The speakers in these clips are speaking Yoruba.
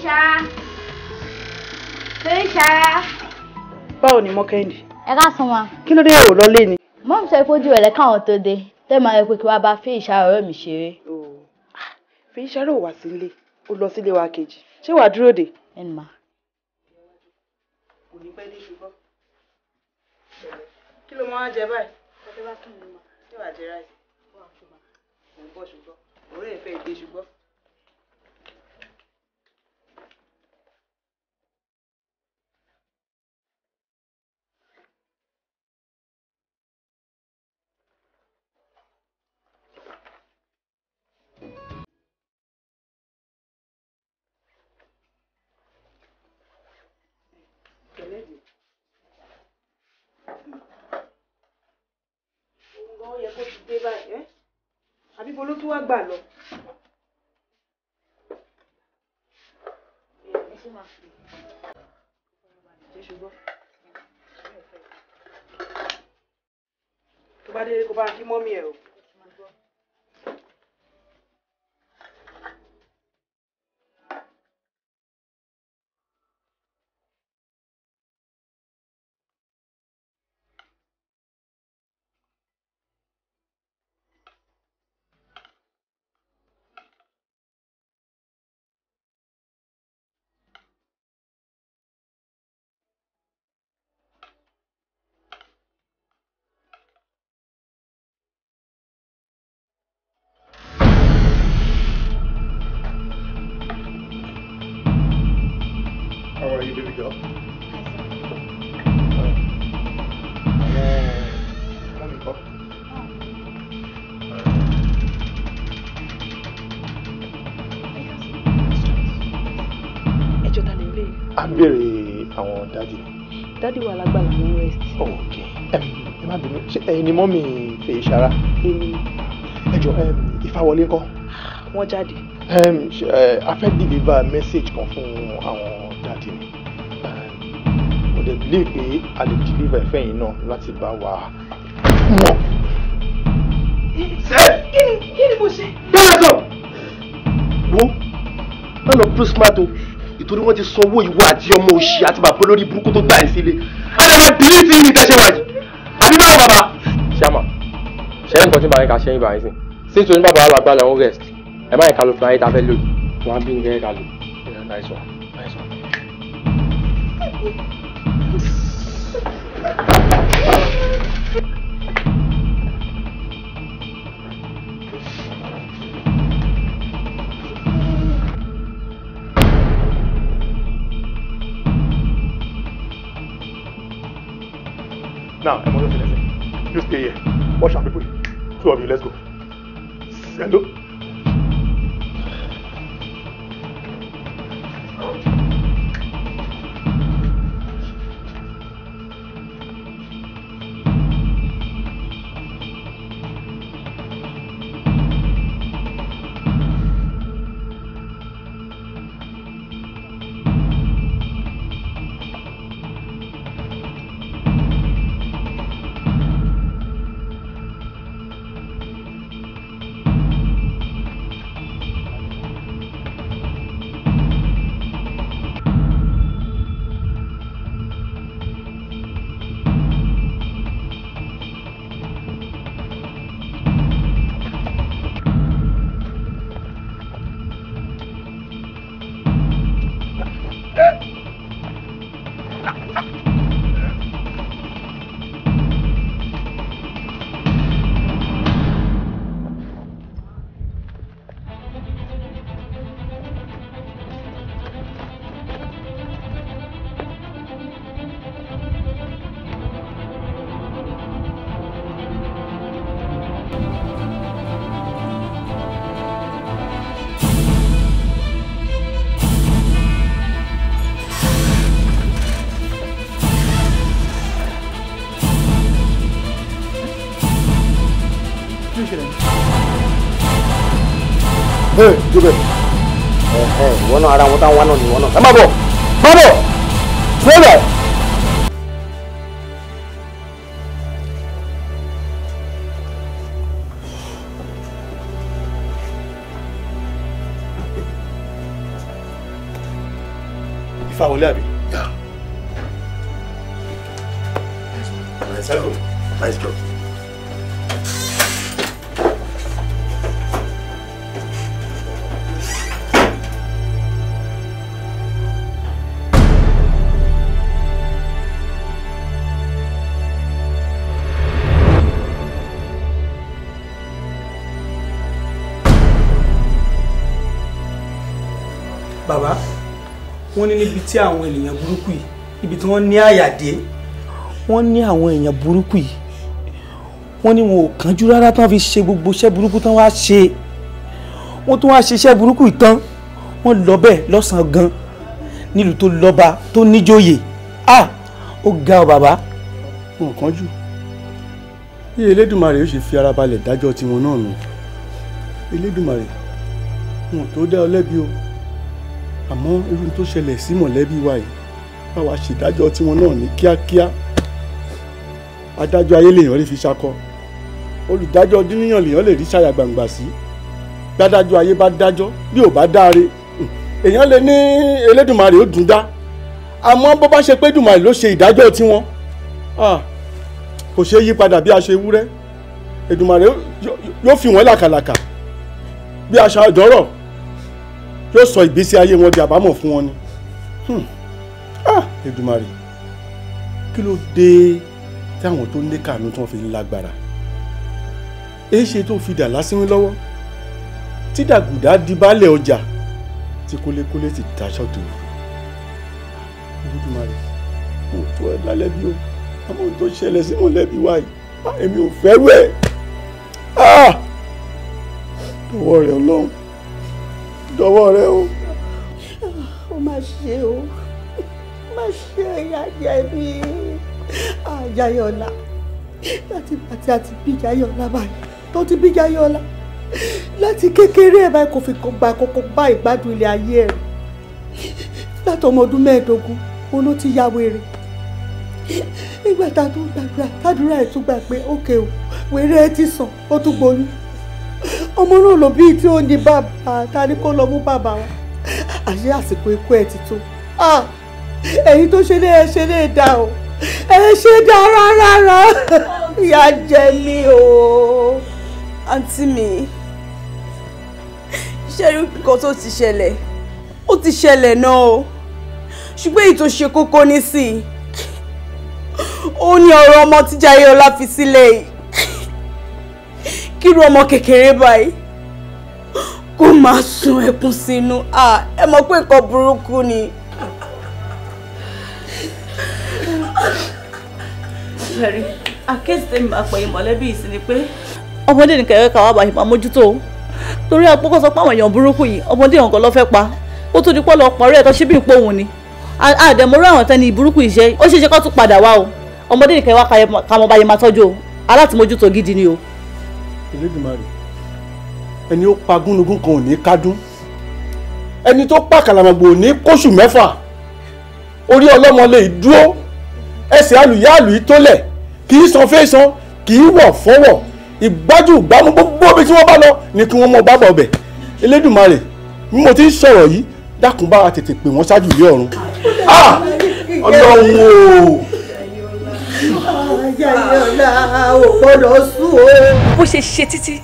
Fèyíṣà. Fèyíṣà. Báwo ni Mọ́kẹ́ndì? Ẹ káàsán wa. Kí ló dé ò lọlé ni? Mọ́mí sọ pé ojú rẹ̀ káwọn tó dé. Tẹ́ máa yẹ pé kí wàá bá Fèyíṣà ọ̀rẹ́ mi ṣeré. Fèyíṣà rò wá sílé. Ó lọ sílé wa kejì. Ṣé wàá dúró dè? Ẹnu ma. Kò ní pẹ́ dé ṣùgbọ́n. Kí ló máa jẹ báyìí? Ṣé wàá jẹ ráìsì? Mò ń bọ̀ ṣùgbọ́n. Òórè ìfẹ́ ìdè ṣùgbọ́n. Àbí bo ló tún wá gbà lọ. Tó bá délé kó bá kí mọ́mí ẹ̀ o. How are you, baby girl? Mommy kọ́. Ẹjọ́ ta lè ń béèrè? À ń béèrè àwọn daddy. Daddy wà lágbàlá wọn rest. Oh, okay. Ẹ má bínú, ṣé ẹ̀yin ni mọ́mì Fèyíṣará? Èmi ni. Ẹ jọ̀ọ́, Ìfáwọlé ńkọ́? Wọ́n jáde. A fẹ́ deliver message kan fún àwọn daddy ni. Mo dẹ̀ believe pé a lè deliver ẹ̀fẹ́ yìí náà láti bá wa mọ̀. Kí ni mo ṣe? Bẹ́ẹ̀ sọ! Wo má lọ fún smart o, ìtorí wọ́n ti sanwó ìwọ àti ọmọ òṣì àti bàbá olórí burúkú tó gbà ẹ́ sílé. A lè máa delete yìí ní tẹ́sẹ̀ wáyé. Àbí báwo bàbá? Ṣáàmà, ṣe nǹkan tí bàbá yín ká ṣe yín bàbá yín sìn. Sí nítorí bàbá alágbálẹ̀ ń rest. Ẹ má yẹ ká lo fúnra yín tá a fẹ́ lò yìí. Wọ́n á bí ní kẹ́kẹ́ ká lò. Nice one, nice one. Now, I'm on the You stay here. Watch our people. Two of you, let's go. Hello. Hey, dúró ẹ ìwọ náà ara wọn táwọn náà ni ìwọ náà ẹ má bọ̀ má bọ̀ sílẹ̀. Ifáwọlé àbí. Yeah. Nice job. Nice job. Bàbá, wọ́n ní níbi tí àwọn ènìyàn burúkú yìí, ibi tí wọ́n ní àyà dé, wọ́n ní àwọn èèyàn burúkú yìí, wọ́n ní wọn ò kánjú rárá tán fi ṣe gbogbo iṣẹ́ burúkú tán wá ṣe. Wọ́n tún wá ṣe iṣẹ́ burúkú yìí tán, wọ́n lọ bẹ́ẹ̀ lọ́sàn-án gan nílùú tó lọ́ba tó níjòyè. Ah, ó ga ọ bàbá. Wọn ò kánjú. Bí Elédùmarè ó ṣe fi ara balẹ̀ dájọ́ tiwọn náà nù. Elédùmarè, wọn ò tó dá ọ lẹ́bi o. Àmọ́ irú tó ṣẹlẹ̀ sí mọ̀lẹ́bí wa yìí, báwa ṣèdájọ́ tiwọn náà ní kíákíá. Adájọ́ ayé lèèyàn rí fi ṣakọ, olùdájọ́ dúníyàn lèèyàn lè rí ṣàyà gbangba sí. Gbádájọ́ ayé bá dájọ́ bí ò bá dáre, èèyàn lè ní Elédùmarè ó dùn dá. Àmọ́ bó bá ṣe pé Dùmarè ló ṣe ìdájọ́ tiwọn, kò ṣeé yí padà bí aṣọ ewúrẹ́. Èdùmarè yóò fi wọ́n làkàlàkà bí aṣọ àdọ́rọ̀, yóò sọ ìgbésí ayé wọn di àbámọ̀ fún wọn ni. Èdùmarè, kí ló dé tí àwọn tó ní kàánú tí wọ́n fi ń lágbára? Èé ṣe tó fi dà lásìwín lọ́wọ́ tí dàgùdà di baálẹ̀ ọjà tí kólékólé ti daṣọ dòwú. Èdùmarè, mo tó ẹ lálẹ́bí o, àmọ́ ohun tó ṣẹlẹ̀ sí mọ̀lẹ́bí wa yìí, èmi ò fẹ́rù ẹ̀. Dọwọ́ rẹ Ọlọ́run, dọwọ́ rẹ o. Ó má ṣe o, ó má ṣe ẹ̀yà jẹ̀bi Jayọ̀lá. Láti àti àti bí Jayọ̀lá báyìí, tó ti bí Jayọ̀lá láti kékeré ẹ̀ báyìí kò fi gba kókó bá ìgbádùn ilé ayé ẹ̀. Láti ọmọ ọdún 25 òun ló ti ya wèrè. Nígbà tá a tún gbàdúrà, tàdúrà ẹ̀ tún gbà pé ókè o, wèrè ẹ̀ ti sàn, ó tún gboyún. Ọmọ náà ló bí tí ó ní bàbá, ta ni kó lọ mú bàbá wa? Àṣé àsìkò ikú ẹ̀ ti tó. Èyí tó ṣe lé ẹ ṣe lé dá o, ẹ ṣe dá rárá, ìyà jẹ mí o. Àǹtí mi, ṣé rí nǹkan tó ti ṣẹlẹ̀? Ó ti ṣẹlẹ̀ náà o, ṣùgbọ́n èyí tó ṣe kókó nísìnyí, ó ní ọ̀rọ̀ ọmọ tí Jayọ̀lá fi sílẹ̀ yìí. Kírú ọmọ kékeré báyìí kó máa sun ẹkún sínú, ẹ mọ̀ pé nǹkan burúkú ni. Ṣẹ̀rí, àkíyèsí tèmi máa pẹ̀yìn mọ̀lẹ́bí yìí sí ni pé ọmọdé nìkan ẹ̀rọ kàwá bàyìí máa mójútó, torí àpòkọ́ sọ pé àwọn èèyàn burúkú yìí ọmọdé ọ̀gán ló fẹ́ pa, ó tún di pọ́ lọ pọ̀rẹ́ ẹ̀ tó ṣe bí ipò òun ni. Àdẹ̀mọ́rọ́ àwọn tẹ́ni burúkú yìí ṣe, ó ṣeé ṣe kó tún padà wá o. Ọmọdé nìkan ẹ̀wá kàmọ́ báyìí máa tọ́jú o, alátìmójútó gidi ni o. Elédùmarè, ẹni ó pa gúnugún kan ò ní kádún, ẹni tó pa kàlàmọ̀gbò ò ní kóṣù mẹ́fà. Orí ọlọ́mọ lè dúró, ẹsẹ̀ àlùyá àlùyí tólẹ̀, kì í san fẹ́sàn, kì í wọ̀ fọwọ̀, ìgbájú ìgbámú gbogbo ibi tí wọ́n bá lọ ni kí wọ́n mọ bábọ̀ ọbẹ̀. Elédùmarè, bí mo ti ń sọ̀rọ̀ yìí, dákun bá wa tètè pè wọ́n ṣáájú ilé ọ̀run. Ọlọ́run o. Jayọ̀lá ò gbọ́dọ̀ sùn o. Bó ṣe ṣe títí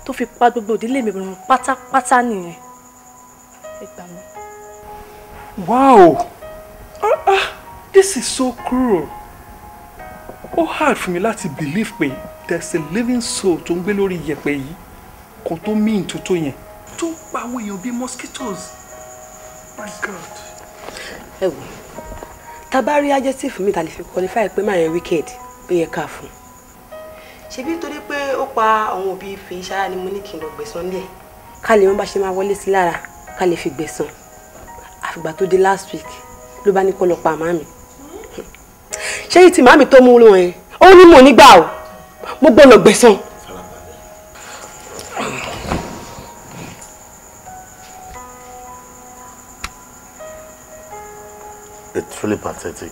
tó fi pa gbogbo ìdílé mi run pátápátá nìyẹn. Ẹ gbà mí. Wow! This is so cruel. Ó hard fún mi láti believe pé there's a living soul tó ń gbé lórí iyẹ̀pẹ̀ yìí kan tó mean tó tó yẹn, tó ń pa àwọn èèyàn bíi mosquitoes. My God. Ẹ wò, tá bá rí adjective mi ta lè fi qualify pé máa yẹn wicked, ó yẹ ká fún un. Ṣebí torí pé ó pa àwọn òbí Fèyíṣará ni mo ní kí n lọ gbẹ̀san lé ẹ̀. Ká lè mọ bá ṣe máa wọlé sí lára, ká lè fi gbẹ̀san. Àfìgbà tó dé last week ló bá ní kó lọ pa màmí. Ṣé yìí tí màmí tó mú lọ yẹn? Ó ní mò nígbà o, mo gbọ́dọ̀ gbẹ̀san. It's really pathetic.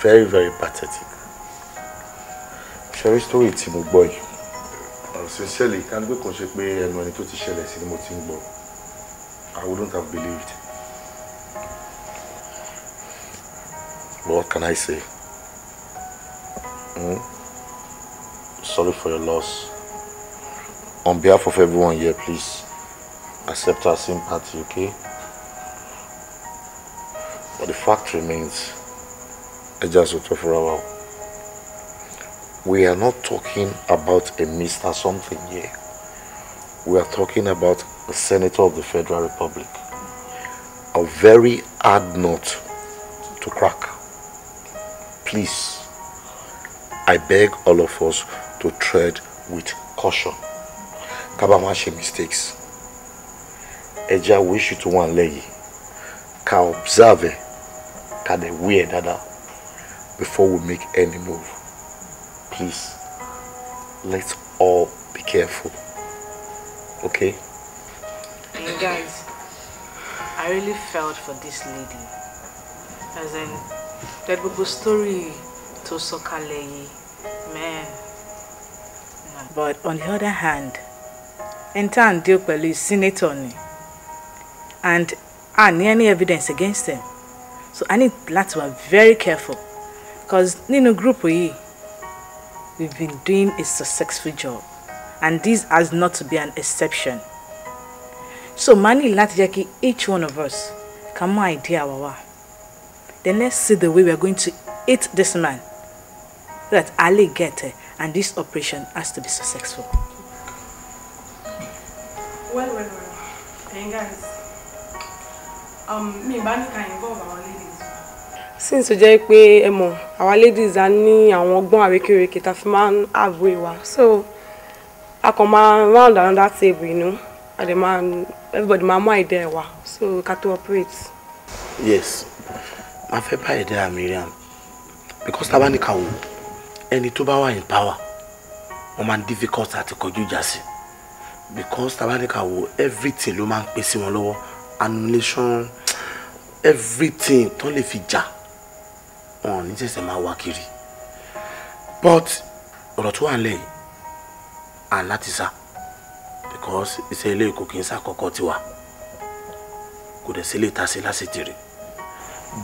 Very, very pathetic. Ṣé story tí mo gbọ́ yìí? Sincerely, ká ní pé kò ṣe pé ẹnu ẹni tó ti ṣẹlẹ̀ sí ni mo ti ń gbọ́. I wouldn't have believed. What can I say? Hmm? Sorry for your loss. On behalf of everyone here, please accept our sympathy, okay? But the fact remains, we are not talking about a Mr. Something here. We are talking about a senator of the Federal Republic. A very hard nut to crack. Please, I beg all of us to tread with caution. Ká má ṣe mistakes. Ẹ jẹ́ á wo issue tó wà nílẹ̀ yìí. Ká observe ẹ̀, ká dẹ̀ weigh ẹ̀ dáadáa before we make any move. Please, let's all be careful. Okay? And guys, I really felt for this lady. As in, that gbogbo story tó sọ kalẹ̀ yìí, man. But on the other hand, ẹni tá à ń deal pẹ̀lú senator ni, and a ní any evidence against him. So I need láti wà very careful, because nínú group yìí, we've been doing a successful job, and this has not to be an exception. So màá ní láti jẹ́ kí each one of us ká mú idea wa wá. Then let's see the way we are going to hit this man, so that Ali get it, and this operation has to be successful. Well, well, well. Hey guys, mi bá ní ká involve our ladies. Since ó jẹ́ pé ẹ mọ̀, àwa ladies a ní àwọn ọgbọ́n àrékérekè tá a fi máa ń àbò wa. So, a kàn máa round another table. And the man, everybody máa mú idea wa. So, ká tó operate. Yes, màá fẹ́ bá idea Miriam. Because tá bá ní ká wò, ẹni tó bá wà in power, wọ́n máa ń difficult àti kọjú ìjà sí. Because tá bá ní ká wò, everything ló máa ń pè sí wọn lọ́wọ́. Annulation, everything tó lè fi jà, wọn ò ní ṣẹ̀ṣẹ̀ máa wá kiri. But ọ̀rọ̀ tó wà nílẹ̀ yìí, à ń láti sá. Because iṣẹ́ ilé kò kí ń ṣàkọ́kọ́ tiwa. Kò dẹ̀ sí lè ta sí lásìtìrì.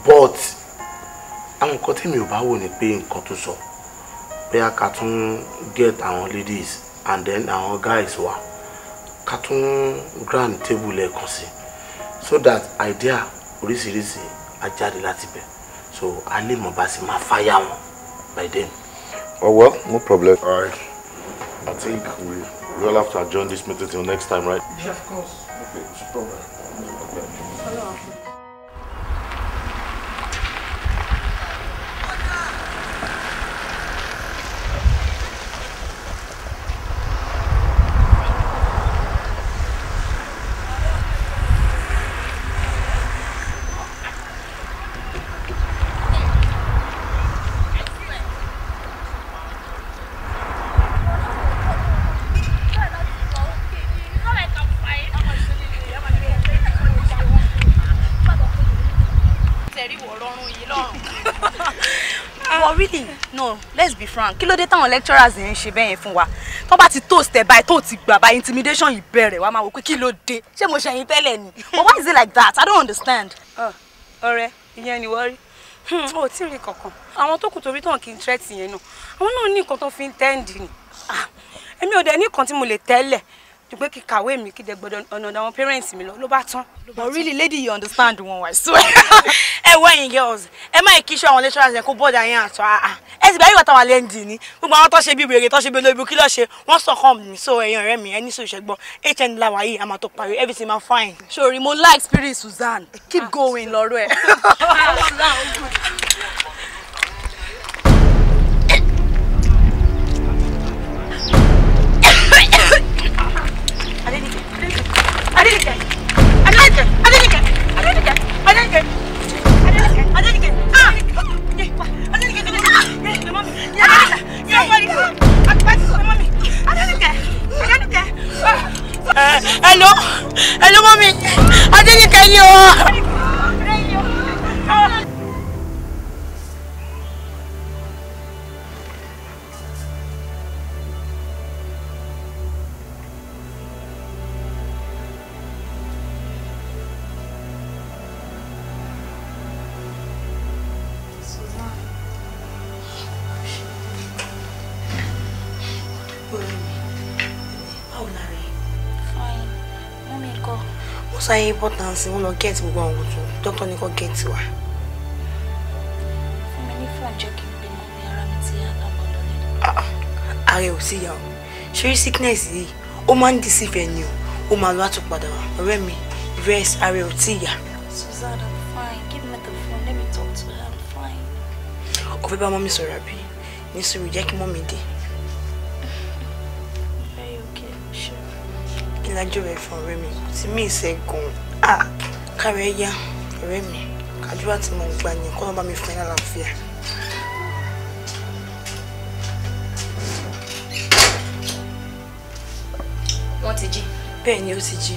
But àwọn nǹkan tí mi ò bá wò ni pé nǹkan tó sọ, bóyá ká tún get àwọn ladies and then àwọn guys wa, ká tún grand table lẹ́ẹ̀kan sí, so that idea oríṣiríṣi á jáde láti bẹ̀, so a lè mọ̀ bá sì máa fire wọn by then. Oh well, no problem. All right. I think we all have to adjourn this meeting till next time, right? Yeah, of course. Okay, no problem. Okay. Hello. But really, no, let's be frank. Kí ló dé táwọn lecturers yẹn ń ṣe bẹ́ẹ̀ yẹn fún wa? Tó bá ti toast ẹ̀ báyìí, tó ti gbà báyìí, intimidation yìí bẹ̀rẹ̀, wàá máa wò pé kí ló dé? Ṣé mo ṣẹ̀yìn tẹ́lẹ̀ ni? But why is it like that? I don't understand. Ọ̀rẹ́, ìyẹn ni wọ́n rí. Ó tí ì rí kankan. Àwọn tó kù torí tán kì í threat yẹn náà. Àwọn náà ní nǹkan tó fi ń tẹ́ǹdì ni. Èmi ò dẹ̀ ní nǹkan tí mo lè tẹ́lẹ̀. Ju pé kí kàwé mi kí dẹ̀ gbọ́dọ̀ ọ̀nà àwọn parents mi lọ ló bá tán. But really, lady, you understand one, I swear. Ẹ wọ ẹ̀yin girls, ẹ má kí iṣẹ́ àwọn lecturers yẹn kó bọ́ọ̀dà yẹn àtọ́ àá. Ẹ sì bá yíwà táwọn alẹ́ ń dì ní. Gbogbo àwọn tó ṣe bí wèrè tó ṣe bí olóbi kí ló ṣe, wọ́n sọ kàn mí. So ẹ̀yin ọ̀rẹ́ mi, ẹ ní sòṣẹ́ gbọ́. HN làwà yìí, a máa tó parí, everything máa fine. Sorry, mo like spirit Susan. Keep going lọ́rọ̀ ẹ̀. Adenike, Adenike, Adenike, Adenike, Adenike, Adenike, Adenike, Adenike, ah, Adenike, Adenike, mommy, Adenike, Adenike, Hello, hello, mommy, Adenike ni o. ńkọ́? Wọ́n sáré important wọ́n lọ gẹ́ẹ̀tì gbogbo àwọn òògùn dókítà ní kò gẹ́ẹ̀tì wa. Fún mi ní fóònù jẹ́ kí n pe mọ́mí, ara mi ti yá, ká mọ́ lọlé. Ààrẹ ò sí yà o. Ṣé sickness yìí ó máa ń deceive ẹni o, ó máa lọ àtúpadà wá. Ọ̀rẹ́ mi, rest, ààrẹ ò tí yà. Susan, I'm fine. Give me the phone. Let me talk to her. I'm fine. Ó fẹ́ bá mọ́mí sọ̀rọ̀ àbí? Ní sùúrù, jẹ́ kí mọ́mí dé. Very okay, sure. Kí lájọ́ rẹ̀ fún ọ̀rẹ́ mi? Kò tí mí ìṣe gan-an. Kárẹ̀ yá, ọ̀rẹ́ mi. Kàdúrà tí mo ń gbà ní kọ́ ló bá mi fún ẹ lálàáfíà. Wọ́n ti jí. Bẹ́ẹ̀ ni, ó ti jí.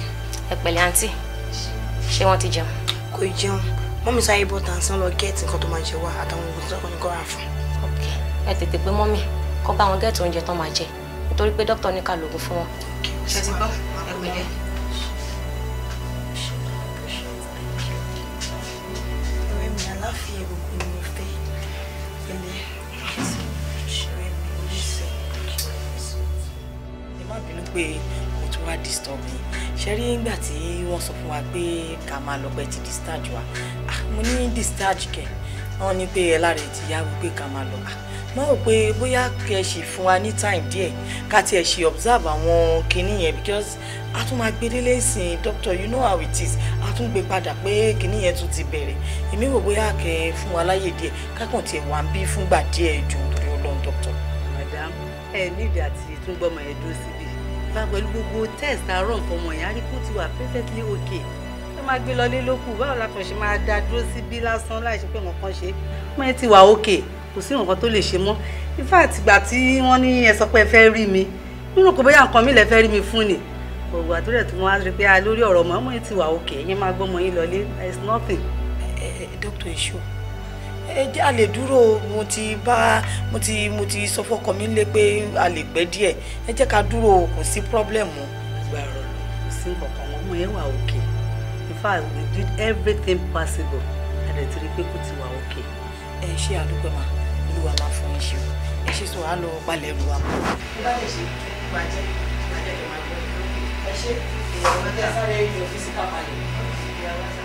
Ẹ pẹ̀lẹ́ àǹtí, ṣé wọ́n ti jẹun? Kò jẹun. Mọ́mí sáré bọ́ta ń sán lọ gẹ́ẹ̀tì nǹkan tó máa jẹ wá àtàwọn oògùn tó kọ́ ní kọ́ra fún. Ok, ẹ tètè pé mọ́mí kó bá wọn gẹ́ẹ̀tì oúnjẹ tán máa jẹ nítorí pé dókítà ní ká lògùn fún wọn. Ṣé ti gbọ́? Ẹ pẹ̀lẹ́. Ọ̀rẹ́ mi, àlàáfíà gbogbo ni mo fẹ́. Pẹ̀lẹ́. Ọ̀rẹ́ mi, oníṣẹ́. Ẹ má bínú pé mo tún wá disturb yín. Ṣe rí nígbà tí wọ́n sọ fún wa pé ká máa lọ pẹ́ ti discharge wa, mo ní discharge kẹ̀, wọ́n ní pé ẹ lára ẹ̀ ti yá wípé ká máa lọ. Mo rò pé bóyá kẹ́ ẹ ṣì fún wa ní time díẹ̀ ká tiẹ̀ ṣe observe àwọn kinní yẹn, because a tún máa gbé délé ìsìn doctor, you know how it is, a tún gbé padà pé kinní yẹn tún ti bẹ̀rẹ̀. Èmi rò bóyá kẹ́ ẹ fún wa láyè díẹ̀ ká kàn tiẹ̀ wà ń bí fúngbà díẹ̀ jù nítorí Ọlọ́run, doctor. Madam, ẹ nídìí àti tún gbọ́mọ yẹn dúró síbi bá pẹ̀lú gbogbo test àárọ̀ fọmọ yẹn, á rí kó ti wà perfectly okay. Ẹ máa gbé lọlé lókù, báwo la kàn ṣe máa dá dúró síbí lásán láì ṣe pé nǹkan ṣe? Ọmọ yẹn ti wà okay, kò sí nǹkan tó lè ṣe mọ́. In fact, ìgbà tí wọ́n ní ẹ sọ pé ẹ fẹ́ rí mi, nínú kò bóyá nǹkan mi lẹ fẹ́ rí mi fún ni òwò àtúrẹ̀ tí wọ́n á rí pé lórí ọ̀rọ̀ ọmọ yẹn ti wà okay, ẹ̀yin máa gbọ́mọ yín lọlé, there is nothing. Ẹ dókítà, èso ẹ jẹ́ a lè dúró. Mo ti bá mo ti mo ti sọ fọ́kọ mi lé pé a lè pẹ́ díẹ̀, ẹ jẹ́ ká dúró, kò sí problem o. Agbára ọ̀rọ̀ kò sí nǹkan kan, ọmọ yẹn wà okay. In fact, we did everything possible, a dẹ̀ ti rí pé kò ti wà okay. Ẹ ṣe àdúgbò mà, Olúwa máa fún yín ṣe o. Ẹ ṣe sọ á lọ palẹ̀ ẹrù wa mọ́. Mo bá lè ṣe bàjẹ́ bàjẹ́ kí n máa gbọ́. Ẹ ṣe ìyàwó ẹgbẹ́ sáré yọjú sí kápálẹ̀. Ìyàwó sá.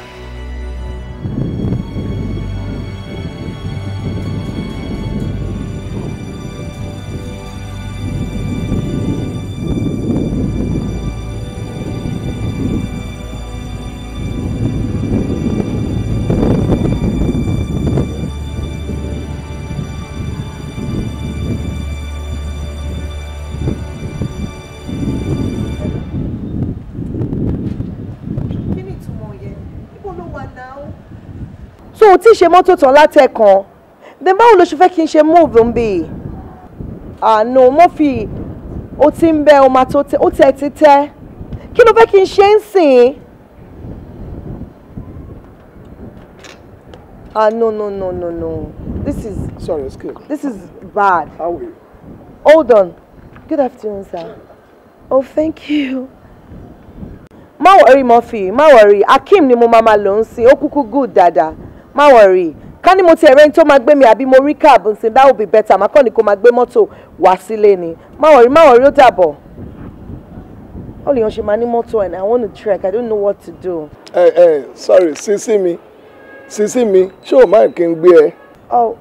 So o ti ṣe mọ́tò tán látẹ̀kan, then báwo ló ṣe fẹ́ kí n ṣe move ń bì? Ah no, Murphy, o ti ń bẹ, o máa tó tẹ, ó tẹ ti tẹ. Kí ló fẹ́ kí n ṣe ń sìn? Ah no no no no no, this is Sorry, excuse me. This is bad. How are you? Hold on. Good afternoon, sir. Oh, thank you. Má worry, Murphy, má worry. Akeem ni mo máa máa lò ń sìn, ó kúkú good dáadáa. Má worry. Ká ní mo ti ẹ̀rẹ́ ní tó máa gbé mi àbí mo rí cab ń sìn, that would be better. Má kàn ní kó máa gbé mọ́tò wá sílé ni. Má worry, má worry, ó dàbọ̀. Báwo lèèyàn ṣe máa ní mọ́tò and I want to trek, I don't know what to do. Ẹ ẹ sorry, sísí mi, sísí mi, ṣé o máa kí n gbé ẹ? Oh,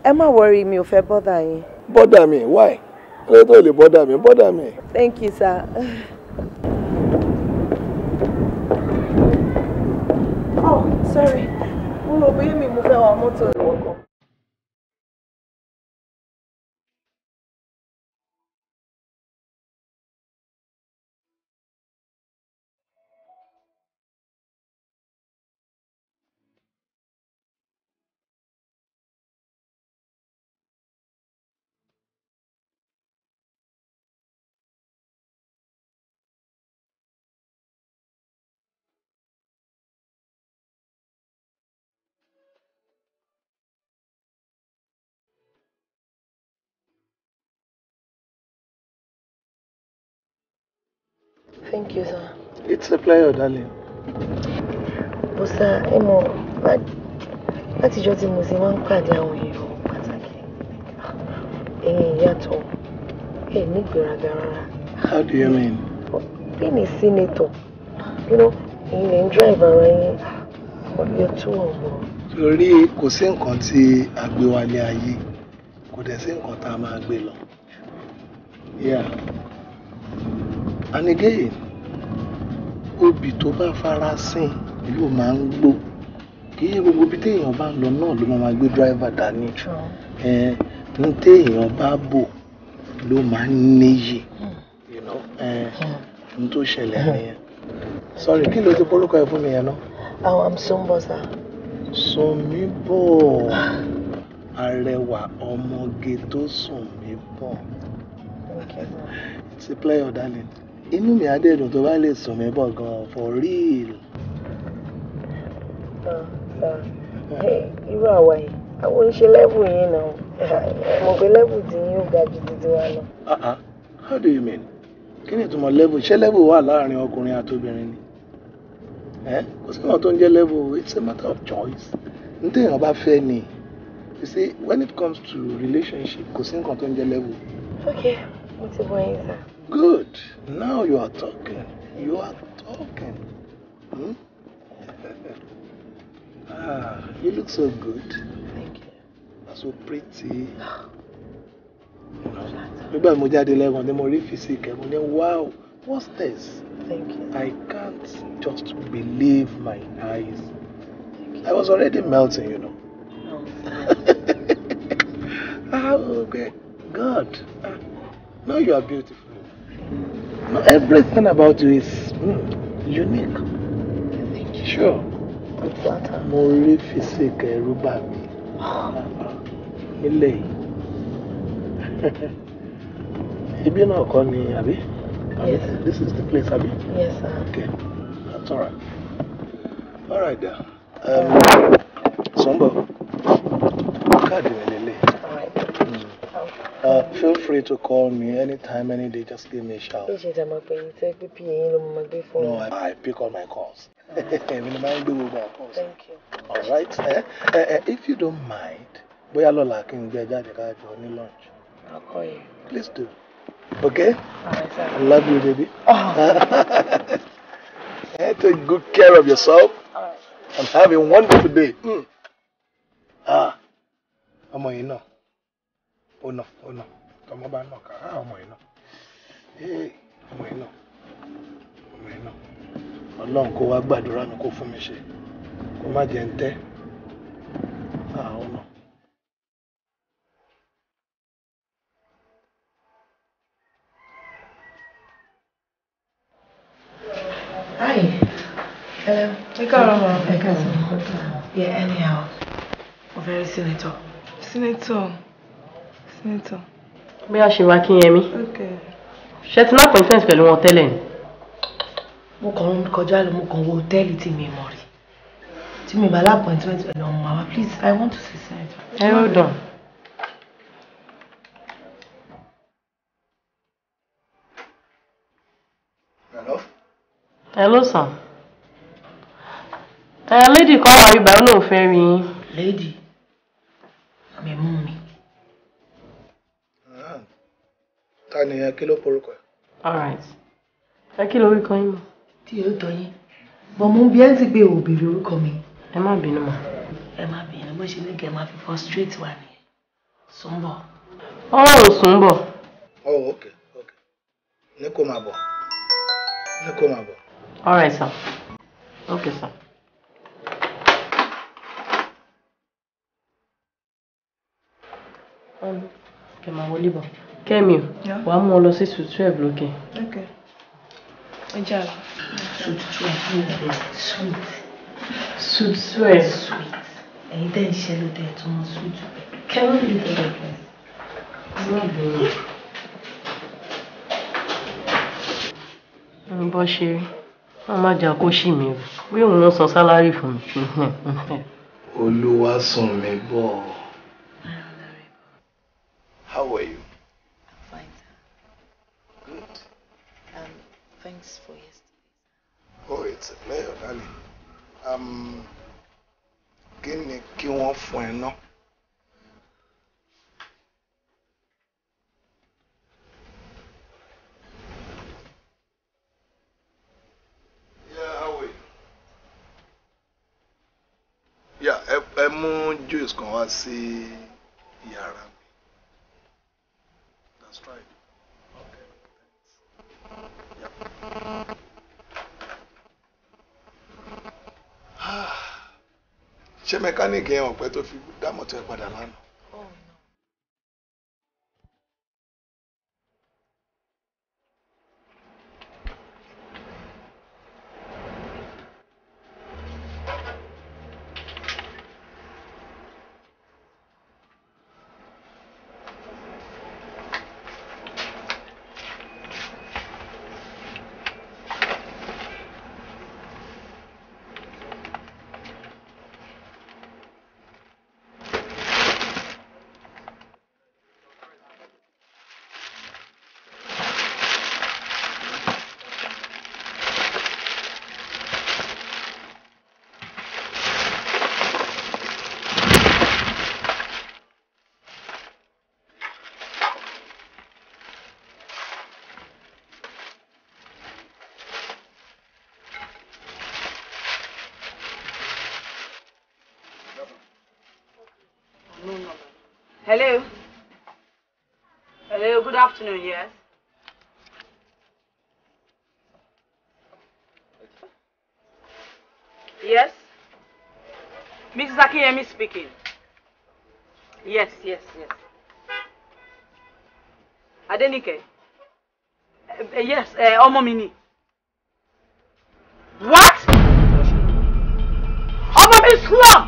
ẹ má worry, mi ò fẹ́ bother yín. Bother mi, why? Lórí tó lè bother mi, bother mi. Thank you, sir. Oh, sorry. Mo rò bóyá mi mo fẹ́ wa mọ́tò. Thank you, sir. It's a pleasure, darling. But sir, ẹ mọ̀, látijọ́ tí mo ti máa ń pàdé àwọn èèyàn pàtàkì, ẹ̀yin ìyàtọ̀, ẹ̀ ní ìgbéraga rárá. How do you mean? Being a senator, You know, ẹ̀yin lè ń drive ara yín, but you're too humble. Torí kò sí nǹkan tí a gbé wálé ayé, kò dẹ̀ sí nǹkan tá a máa gbé lọ. Yeah. And again, obì tó bá fara sìn ló máa ń gbó. Kì í ṣe gbogbo ibi téèyàn bá ń lọ náà ló máa gbé driver dání. Ní téèyàn bá bò ló máa ń níyì. You know, n tó ṣẹlẹ̀ nìyẹn. Sorry, kí ló ti porúkọ ẹ fún mi yẹn náà? Oh, I'm Sumbo, sir. Sùnmíbọ̀, arẹwà ọmọge tó sùn mí bọ̀. Thank you, sir. It's a pleasure, darling. Inú mi á dẹ̀ dùn tó bá lè sùn mí bọ̀ gan-an for real. Ah, sir. Hey, irú àwa yìí, àwọn oníṣe level yìí náà. Mo pé level tí yín ó ga ju títí wa lọ. Ah ah, how do you mean? Kí ni ìtumọ̀ level? Ṣé level wà láàrin ọkùnrin àti obìnrin ni? Kò sí nǹkan tó ń jẹ́ level, it's a matter of choice. Ní téèyàn bá fẹ́ ni. You see, when it comes to relationship, kò sí nǹkan tó ń jẹ́ level. Okay, mo ti bọ̀ yín, sir. Good. Now you are talking. You are talking. Hmm? Ah, you look so good. Thank you. You're so pretty. You know, nígbà mo jáde lẹ́wọ̀n ni mo rí physique ẹ̀, mo ní wow, what's this? Thank you. I can't just believe my eyes. I was already melting, you know. No. Ah, okay. God. Ah, now you are beautiful. No, everything about you is unique. Thank you. Sure. I'm flattered. Mo rí physique ẹ̀rù bà mí. Nílẹ̀ yìí. Ibi náà kọ́ ni, àbí? Yes. This is the place, àbí? Yes, sir. Okay. That's all right. All right, then. Sumbo, káàdì mi lélẹ̀. All right. Feel free to call me anytime, any day. Just give me a shout. Ṣé ìṣe máa pè yín tẹ́ pé PA yín ló máa gbé fóònù? No, I pick all my calls. Èmi ni máa ń gbé gbogbo àwọn calls. Thank you. All right. If you don't mind, bóyá lọ́la kí n gbé ẹ jáde ká jọ ní lunch. I'll call you. Please do. Okay? All right, sir. I love you, baby. Oh. Take good care of yourself. All right. And have a wonderful day. Mm. Ah, ọmọ yìí náà. Ó nà, ó nà. Tọmọ bá nà ká, ọmọ yìí náà. Ee, ọmọ yìí náà. Ọmọ yìí náà. Ọlọ́run kó wá gbàdúrà mi kó fún mi ṣe. Kó má jẹ́ ń tẹ́. Ah, ó nà. Hi. Hello. Ẹ káàárọ̀ ma. Ẹ káàárọ̀. Yeah, anyhow. Mo fẹ́ rí senator. Senator. Senator. Bí a ṣe wá kí Yẹmí. Okay. Ṣé ti ní appointment pẹ̀lú wọn tẹ́lẹ̀ ni? Mo kàn ń kọjá lọ, mo kàn wo hòtẹ́ẹ̀lì tí mi mọ̀ rí. Tí mi bá lápọ̀ìntmẹ́ǹtì pẹ̀lú ọmọ màmá, please, I want to see senator. Ẹ hold on. Hello? Hello, sir. Lady kan wà bíbá ó lóun fẹ́ rí yín. Lady, mi mú mi. Ta ni ẹ, kí ló porúkọ ẹ? All right. Ẹ kí lorúkọ yín mọ̀? Tí yóò tọ́ yín. Bọ̀ mo ń bí ẹ́ ń sì pé ò béèrè orúkọ mi. Ẹ má bínú mà. Ẹ má bínú, bó ṣe ní kẹ́ ẹ máa fi frustrate wa nìyẹn. Sùnbọ̀. Ọ̀rọ̀ ò Sùnbọ̀. Oh, okay, okay. Ní kó máa bọ̀. Ní kó máa bọ̀. All right, sir. Okay, sir. Kẹ́ máa wọlé bọ̀. Kẹ́mi o, wàá mú ọ lọ sí suite 12 lókè. Okay. Ẹ jẹ́ àlọ́. Suite 12. Suite. Suite 12. Suite. Ẹ̀yin tẹ́ ń ṣe ló tẹ́ ẹ̀ tún mọ suite. Kẹ́mi ló tẹ́ ẹ̀ pẹ́. Má bínú. Ń bọ́ ṣe rí. Wọ́n má jà kó ṣì mí o. Bí òun ló san sálárì fún mi. Olúwa sùn mí bọ̀. How are you? I'm fine, sir. Good. Thanks for yesterday. Oh, it's a pleasure, darling. Kí ni kí wọ́n fún ẹ náà? Yeah, juice kan wá sí yàrá mi. That's right. Okay, thanks. Yeah. Ṣé mẹkáníìkì yẹn ọ̀pẹ tó fi dá mọ́tò ẹ̀ padà lánàá? Hello. Hello, good afternoon, yes. Yes? Mrs. Akinyemi speaking. Yes, yes, yes. Adenike. Yes, ọmọ mi ni. What? Ọmọ mi slum!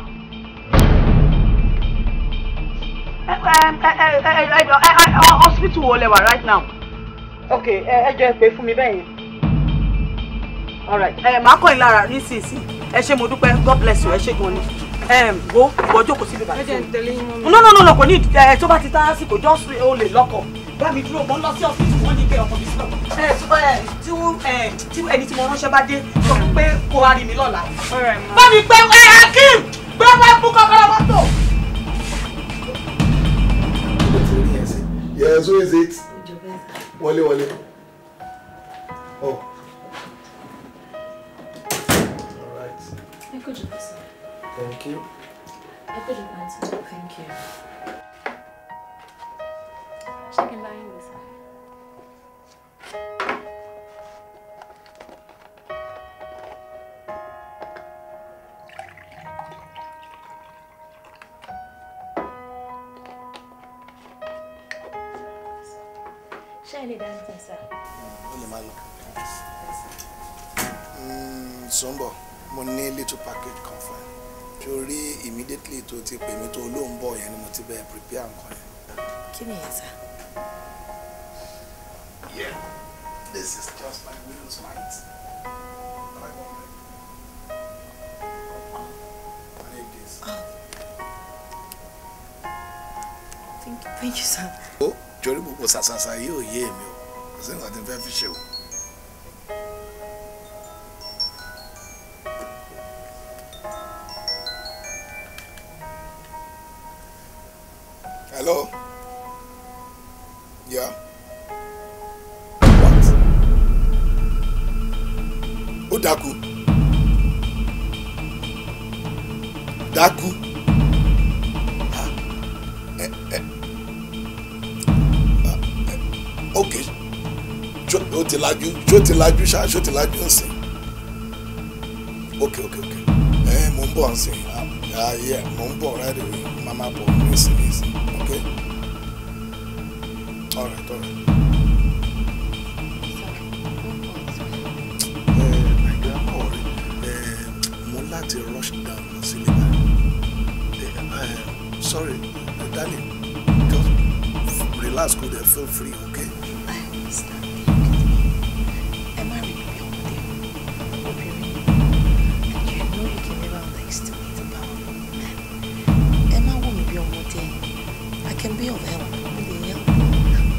Hospital wo lẹ wà right now? Okay, ẹ jọ̀ọ́ ẹ pè fún mi bẹ́ẹ̀ yẹn. All right, màá kọ́ ìlara nísinsìnyí. Ẹ ṣé mo dúpẹ́, God bless you, ẹ ṣé gan ni. Wo, ìwọ jókòó síbi bàtí. Ẹ jẹ́ n tẹ̀lé yín mọ́ mi. No, no, no, no, kò ní tó bá ti tá àsìkò, just o lè lọ́kọ̀. Bá mi dúró, mo ń lọ sí hospital, wọ́n ní pé ọkọ̀ mi sílọ̀. Tí ẹni tí mo ránṣẹ́ bá dé, sọ fún pé kó wá rí mi lọ́la. Bá mi pé Akeem, gbé wá mú kọ́kọ́rọ́ mọ́tò. Yes, who is it? Wọlé, wọlé. Oh. All right. Ẹ kú jókòó, sir. Thank you. Ẹ kú jókòó, aunty. Thank you. Ṣé kí n bá yín gbé, sir? Ṣé ẹ lè dá ní sir? Ó lè máa lọ. Sọ́nbọ̀, mo ní little package kan fún ẹ. Torí immediately tó ti pè mí tó lóun bọ̀ yẹn ni mo ti bẹ̀rẹ̀ prepare nǹkan yẹn. Kí ni yẹn, sir? Yeah, this is just my widow's mite. 500. I need this. Oh. Thank you, sir. Ó torí gbogbo ṣàṣàṣà yìí ò yé mi o, kò sí nǹkan tí n fẹ́ fi ṣe o. Hello? Yeah? What? Ó dákú. Dákú. Ah. Okay. Ó ti lajú, ṣó ti lajú ṣá, ṣó ti lajú ǹsìn. Okay, okay, okay. Mo ń bọ̀ ǹsìn. Ah, yeah, mo ń bọ̀ right away. Màmá bọ̀ nísìn nísìn. Okay? All right, all right. My grandma worry. Mo láti rush down lọ sílé báyìí. Sorry, darling. Just relax, go there, feel free, okay? I understand. Ẹ má rí mi bí ọmọdé o, obìnrin. And you know you can never underestimate the power of a man. Ẹ má wò mí bí ọmọdé. I can be of help. Mo lè help.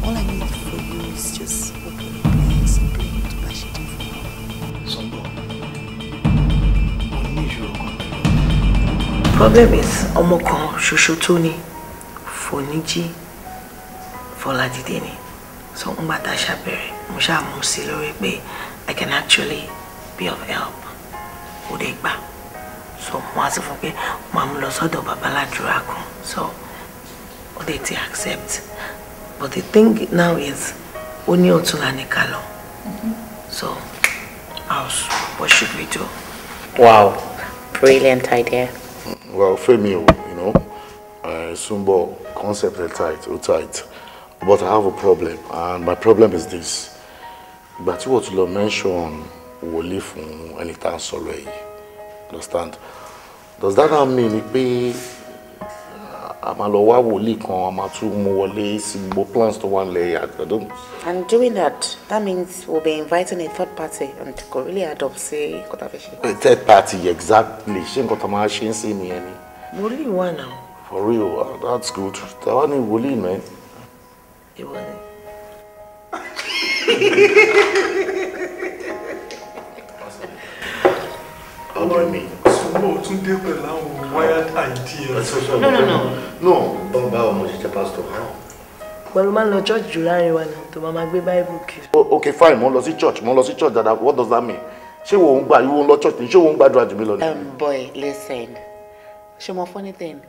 All I need for you is just open up and explain tó bá ṣe jẹ́ fún wa. Sọ́nbọ̀, mo ní ìṣòro kan pẹ̀lú. Problem is, ọmọ kan ṣoṣo tó ní Fòníjí Fọládìdé ni. So ngbà tá a ṣàbẹ̀rẹ̀, mo ṣáà mú sí lórí pé I can actually be of help. Ó dẹ̀ gbà. So mo wá sọ fún pé màá mú lọ sọ́dọ̀ babaládùúrà kan. So ó dẹ̀ ti accept. But the thing now is, ó ní ọ̀túnla ní ká lọ. So, house, what should we do? Wow, brilliant idea. Well, Femi, you know, Sumbo concept is tight, oh tight. But I have a problem, and my problem is this. Ìgbà tí wọ́n ti lọ mention wòlíì fún ẹni tá à ń sọ̀rọ̀ yìí, understand? Does that not mean pé a máa lọ wá wòlíì kan, a máa tún mú wọlé sí gbogbo plans tó wà nílẹ̀? I don't. And doing that, that means we'll be inviting a third party and kò really add up sí nǹkan tá a fẹ́ ṣe. A third party, exactly. Ṣé nǹkan tó máa ṣe ń sìn nìyẹn ni? Wòlíì wà náà. For real, that's good. Tàwa ni wòlíì mẹ́. Ìwọ ni. How do you mean? Sumbo tún dé pẹ̀lú àwọn wired ideas. No, no, no. No, báwo mo ṣe jẹ́ pastor? How? Pẹ̀lú máa ń lọ church jù láàrin wa náà tó máa máa gbé Bible kiri. Okay, fine, mo ń lọ sí church, mo ń lọ sí church dada. What does that mean? Ṣé wo ń gbà, ìwọ ń lọ church ni? Ṣé wo ń gbàdúrà jù mí lọ ni? Boy, listen. Ṣé mo funny thing?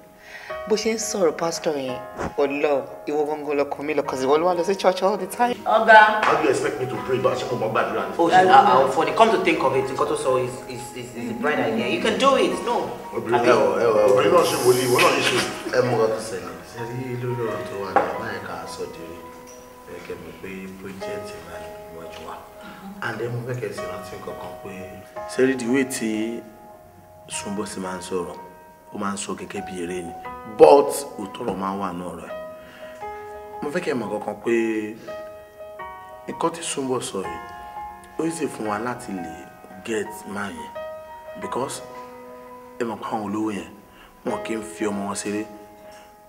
Bó ṣe ń sọ̀rọ̀ pastor yẹn, ọlọ́ ìwọ gangan lọkàn mi lọ, cause ìwọ ló wà lọ sí church all the time. Ọ̀gá. How do you expect me to pray bá ṣe mo mọ gbàdúrà ni? Oh, ṣe funny. Come to think of it, nǹkan tó sọ is a bright idea. You can do it, no. Obìnrin náà ṣe wòlíì, ìwọ náà lè ṣe. Ẹ mú ọkọ tó ṣẹlẹ̀, ṣe rí lórí ọ̀rọ̀ tó wà ní ẹ̀ma ẹ̀ka sọ dèrè. Ẹ kẹ́ mi pé project náà níwájú wa. And ẹ mú kẹ́kẹ́ sí rántí kankan pé. Ṣé rí the way tí Sumbo sì máa ń sọ̀rọ̀? Ó máa ń sọ gẹ́gẹ́ bí eré ni, but òtọ́rọ̀ máa ń wà náà rẹ̀. Mo fẹ́ kẹ́ mọ̀ kankan pé nǹkan tí Sumbo sọ yìí ó sì fún wa láti lè get man yẹn, because ẹ mọ̀ pé àwọn olówó yẹn wọn kì í fi ọmọ wọn ṣeré.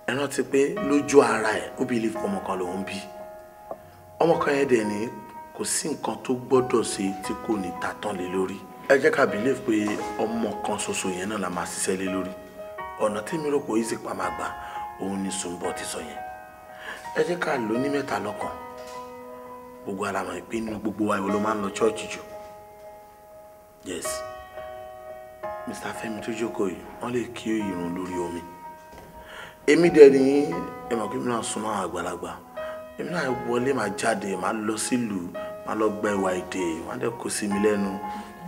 Ẹ rántí pé lójú ara ẹ̀ ó believe ọmọ kan lòún bí. Ọmọ kan yẹn dẹ̀ ní kò sí nǹkan tó gbọ́dọ̀ ṣe tí kò ní tàtàn lé lórí. Ẹ jẹ́ ká believe pé ọmọ kan ṣoṣo yẹn náà la máa ṣiṣẹ́ lé lórí. Ọ̀nà tí mi rò pé easy pa máa gbà òun ni Sumbo ti sọ yẹn. Ẹ jẹ́ ká lò ní mẹ́ta lọ́kàn. Gbogbo ara mọ̀ pé nínú gbogbo wa ìwọ ló máa ń lọ church jù. Yes, Mr. Fẹ́mi tó jókòó yìí wọ́n lè kí ìrun lórí omi. Èmi dẹ̀ ní ẹ mọ̀ pé mi náà súnmọ́ àwọn àgbàlagbà. Èmi náà wọlé máa jáde, máa lọ sílùú, máa lọ gba ìwà èdè, wọ́n á dẹ̀ kó sí mi lẹ́nu.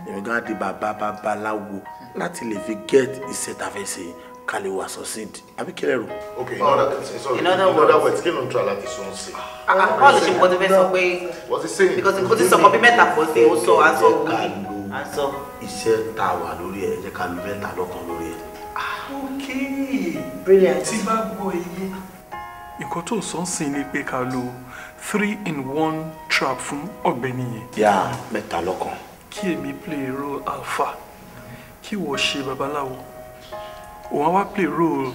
Èmi gan di bàbá babaláwo láti lè fi get iṣẹ́ tá a fẹ́ ṣe ká lè wà succeed. Àbí kí lẹ rò? Okay, in other words, kí ló ń try láti sọ ń sè? Báwo ló ṣe nǹkan tó fẹ́ sọ pé? What's he saying? Because nǹkan tí sọ kan bí mẹ́ta pọ̀ sí, ó sọ, à ń sọ wòlíì, à ń sọ. Iṣẹ́ tá a wà lórí ẹ̀, jẹ́ ká lu mẹ́ta lọ́kàn lórí ẹ̀. Okay. Brilliant. Tí bá gbọ́ iye. Nǹkan tó ń sọ ń sìn ni pé ká lo 3-in-1 trap fún ọ̀gbẹ́ni yẹn. Yá, mẹ́ta lọ́kàn. Kí èmi play role alpha, kí wọ́n ṣe babaláwo, òun á wá play role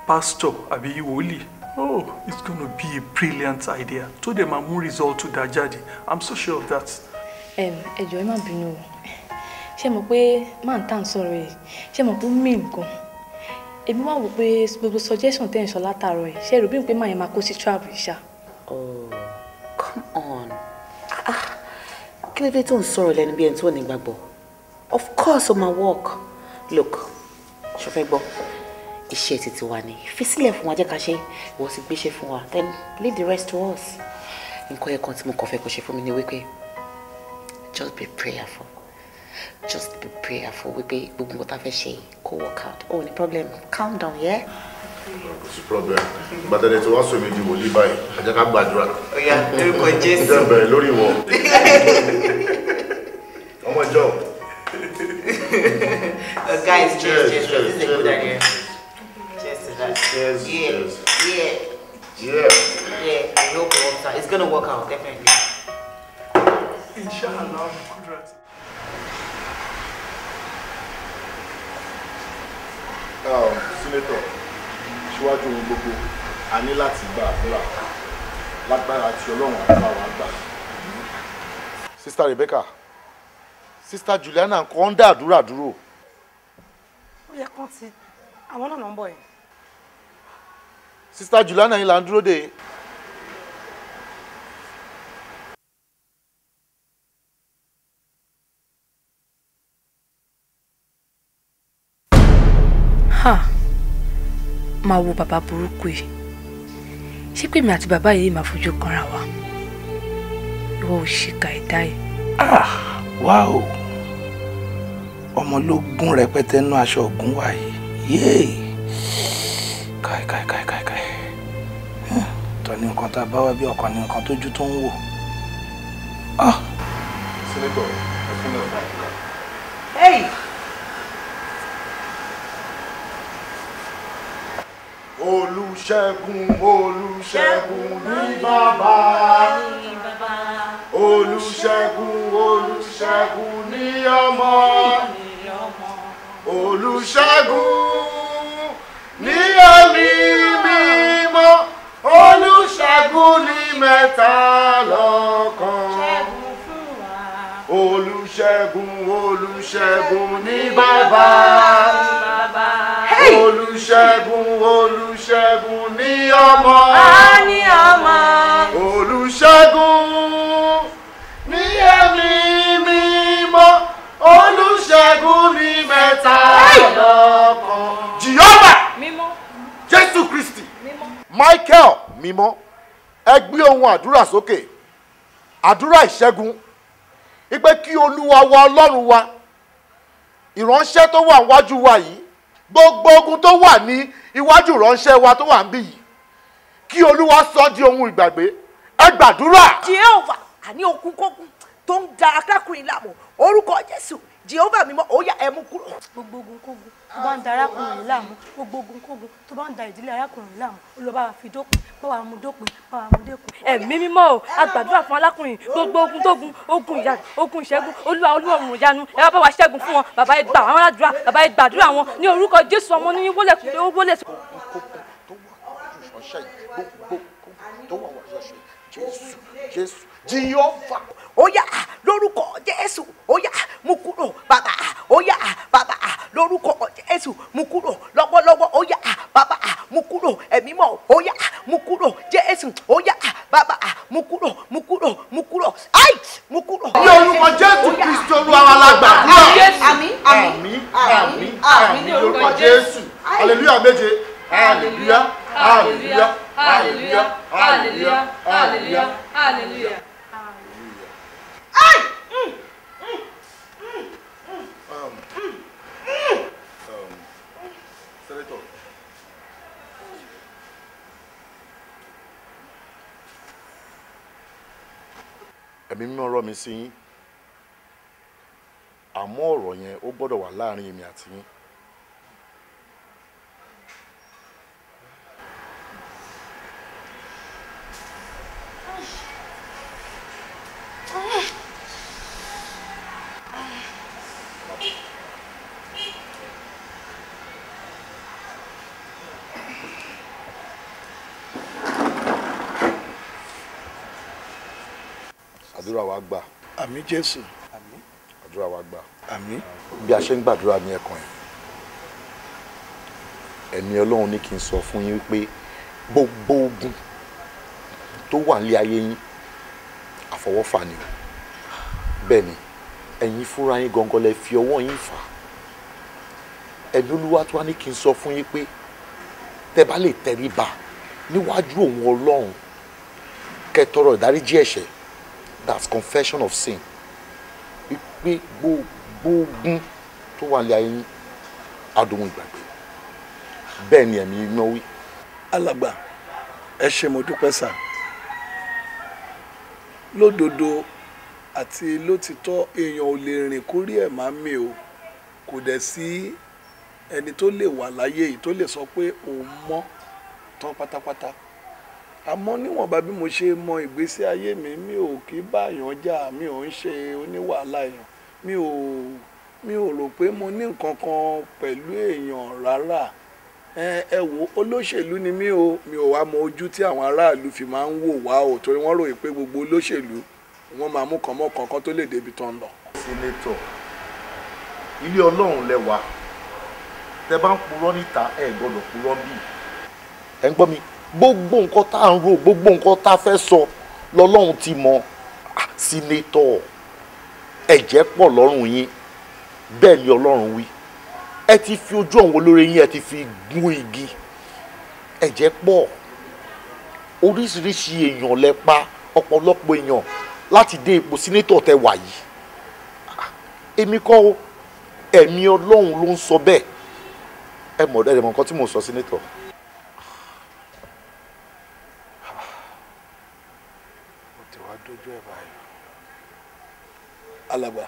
pastor àbí wòlíì. Oh, it's gonna be a brilliant idea tó dẹ̀ máa mú result tó dáa jáde. I'm so sure of that. Ẹ jọ̀ọ́ ẹ má bínú o. Ṣé mọ̀ pé máa ń tà ń sọ̀rọ̀ yìí, ṣé mọ̀ pé ó mí nǹkan? Èmi wá wò pé gbogbo suggestion tẹ́ ń sọ látàárọ̀ yìí, ṣé rò bí pé màá yẹn máa kó sí trap yìí ṣá. Oh, come on. Kí ló dé tó ń sọ̀rọ̀ lẹ́nu bí ẹni tó ní gbàgbọ́? Of course ó máa work. Look, ṣo fẹ́ gbọ́? Iṣẹ́ títí wa ni. Fi sílẹ̀ fún wa, jẹ́ ká ṣe. Ìwọ sì gbéṣẹ́ fún wa. Then leave the rest to us. Nǹkan ẹ̀kan tí mo kàn fẹ́ kó ṣe fún mi ni wípé just be prayerful. Just be prayerful wípé gbogbo nǹkan tá a fẹ́ ṣe kó work out. Oh, no problem. Calm down, yeah? Kò sí problem. Gbàtẹ́lẹ̀ tí wọ́n sọ mi di wòlíì báyìí, ẹ jẹ́ ká gbàdúrà. Ó yá, lórúkọ Jésù. Ẹ bẹ̀rẹ̀ lórí ìwọ. Ọmọ ìjọ. Guys, cheers, cheers, cheers. This is a good idea. Cheers to that. Cheers, yeah, cheers. Yeah. Yeah. Yeah, I hope it works out. It's gonna work out, definitely. Inshallah, Kudrat. Senator, síwájú ohun gbogbo, a ní láti gba àdúrà lágbára tí Ọlọ́run àdúrà wa gbà. Sister Rebecca, Sister Juliana kò ń dá àdúrà dúró. Ó yẹ kán ti àwọn náà ń bọ̀ yẹn. Sister Juliana yìí là ń dúró dè. Ha! Máa wo bàbá burúkú yìí. Ṣé pé èmi àti bàbá yìí máa fojú kanra wa? Ìwọ ò ṣìkà ẹ̀dá yìí. Ah! Wow! Ọmọ ló gún rẹpẹtẹ nú aṣọ ògùn wa yìí. Yéè! Káì káì káì káì káì. Tọ́ ní nǹkan tá a bá wá bí ọkàn ní nǹkan tójú tó ń wò. Senator, ẹ fún mi ọ̀gá. Hey! Olùṣègùn, Olùṣègùn ní bàbá. Olùṣègùn, Olùṣègùn ní ọmọ. Olùṣègùn ní ẹ̀mí mímọ́. Olùṣègùn ní mẹ́ta lọ́kan. Olùṣègùn, Olùṣègùn ní bàbá. Olùṣègùn, Olùṣègùn ní ọmọ. Ní ọmọ. Olùṣègùn ní ẹ̀mí mímọ́. Olùṣègùn ní mẹ́ta lọ́kan. Jèhófà Jésù Kristi Michael mímọ́, ẹ gbé ohùn àdúrà sókè, àdúrà ìṣẹ́gun, ipe kí Olúwa wa Ọlọ́run wa, ìránṣẹ́ tó wà níwájú wa yìí, gbogbo ogun tó wà ní iwájú ìránṣẹ́ wa tó wà níbí yìí, kí Olúwa sọ di ohun ìgbàgbé. Ẹ gbàdúrà. Jèhófà, àní okun kókun tó ń da arákùnrin láàmú, orúkọ Jésù, Jèhófà mímọ́, ó yá ẹ mú kúrò. Gbogbo ogun kógun tó bá ń da arákùnrin láàmú, gbogbo ogun kógun tó bá ń da ìdílé arákùnrin láàmú, Olúwa bá wa fi dópin, bá wa mú dópin, bá wa mú dópin. Ẹ̀mí mímọ́ o, a gbàdúrà fún alákùnrin, gbogbo ogun tógun, ogun ìyà, ogun ìṣẹ́gun, Olúwa Olúwa òrùn ìyanu, ẹ wá bá wa ṣẹ́gun fún wọn, bàbá ẹ gbà àwọn aládùúrà, bàbá ẹ gbàdúrà wọn ní orúkọ Jésù ọmọ ní wọlé wọlé. Jésù, Jèhófà. Ó yá lórúkọ Jésù, ó yá mú kúrò bàbá, ó yá bàbá lórúkọ Jésù mú kúrò lọ́wọ́lọ́wọ́, ó yá bàbá mú kúrò ẹ̀mí mọ́, ó yá mú kúrò Jésù, ó yá bàbá mú kúrò, mú kúrò, mú kúrò, ai mú kúrò. Ní orúkọ Jésù Kristi Olúwa wa la gbàdúrà. Àmín, àmín, àmín, àmín ní orúkọ Jésù. Hallelujah méje. Hallelujah, hallelujah, hallelujah, hallelujah, hallelujah, hallelujah. Senator. Ẹ̀mí mímọ́ rọ̀ mí sí yín, àmọ́ ọ̀rọ̀ yẹn ó gbọ́dọ̀ wà láàrin èmi àti yín. Àdúrà wa gbà. Àmín Jésù. Àdúrà wa gbà. Àmín. Bí a ṣe ń gbàdúrà ní ẹ̀kan yẹn, ẹ̀mí Ọlọ́run ní kí n sọ fún yín wípé gbogbo ogun tó wà nílé ayé yín àfọwọ́fà ni o. Bẹ́ẹ̀ ni, ẹ̀yin fúnra yín gangan lẹ fi ọwọ́ yín fà á. Ẹ̀mí Olúwa tó wá ní kí n sọ fún yín pé tẹ́ bá lè tẹríba níwájú òun Ọlọ́run, kẹ́ tọrọ ìdáríjì ẹ̀ṣẹ̀, that's confession of sin, wípé gbogbo ogun tó wà ní ayé yín adohun ìgbàgbé. Bẹ́ẹ̀ ni ẹ̀mí iná wí. Alàgbà, ẹ ṣé mo dúpẹ́ sà. Lódodo àti lótìtọ́, èèyàn ò lè rìn kórí ẹ̀ máa mì o. Kò dẹ̀ sí ẹni tó lè wà láyé yìí tó lè sọ pé òun mọ́ tán pátápátá. Àmọ́ níwọ̀nba bí mo ṣe mọ ìgbésí ayé mi, mi ò kí bá èèyàn jà, mi ò ń ṣe oníwàhálà èèyàn, mi ò rò pé mo ní nǹkan kan pẹ̀lú èèyàn rárá. Ẹ wo, olóṣèlú ni mí o, mi ò wá mọ ojú tí àwọn aráàlú fi máa ń wò wá o, torí wọ́n ròyìn pé gbogbo olóṣèlú wọ́n máa mú kan mọ́ kankan tó lè débi tán lọ. Senator, ilé Ọlọ́run lẹ wà, tẹ bá ń purọ́ níta ẹ gbọ́dọ̀ purọ́ bí. Ẹ ń gbọ́ mi, gbogbo nǹkan tá à ń rò, gbogbo nǹkan tá a fẹ́ sọ lọ́lọ́run ti mọ̀. Senator, ẹ̀jẹ̀ pọ̀ lọ́rùn yín, bẹ́ẹ̀ ni Ọlọ́run wí. Ẹ ti fi ojú àwọn olóore yín, ẹ ti fi gún igi. Ẹ̀jẹ̀ pọ̀. Oríṣiríṣi èèyàn lẹ pa, ọ̀pọ̀lọpọ̀ èèyàn láti dé ipò sínétọ̀ tẹ wà yìí. Èmi kọ́ o, ẹ̀mí Ọlọ́run ló ń sọ bẹ́ẹ̀. Ẹ mọ̀ ẹ mọ̀ nǹkan tí mò ń sọ, sínétọ̀. Mo ti wá dójú ẹ̀ báyìí. Alàgbà,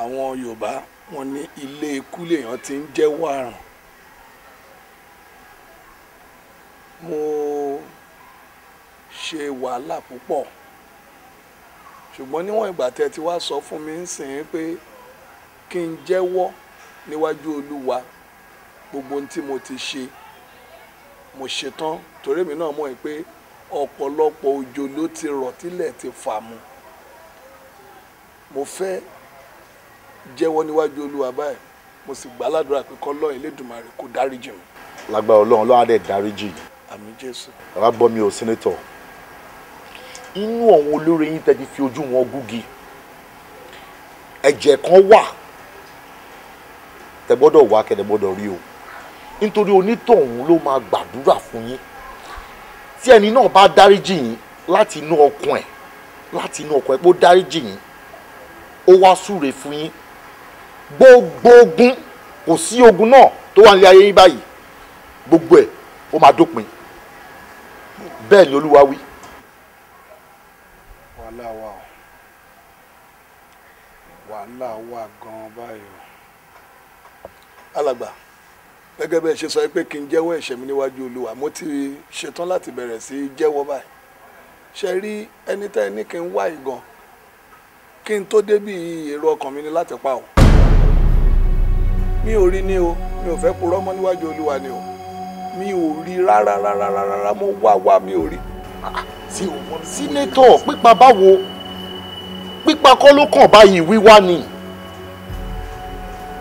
àwọn Yorùbá wọ́n ní ilé ikú lèèyàn ti ń jẹ́wọ́ àrùn. Mo ṣe wàhálà púpọ̀, ṣùgbọ́n níwọ̀n ìgbà tẹ́ ti wá sọ fún mi ń sìn pé kí n jẹ́wọ́ níwájú Olúwa gbogbo ohun tí mo ti ṣe, mo ṣetán, torí èmi náà mọ̀ pé ọ̀pọ̀lọpọ̀ òjò ló ti rọ̀ tílẹ̀ ti fà mu. Mo fẹ́ jẹ́wọ́ níwájú Olúwa báyìí, mo sì gbàládùra pé k'Ọlọ́run Elédùmarè kó dáríjì mi. Lágbára Ọlọ́run, Ọlọ́run á dẹ̀ dáríjì. Àmín Jésù. Bàbá gbọ́ mi ò, sínétọ̀. Inú àwọn olóore yín tẹ́ ti fi ojú wọn gúgi, ẹ̀jẹ̀ kan wà tẹ́ gbọ́dọ̀ wá, kẹ́ gbọ́dọ̀ rí o, nítorí onítọ̀hún ló máa gbàdúrà fún yín. Tí ẹni náà bá dáríjì yín láti inú ọkàn ẹ̀, láti inú ọkàn ẹ̀ pé ó dáríjì yín, ó wá súre fún yín, gbogbo ogun, kò sí ogun náà tó wà nílé ayé yín báyìí, gbogbo ẹ̀ ó máa dópin. Bẹ́ẹ̀ ni Olúwa wí. Wàhálà wà o, wàhálà wà gan-an báyìí o. Alàgbà, gẹ́gẹ́ bẹ́ẹ̀ ṣe sọ pé kí n jẹ́wọ́ ẹ̀ṣẹ̀ mi níwájú Olúwa, mo ti ṣetán láti bẹ̀rẹ̀ sí í jẹ́wọ́ báyìí. Ṣe rí ẹni tẹ́ ẹ ní kí n wá ìgan, kí n tó débí èrò ọkàn mi ni láti pa o. Mi ò rí ní o, mi ò fẹ́ purọ́ mọ́ níwájú Olúwa ni o. Mi ò rí rárá rárá rárá, mo wá mi ò rí. Sínétọ̀, pípa báwo? Pípa kọ́ ló kàn báyìí, wíwá ni.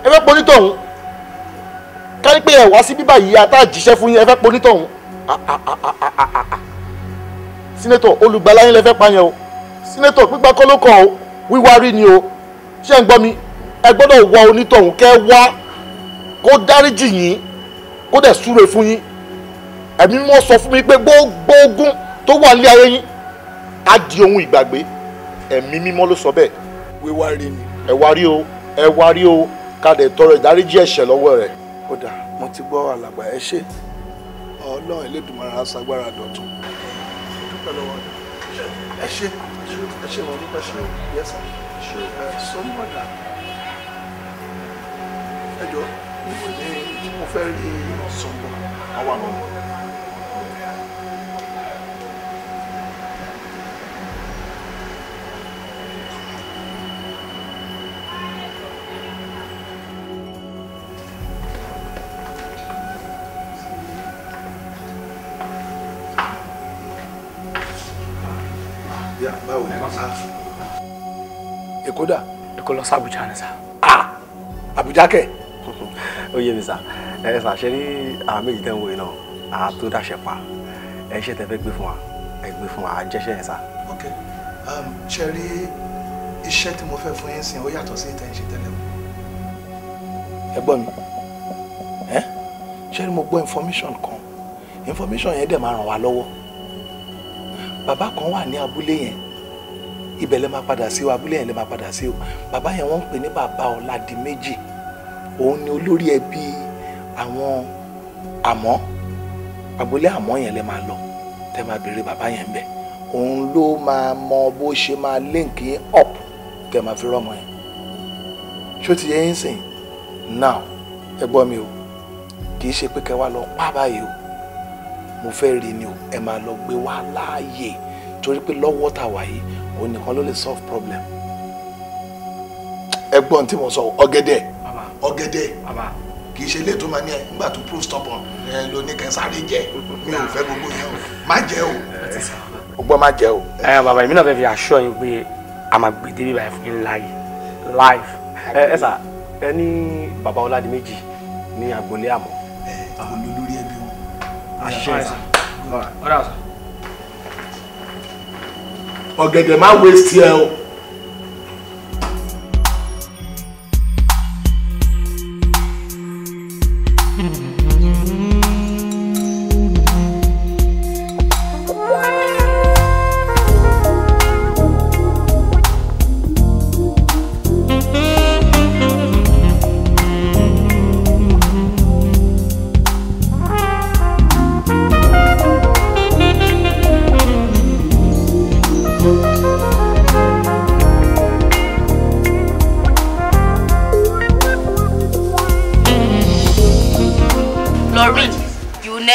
Ẹ fẹ́ ponítọ̀hún, kárí pé ẹ wá sí bíbá yìí ata jíṣẹ́ fún yín, ẹ fẹ́ ponítọ̀hún. Sínétọ̀, olùgbàlà yín lẹ fẹ́ pa yẹn o. Sínétọ̀, pípa kọ́ ló kàn o, wíwá rí ni o. Ṣé ń gbọ́ mi? Ẹ gbọ́dọ̀ wá onítọ̀hún, kẹ́ wá kó dáríjì yín, kó dẹ̀ súre fún yín. Ẹ̀mí mímọ́ sọ fún mi pé gbogbo ogun tó wà nílé ayé yín á di ohun ìgbàgbé. Ẹ̀mí mímọ́ ló sọ bẹ́ẹ̀. Wíwá rí ni. Ẹ wá rí o, ẹ wá rí o, ká dẹ̀ tọrọ ìdáríjì ẹ̀ṣẹ̀ lọ́wọ́ rẹ̀. Ó dà, mo ti gbọ́ alàgbà, ẹ ṣé. Ọlọ́run Elédùmarè á ṣagbára dọ̀tun. Dúpẹ́ lọ́wọ́ rẹ̀. Ẹ ṣé, ẹ ṣé, mo dúpẹ́ ṣe o. Yes sir. Ṣé ẹ sọmọdà? Ẹ jọ, mo fẹ́ rí Sọ̀nbọ̀. Àwa náà. Èkó dà? Èkó lọ sí Àbújá ni sá. Àbújá kẹ̀? Ó yé mi sá. Ẹ sà, ṣe ní àwọn méjì tẹ́ ń wo iná, àá tó dáṣẹ pa. Ẹ ṣe tẹ́ fẹ́ gbé fún wa, ẹ gbé fún wa, à jẹ́ṣẹ́ yẹn sá. Ok, ṣe rí iṣẹ́ tí mo fẹ́ fún yín sìn, ó yàtọ̀ sí ìtẹ̀ ń ṣe tẹ́lẹ̀ o. Ẹ gbọ́ mi, ẹ ṣe rí mo gbọ́ information kan, information yẹn dẹ̀ máa ràn wá lọ́wọ́. Bàbá kan wà ní abúlé yẹn, ibẹ̀ lẹ máa padà sí o, abúlé yẹn lẹ máa padà sí o. Bàbá yẹn wọ́n ń pè ní bàbá Ọládìméjì, òun ni olórí ẹbí àwọn àmọ́ abúlé àmọ́ yẹn lẹ máa lọ, tẹ máa béèrè bàbá yẹn bẹ̀. Òun ló máa mọ bó ṣe máa link yín up tẹ máa fi rọ́mọ yẹn. Ṣó ti yẹ yín sìn? Now ẹ gbọ́ mi o, kì í ṣe pé kẹ́ wá lọ pa báyìí o, mo fẹ́ rí ni o, ẹ máa lọ gbé wá láàyè, torí pé lọ́wọ́ tá wà yìí òun nìkan ló lè solve problem. Ẹ gbọ́ ohun tí mo sọ, ọ̀gẹ̀dẹ̀ ọ̀gẹ̀dẹ̀ kì í ṣe ilé tó máa ní ẹ nígbà tó prove stubborn ẹ ló ní kẹ́ sáré jẹ, mi ò fẹ́ gbogbo yẹn o, má jẹ o, o gbọ́ má jẹ o. Ẹ bàbá, èmi náà fẹ́ fi assure yín pé a máa gbé débi báyìí fún yín láàyè live. Ẹ sà, ẹ ní bàbá Ọládìméjì ní agboolé àmọ́. Ẹ àwọn olórí ẹbí wọn. Àṣìṣe sà. Ọ̀rẹ́ àṣà. Ọ̀gẹ̀dẹ̀ má waste ẹ o.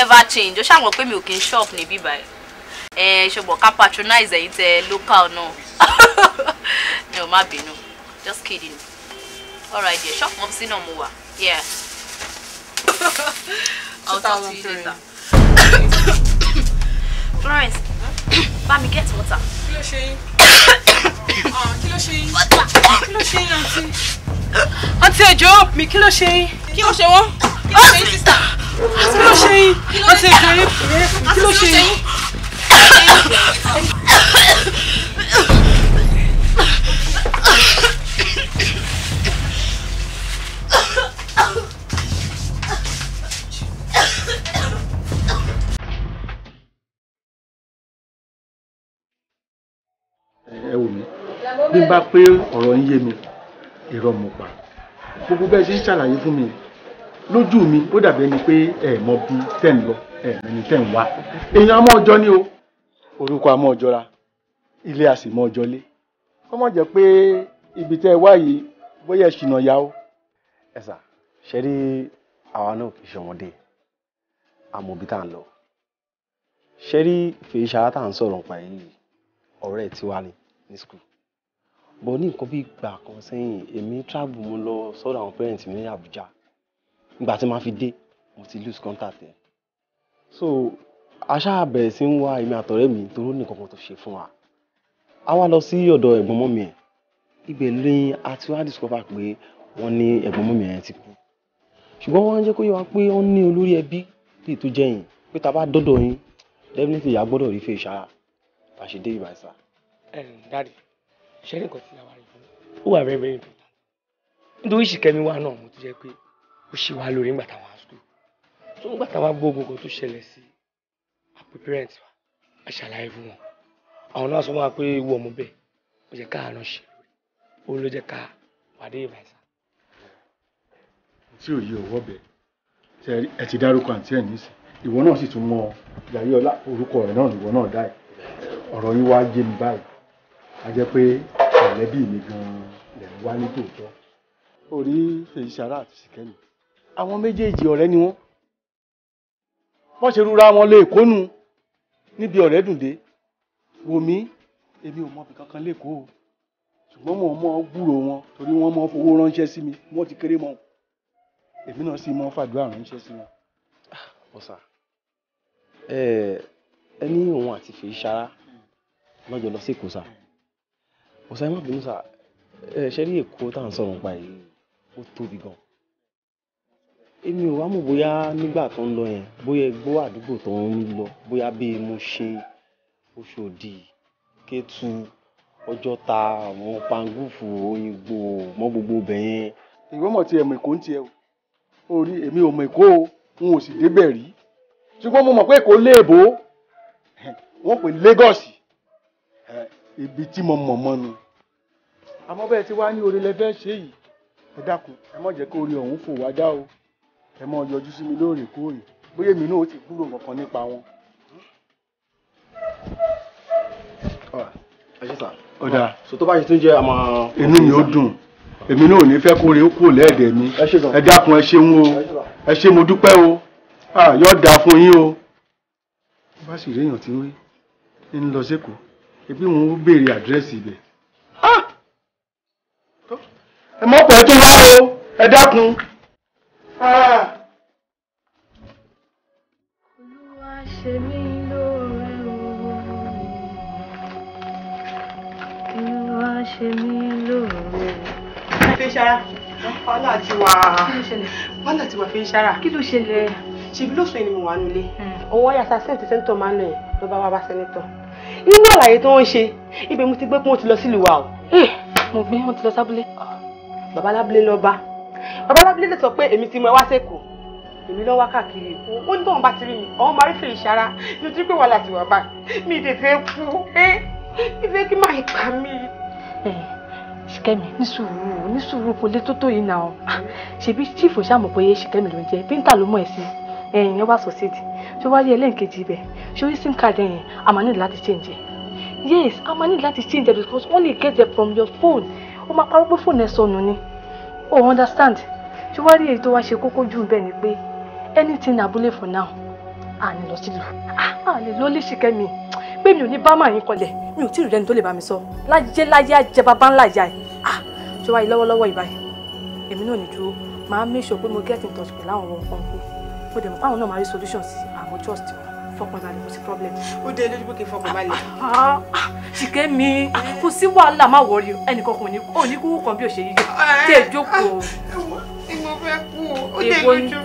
Never change. Ó ṣàmọ̀ pé mi ò kí n shop níbí báyìí. Ẹ ṣùgbọ́n ká patronize ẹ̀yin tẹ local náà. No, má bínú. Just kidding. Alright dear, shop mọ̀ sí náà mo wà. Yeah. I'll talk to you later. Florence, bá mi get water. Kí ló ṣe yín? Kí ló ṣe yín? Kí ló ṣe yín, àǹtí? Àǹtí, ẹ jọ̀ọ́ mi, kí ló ṣe yín? Kí ló ṣe wọ́n? Kí ló ṣe yín, sísá? Kí ló ṣe yín? Àǹtí, ẹ jọ̀ọ́ yín. Kí ló ṣe yín? Ẹ wò mí, bí n bá pé ọ̀rọ̀ ń yé mi, irọ́ mo pa. Gbogbo bẹ́ẹ̀ ṣe ń ṣàlàyé fún mi lójú mi, ó dàbí ẹni pé ẹ mọ bí tẹ́ ń lọ, ẹ mẹni tẹ́ ń wá. Èèyàn àmọ́ ọjọ́ ni o, orúkọ àmọ́ ọjọ́ra, ilé a sì mọ́ ọjọ́ lé. Kọ́ mọ̀ jẹ́ pé ibi tẹ́ ẹ wá yìí bóyá ẹ ṣìnà ya o. Ẹ sà, ṣe rí àwa náà kì í ṣọmọdé, àmọ́ ibi tá à ń lọ. Ṣe rí Fèyíṣará tá à ń sọ̀rọ̀ nípa yìí, ọ̀rẹ́ tiwa ni ní school. But ní nǹkan bí ìgbà kan sẹ́yìn, èmi travel, mo lọ sọ́dọ̀ àwọn parents mi ní Abuja. Ìgbà tí màá fi dé, mo ti lose contact ẹ̀. So a ṣáà bẹ̀rẹ̀ sí ń wá, èmi àtọ̀rẹ́ mi, torí ó ní nǹkan kan tó ṣe fún wa. A wá lọ sí ọ̀dọ̀ ẹ̀gbọ́n mọ́mì ẹ̀. Ibẹ̀ ni a ti wá discover pé wọ́n ní ẹ̀gbọ́n mọ́mì ẹ̀ ti kú. Ṣùgbọ́n wọ́n jẹ́ kó yé wa pé wọ́n ní olórí ẹbí tí tó jẹ́ yín, pé tá a bá dọ́dọ̀ yín, definitely a gbọ́dọ̀ rí Fèyíṣará. Bá ṣe dé ìbàṣà. Daddy, ṣe ní nǹkan tí a wá rí fún ó wà very very important, nítorí Ṣìkẹ́mi wa náà mo ti jẹ́ pé ó ṣe wá lórí nígbà táwọn school. So nígbà táwọn gbógun kan tó ṣẹlẹ̀ sí àpè parents wa, a ṣàlàyé fún wọn, àwọn náà sọ fún wa pé ewu ọmọ bẹ́ẹ̀ ó jẹ́ káàánú ṣe lórí ó ló jẹ́ ká pàdé ìbàṣà. Tí ò yí ọwọ́ bẹ̀ ẹ ti dárúkọ àǹtí ẹ̀ nísìn, ìwọ náà sì tún mọ Yàyíọlá, orúkọ rẹ̀ náà ìwọ náà dá ẹ̀. Ọ̀rọ̀ yín wá yé mi báyìí, a jẹ́ pé mọ̀lẹ́bí mi gan-an lẹ̀ ń wá ní tòótọ́. Orí Fèyíṣará àti Ṣìkẹ́mi, àwọn méjèèjì ọ̀rẹ́ ni wọ́n. Wọ́n ṣe rúra wọn lé èkó nu níbi ọ̀rẹ́ dùn dé. Wò mí, èmi ò mọbi kankan lẹ́kọ̀ọ́ o, ṣùgbọ́n mo mọ gbúrò wọn torí wọ́n mọ fowó ránṣẹ́ sí mi, wọ́n ti kéré mọ́, èmi náà sì mọ fàdúrà ránṣẹ́ sí wọn. Ọ̀sà, ẹ ní òun àti Fèyíṣará lọ́jọ́ lọ sí Èkó sà. Ọ̀sà, ẹ má bínú sà, ẹ ṣe rí Èkó tá à ń sọ̀rọ̀ nípa yìí, ó tóbi gan. Èmi ò wá mọ̀ bóyá nígbà tó ń lọ yẹn, bóyá igbó àdúgbò tó ń lọ, bóyá bíi Mushin, Oṣòdì, Kétu, Ọjọ́ta, àwọn Pangúfù, Òyìngbò, mọ́ gbogbo ibẹ̀ yẹn. Ìwọ mọ̀ tí ẹ mọ̀ Èkó ń tiẹ̀ o. Orí èmi ò mọ̀ Èkó o, n ò sì débẹ̀ rí. Ṣùgbọ́n mo mọ̀ pé Èkó léèbó, wọ́n pè Lagos, ibi tí mo mọ̀ mọ́ nu. Àmọ́ bẹ́ẹ̀ tí wàá ní orí lẹ fẹ́ ṣe yìí, ẹ dákun, ẹ má jẹ́ kó orí ọ̀hún fò wá dá o. Ẹ má yọjú sí mi lóòrèkóòrè, bóyá èmi náà ó ti gbúrò kankan nípa wọn. Ẹ ṣé sà. Ó dáa. So tó bá ṣe tún jẹ́ àmọ́. Inú mi ó dùn, èmi náà ò ní fẹ́ kóore ó kúrò lẹ́ẹ̀dẹ̀ mi. Ẹ dákun, ẹ ṣeun o, ẹ ṣé, mo dúpẹ́ o, yóò dáa fún yín o. Bá sì réèyàn tí ń lọ sékòó, ebi wọn ó béèrè àdírẹ́sì ibẹ̀. Ẹ mọ̀ pẹ́ tó wá o, ẹ dákun. Olúwa ṣe mí lóore o, Olúwa ṣe mí lóore. Fèyíṣará, wàhálà ti wà. Wàhálà ti wà, Fèyíṣará. Kí ló ṣẹlẹ̀? Ṣèbí lóṣù yìí ni mo wà nílé. Owó yàtọ̀ sẹ́ǹtì sẹ́ńtọ̀ máa ń lọ yẹn ló bá wá bá sẹ́ńtọ̀. Nínú àlàyé tó ń ṣe, ibẹ̀ mo ti gbé pé wọ́n ti lọ sílùú wa o. Mo gbé wọn ti lọ sábúlé. Bàbá alábúlé lọ bá. Bàbá alábúlé lè sọ pé èmi ti mú ẹ wá sẹ́kọ̀ọ́. Èmi lọ wá káàkiri Èkó. Ó ní tóun bá ti rí mi, àwọn máa rí Fèyíṣará. Nítorí pé wàhálà ti wà báyìí. Mi ì tètè kú. Ìfẹ́ kí máa pa mí. Ṣìkẹ́mi, ní sùúrù, ní sùúrù, kò lè tó tó yìí náà. Ṣebí chief ò ṣàmọ̀ pé Ṣìkẹ́mi ló ń jẹ́, píńtà ló mọ̀ ẹ́ sí. Ẹ̀yìn yẹn wá sọ̀sídì. Ṣé wàá rí ẹlẹ́ǹkejì ibẹ̀? Ṣé orí sim card ẹ̀yìn a máa ní láti change ẹ̀? Yes, a máa ní láti change ẹ̀ because wọ́n lè get it from your phone. Ó máa parọ́ pé fóònù ẹ̀ sọnù ni. O understand? Ṣé wàá rí èyí tó wá ṣe kókó jù bẹ́ẹ̀ ni pé anything abúlé for now, À ní lọ sílùú. À lè lọ lè Ṣìkẹ́mi. Pé mi ò ní bá màá yín kọlẹ̀, mi ò tí ì rẹ́ni tó lè bá mi sọ. Láyé láyé àjẹ bàbá ńlá ìyá ẹ̀. Ṣé wáyé lọ́wọ́lọ́wọ́ ìbáyìí? Èmi náà ní dúró. Màá make sure pé mo get in touch pẹ̀lú àwọn ọmọ ọ̀nkú. Mo dẹ̀ mọ̀ páwọn náà máa rí solution sí àmọ́ trust wọn. Fọkàn balẹ̀, kò sí problem. Ó dé lójú pé kí n fọkàn balẹ̀. Ṣìkẹ́mi, kò sí wàhálà, má wọrí ẹnìkan kò ní kú kan bí ò ṣe yíyẹ. Tí ẹ jókòó. Mo fẹ́ kú o, ó dé lójú.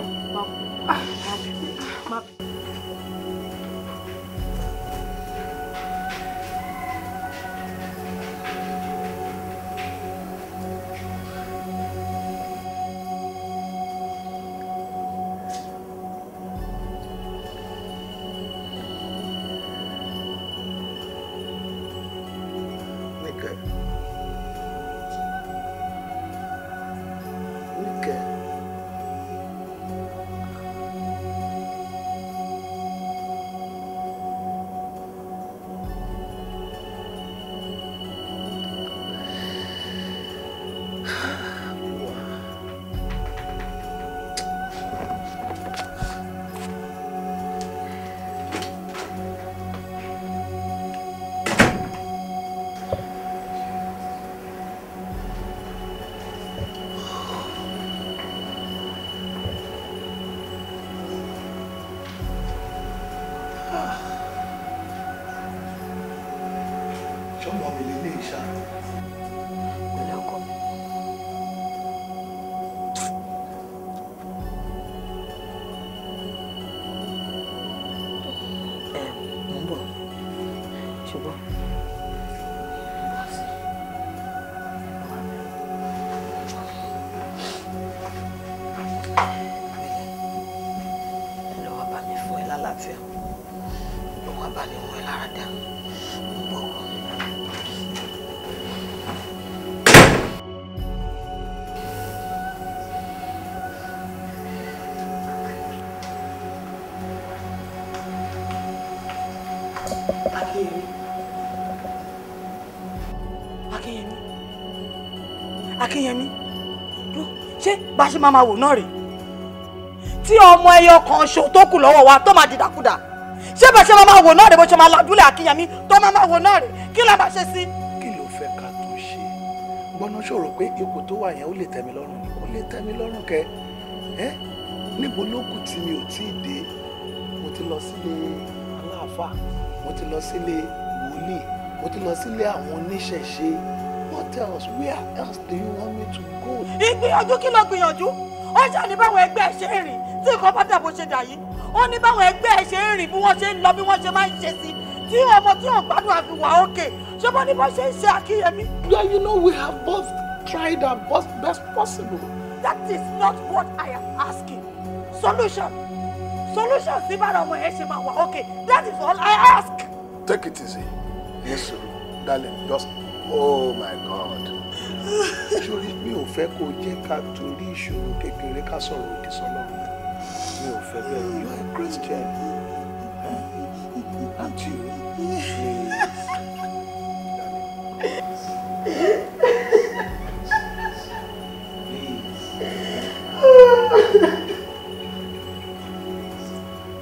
Ṣọmọ mi lè ṣá. Pẹ̀lẹ́ ọkọ mi. Mo ń bọ̀, ṣùgbọ́n mo bọ̀ sí. Pẹ̀lẹ́, lọ́wọ́ bá mi fún ẹ lálàáfíà, lọ́wọ́ bá mi mú ẹ lára dá. Mo ń bọ̀ ọkọ mi. Akínyẹmí, Akínyẹmí, ṣé bá ṣe máa wò náà rèé tí ọmọ ẹyọ kan ṣo tó kù lọ́wọ́ wa tó máa dìdàkudà? Ṣé bá ṣe máa wò náà rèé bó ṣe máa lajúlẹ̀ Akínyẹmí tó máa wò náà rèé? Kí la máa ṣe sí? Kí ló fẹ́ ká tó ṣe? Gbọ́nà ṣòro pé ipò tó wà yẹn ó lè tẹ́ mi lọ́rùn ni, kò lè tẹ́ mi lọ́rùn kẹ́ ẹ́. Níbo ló kù tí mi ò tí ì dé? Mo ti lọ sílé aláàfáà, mo ti lọ sílé wòlíì, mo ti lọ sílé àwọn oníṣẹ̀ṣe. What else? Where else do you want me to go? Ìgbìyànjú kí ló gbìyànjú? Ó ṣe ní báwọn ẹgbẹ́ ẹ̀ ṣe ń rìn tí nǹkan bá dà bó ṣe dà yìí. Ó ní báwọn ẹgbẹ́ ẹ̀ ṣe ń rìn bí wọ́n ṣe ń lọ bí wọ́n ṣe máa ń ṣe sí. Tí ọmọ tí ò gbádùn àfi wà ókè. Ṣé bó ní bó ṣe ń ṣe Akínyẹmí? Yeah, you know we have both tried our best possible. That is not what I am asking. Solution. Solution sí bára ọmọ ẹ̀ ṣe máa wà ókè. That is all I ask. Take it easy. Yes, sir. Darling, just oh my God. Sori mi ò fẹ́ kó jẹ́ ká torí ìṣòro kékeré ká sọ̀rọ̀ òdì sọ́lọ́run. Mi ò fẹ́ bẹ́ẹ̀. You are a Christian. Aren't you? Please. Please.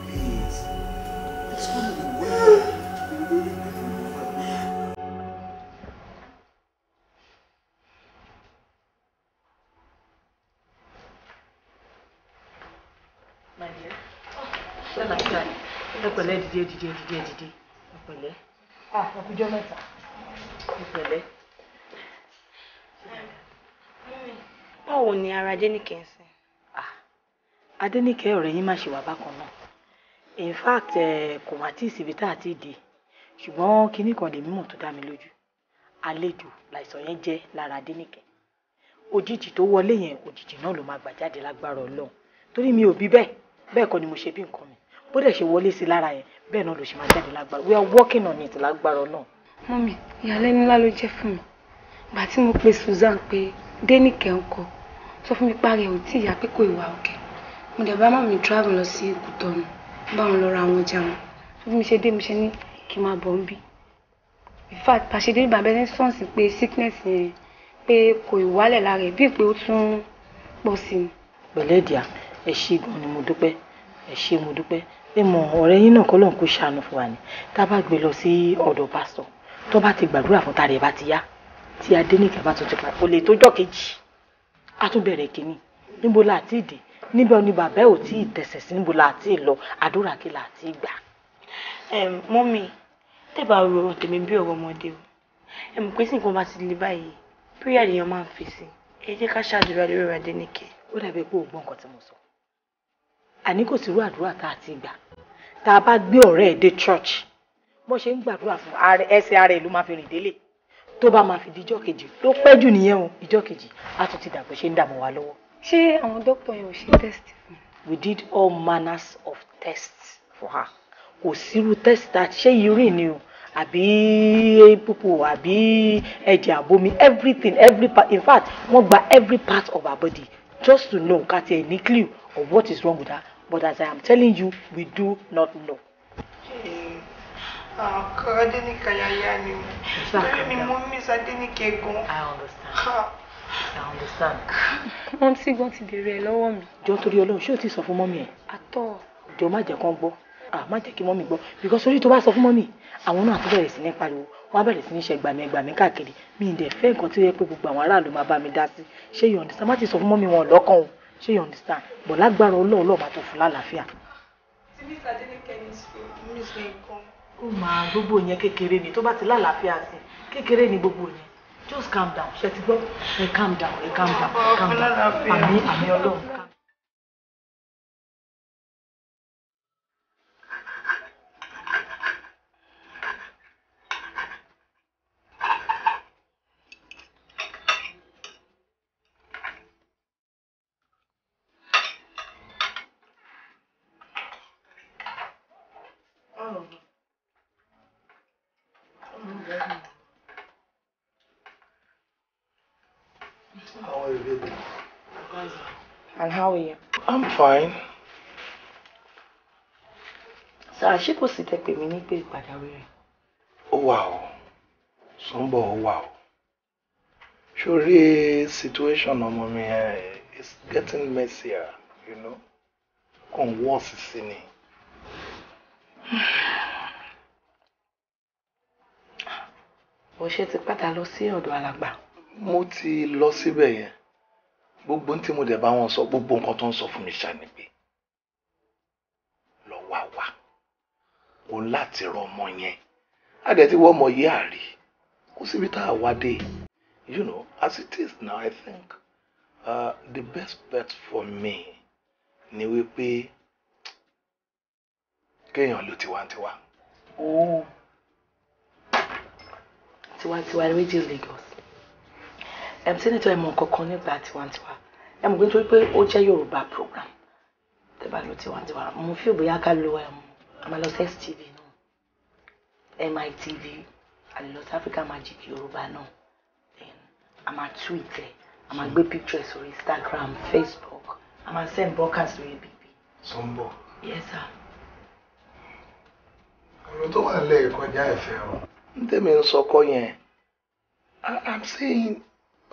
Please. It's gonna be well. Ẹ pẹ̀lẹ́, dìde dìde dìde dìde. Ẹ pẹ̀lẹ́. Ah, ọkùnjọ́ mẹ́ta. Ẹ pẹ̀lẹ́. Báwo ni ara Adéníkẹ́ ń sìn? Adéníkẹ́ ọ̀rẹ́ yín má ṣe wà bákan náà. In fact, kò má tí ì síbi tá a ti dé. Ṣùgbọ́n kinní kan lèmi mọ̀ tó dá mi lójú. Àlejò láìsàn yẹn jẹ́ lára Adéníkẹ́. Òjijì tó wọlé yẹn, òjijì náà ló máa gbà jáde lágbára Ọlọ́run. Torí mi ò bí bẹ́ẹ̀, bẹ́ẹ̀ kọ́ ni mo ṣe bí nǹkan mi. Bó dẹ̀ ṣe wọlé sí lára yẹn, bẹ́ẹ̀ náà ló ṣe máa jáde lágbára. We are working on it lágbára Ọlọ́run. Mọ́mì, ìyàlẹ́nu ńlá ló jẹ́ fún mi. Ìgbà tí mo pe Susan pé Dénìkẹ́ ń kọ́, sọ fún mi párí ẹ̀ ò tí ìyá pé kò ìwà òkè. Mo dẹ̀ bá mọ́mì travel lọ sí Kútọ́nù, bá wọn lọ ra àwọn ọjà wọn. Tó bí mi ṣe dé, mo ṣe ní kí n máa bọ̀ ń bí. In fact, bá ṣe dé bàbá ẹni sọ̀nsì pé sickness yẹn pé kò ìwálẹ̀ lára ẹ̀ bíi pé ó tún pọ̀ sí i. Pẹ̀lẹ́ díà, ẹ ṣé gan ni mo dúpẹ́, ẹ ṣé mo dúpẹ́. Ẹ mọ̀ ọ̀rẹ́ yín náà kọ́lọ́n kó ṣàánú fún wa ni. Tá a bá gbé lọ sí ọ̀dọ̀ pásítọ̀, tó bá ti gbàdúrà fún tàrẹ̀ bá ti yá, tí Adéníkẹ́ bá tún ti pa, kò lè tó jọ́ kejì. A tún bẹ̀rẹ̀ kínní. Níbo la ti dé? Níbo ni bàbá ò tí ì tẹ̀sẹ̀ sí? Níbo la ti lọ? Àdúrà kí la ti gbà? Mọ́mì, tẹ́ bá ro ọ̀rọ̀ tèmi bí ọ̀rọ̀ ọmọdé o. Ẹ mọ̀ pé tí nǹkan bá ti le báyìí, prayer lèèyàn máa ń fi sí. Ẹ jẹ́ ká ṣàdúrà lórí ọ̀rọ̀ Adéníkẹ́. Ó dàbí pé o gbọ́ nǹkan tí mo sọ. Àní kò sí irú àdúrà tá a ti gbà. Tá a bá gbé ọ̀rẹ́ ẹ̀ dé church, bó ṣe ń gbàdúrà fún ẹsẹ̀ ara ẹ̀ ló máa fi rìn délé. Tó bá máa fi di ijọ́ kejì, ló pẹ́ jù nìyẹn o, ijọ́ kejì, á tún ti dàgbọ́ ṣe ń dààmú wa lọ́wọ́. Ṣé àwọn dókítà yẹn ò ṣe test fún? We did all manners of tests for her. Kò sírú test tá ṣé urine ni o, àbí púpù, àbí ẹ̀jẹ̀ àbomi, everything, every part. In fact, wọ́n gba every part of her body just to know ká tiẹ̀ ní clue of what is wrong with her. But as I am telling you, we do not know. Ọkọ Adéníkẹ́ yáyá ni o. Torí mi mo miss Adéníkẹ́ gan. I understand. I understand. Wọ́n tí gan ti bèrè ẹ lọ́wọ́ mi. Jọ torí Ọlọ́run, ṣé o ti sọ fún mọ́mí ẹ̀? Àtọ̀. Jọ má jẹ́ kán gbọ́. Ah, má jẹ́ kí mọ́mí gbọ́. Because orí tó bá sọ fún mọ́mí, àwọn náà tún bẹ̀rẹ̀ sí ní pariwo. Wọ́n á bẹ̀rẹ̀ sí ní ṣe gbàmí káàkiri. Mi ì dẹ̀ fẹ́ nǹkan tí ó yẹ pé gbogbo àwọn aráàlú máa bá mi dá sí. Ṣé you understand? Má ti sọ fún mọ́mí wọn lọ́kàn o. Ṣé you understand? Bọ̀ lágbára Ọlọ́run Ọlọ́run máa tó fún lálàáfíà. Tí miss Adéníkẹ́ ní school, miss mi gan. Ó máa gbogbo yẹn kékeré ni tó bá ti lálàáfíà sí kékeré ni gbogbo yẹn. Just calm down, ṣe ti gbọ́? Ẹ calm down, ẹ calm down, ẹ calm down. Àmín, àmín Ọlọ́run. How are you, baby? And how are you? I'm fine. Sir, ṣé kò sí tẹ́ pè mí ní pé pàjáwìrì? Ó wà o. Sùnbọ̀ ó wà o. Ṣorí situation ọmọ mi yẹn is getting messier, you know. Kàn worse sí ni. Bó ṣe ti padà lọ sí ọ̀dọ̀ alàgbà. Mo ti lọ síbẹ̀ yẹn. Gbogbo tí mo dẹ̀ bá wọn sọ, gbogbo nǹkan tó ń sọ fún mi ṣá ni pé lọ wá wá. Òun láti rọ ọmọ yẹn. A dẹ̀ ti wọ́ ọmọ yìí àrí. Kó síbi tá a wá dé. You know, as it is now, I think the best bet for me ni wípé kéèyàn ló tiwantiwa. Oh. Tiwantiwa Radio Lagos. Senator, ẹ mọ̀ nǹkan kan nípa tiwantiwa. Ẹ mọ̀ pé nítorí pé ó jẹ́ Yorùbá program. Tẹ́ bá lo tiwantiwa, mo feel bóyá ká lo a máa lọ sí STV náà, MITV, a lè lọ sí Africa Magic Yorùbá náà. Then a máa tweet ẹ̀, a máa gbé pictures sórí Instagram, Facebook, a máa send broadcast sórí BB. Sùnbọ̀. Yes, sir. Ọ̀rọ̀ tó wà nílẹ̀ kọjá ẹ̀fẹ̀ o. N tẹ́mi ń sọ kọ́ yẹn, I'm saying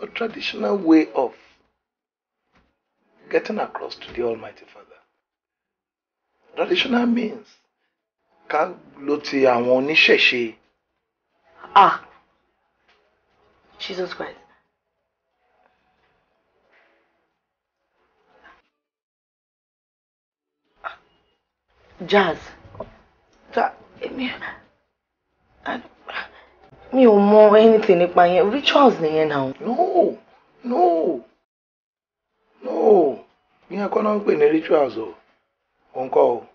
a traditional way of getting across to the Almighty Father. Traditional means ká ló ti àwọn oníṣẹ̀ṣe. Ah, Jesus Christ. Jazz. Mi ò mọ anything nípa yẹn. Rituals nìyẹn náà. No, no, no. Ìyẹn kọ́ náà ń pè ní rituals o. Òun kọ́ o.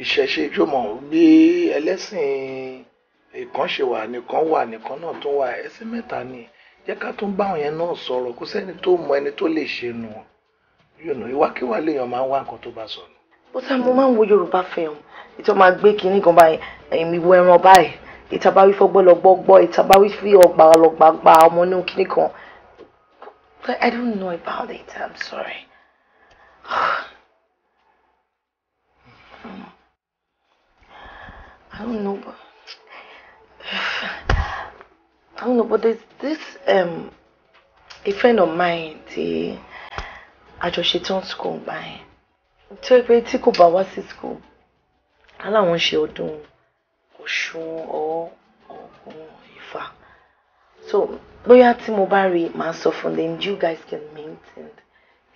Ìṣẹ̀ṣe jọmọ̀ bí ẹlẹ́sìn ìkan ṣe wà nìkan wà nìkan náà tó wà ẹ̀sìn mẹ́ta ni. Jẹ́ ká tún bá àwọn yẹn náà sọ̀rọ̀ kó sẹ́ni tó mọ ẹni tó lè ṣe nù. You know, ìwákíwá lèèyàn máa ń wá nǹkan tó bá sọnù. Bó sá mo máa ń wo Yorùbá film. Ìtọ́ máa gbé kinní kan báyìí, èmi wo ẹran báyìí. Ìtàbáwí fọgbọ́lọgbọ́ gbọ́, ìtàbáwí fi ọgbà ọlọ́gbà gba ọmọ inú kinní kan. But I don't know about it. I'm sorry. I don't know, but I don't know, but there's this a friend of mine tí a jọ ṣetán school báyìí. Tó pé tí kò bá wá sí school, Aláwọn ṣe ọdún Ọ̀ṣun or Ògún Ifá. So bóyá tí mo bá rí, màá sọ fún, then you guys can meet and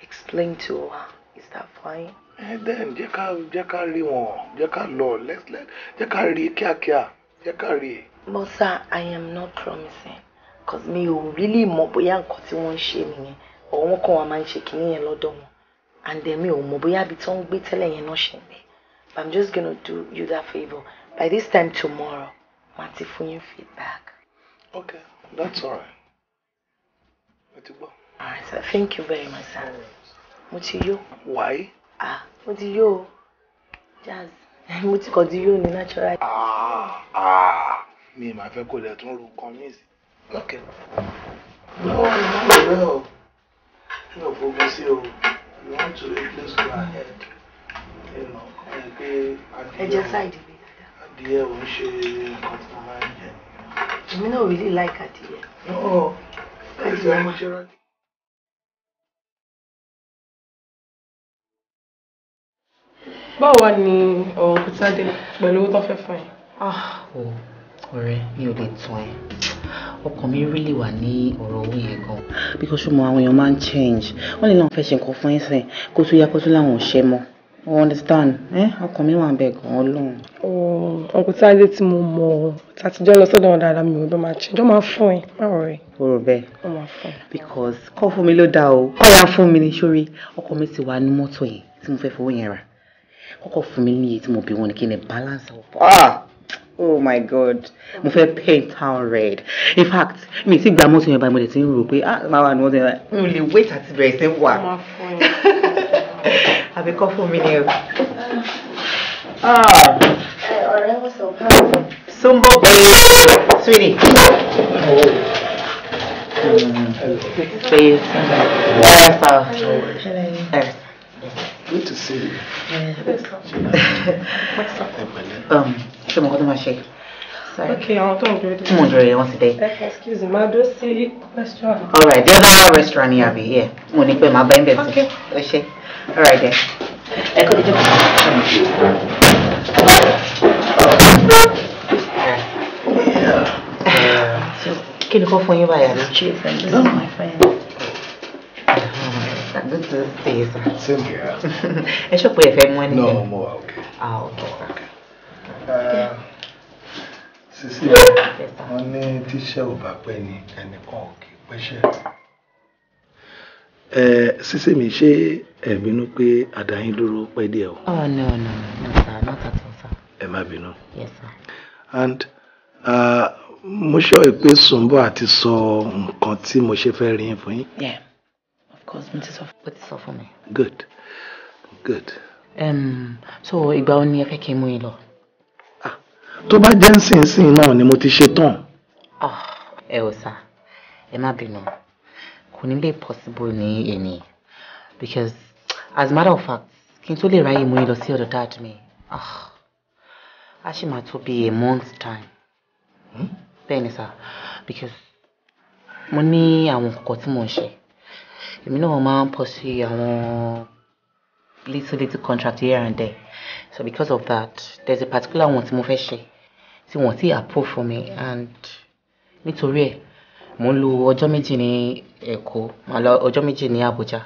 explain to her. Is that fine? Eh, then jẹ́ ká rí wọn, jẹ́ ká lọ, let's let jẹ́ ká rí kíákíá, jẹ́ ká rí. But sir, I am not promising, cause mi ò really mọ̀ bóyá nǹkan tí wọ́n ń ṣe nìyẹn or wọ́n kàn wá máa ń ṣe kinní yẹn lọ́dọ̀ wọn, and then mi ò mọ̀ bóyá ibi tí wọ́n ń gbé tẹ́lẹ̀ yẹn náà ṣe ń gbé. But I'm just gonna do you that favour. By this time tomorrow, màá ti fún yín feedback. Okay, that's all right. Mo ti gbọ́. Alright sir, thank you very much, sir. Mo ti yó. Why? Ah, mo ti yó o. Jazz, mo ti kàn ti yó ni natural. Ah, ah, mi máa fẹ́ kó lẹ̀ tún ro kan mí sí. Okay. No, no, no. Mi ò fogun sí o. You want to a place to ahead. You know, ẹ pé Ẹ jẹ́ side mi. Adìyẹ ò ń ṣe nǹkan tí mo máa ń jẹ. Èmi náà really like adìyẹ. No, adìyẹ mo ṣe rán. Báwo wá ni ọ̀rọ̀ Kútádé pẹ̀lú owó tó fẹ́ fún ẹ? O ọ̀rẹ́ mi, ò lè tán ẹ, ọkàn mi really wà ní ọ̀rọ̀ owó yẹn gan, because ṣùgbọ́n àwọn èèyàn máa ń change. Wọ́n lè náà fẹ́ ṣe nǹkan fún ẹ sìn, kó tó yá kó tó láwọn ò ṣe mọ́. You understand? Ọkàn mi wà bẹ́ẹ̀ gan, Ọlọ́run. Ọkùnrin Tádé tí mo mọ̀ tàtijọ́ lọ sọ́dọ̀ wọn dáadáa, mi ò bá máa change. Wọ́n máa fún ẹ, má worry. O rò bẹ́ẹ̀? Wọ́n máa fún ẹ. Because kọ́ fún mi ló dáa o, kọ́ ya fún mi ní sórí ọkọ mi ti wà ní mọ́tò yẹn tí mo fẹ́ fowó yẹn rà. Kọ́kọ́ fún mi ní iye tí mo bí wọn ní kí ni balance of, ah, oh my God, mo fẹ́ paint town red. In fact, mi ti gba mọ́tò yẹn báyìí, mo lè ti ń rò pé, ah, máa wà ní mọ́tò yẹn báyìí, mi ò lè wait àti bẹ̀rẹ̀ sí wà. Wọ́n máa fún ẹ. Àbí kọ́ fún mi ní o. Ah. Ọ̀rẹ́, what's up? How are you? Sumbo babe, sweetie. Good to see you. Yes, sir. Hello. Yes. Good to see you. Ṣé mo kọ́ tó máa ṣe? Sorry. Okay, àwọn tó ń dúró dé. Tí mo ń dúró dé, wọ́n ti dé. Okay, excuse me, máa dúró sí restaurant. All right, the other restaurant ni àbí? Yeah. Mo ní pé màá bá ẹ̀ bẹ̀ sí. Okay. O ṣe. All right then. Ẹ kọ́ dídí. So, kí ni kò fún yín báyà? Cheers, and this is my friend. Good to see you, sir. Same here. Ẹ ṣọ́ pé ẹ fẹ́ mú anything? No, mo wà okay. Ah, okay, sir. Sisi, wọ́n ní tíṣẹ́ ò bá pẹ́ ni ẹnìkan ò kì í pẹ́ṣẹ́. Sisi mi, ṣé ẹ bínú pé àdáyín dúró pẹ́ díẹ̀ o? Oh, no, sir. Not at all, sir. Ẹ má bínú. Yes, sir. And mo ṣọ́ pé Sùnbọ̀ àti sọ nǹkan tí mo ṣe fẹ́ rí yín fún yín. Yeah, of course, mo ti sọ, ó ti sọ fún mi. Good, good. So ìgbà wo ni ẹ fẹ́ kí n mú yín lọ? Tó bá jẹ́ nsìnsìn náà ni mo ti ṣe tán. Ah, ẹ ò sá, ẹ má bínú, kò ní lè possible ní èní, because as a matter of fact, kí n tó lè ráyè mú yín lọ sí ọ̀dọ̀ dad mi, ah, á ṣì máa tó bí a month's time. Bẹ́ẹ̀ ni sir, because mo ní àwọn nǹkan tí mò ń ṣe. Èmi náà máa ń pursue àwọn little little contract here and there, so because of that, there's a particular one tí mo fẹ́ ṣe tí wọ́n ti approve for me, and nítorí ẹ̀, mo ń lo ọjọ́ 2 ní Èkó, màá lọ ọjọ́ 2 ní Abuja.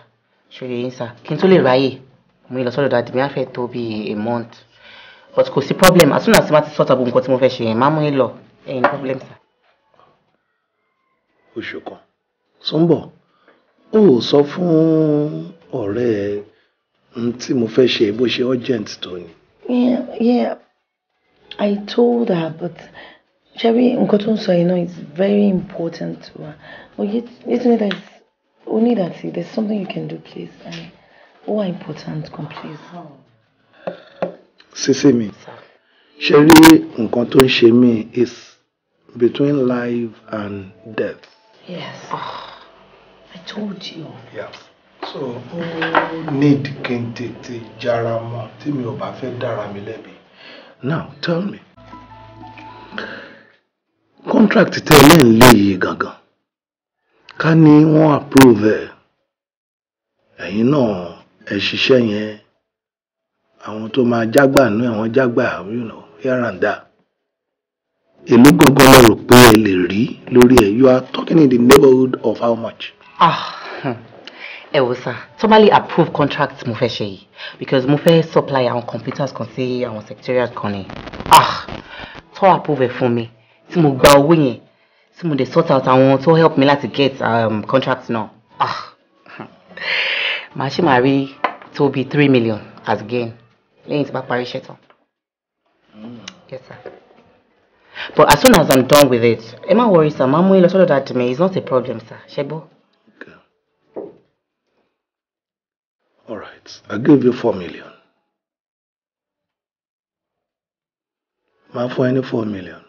Ṣó yé yín sir? Kí n tó lè ráyè mo lọ sọ́dọ̀ daddy mi á fẹ́ tó bí a month, but kò sí problem. As soon as ma ti sort out gbogbo nǹkan tí mo fẹ́ ṣe yẹn, máa mú yín lọ. Ẹ̀yin ní problem, sir. Oṣù kan, Sùnbọ̀, ó ò sọ fún ọ̀rẹ́ ẹ n tí mo fẹ́ ṣe bó ṣe urgent tó ni? Yeah. I told her, but Sherry, nǹkan tó ń sọ yìí náà is very important to her. But yet, yet only that there's something you can do, please. And ó wà important, come please. Sísí mi, ṣe rí nǹkan tó ń ṣe mí is between life and death. Yes. I told you. Yeah. So ó need kí n tètè jára mọ́ tí mi ò bá fẹ́ dára mi lẹ́bi. Now tell me, contract tẹ́lẹ̀ ń lé yìí gangan, ká ní wọ́n approve ẹ̀, ẹ̀yin náà ẹ ṣiṣẹ́ yẹn, Àwọn tó máa jágbà nú àwọn jágbà, here and there. Èló gangan lẹ rò pé ẹ lè rí lórí ẹ̀? You are talking in the neighborhood of how much? Ah, ẹ wò sá, tó bá lè approve contract mo fẹ́ ṣe yìí, because mo fẹ́ supply àwọn computers kan sí àwọn secretariat kan ni. Ah, tó approve ẹ̀ fún mi, tí mo gba owó yẹn, tí mo dẹ̀ sort out àwọn tó help me láti get contract náà. Ah, màá ṣì máa rí tó bí 3 million as gain lẹ́yìn tí bá parí iṣẹ́ tán. Yes, sir. But as soon as I'm done with it, ẹ má worry, sir, màá mú yín lọ sọ́dọ̀ daddy mi, it's not a problem, sir. Ṣé gbọ́? All right, I'll give you 4 million. Màá fún ẹ ní 4 million.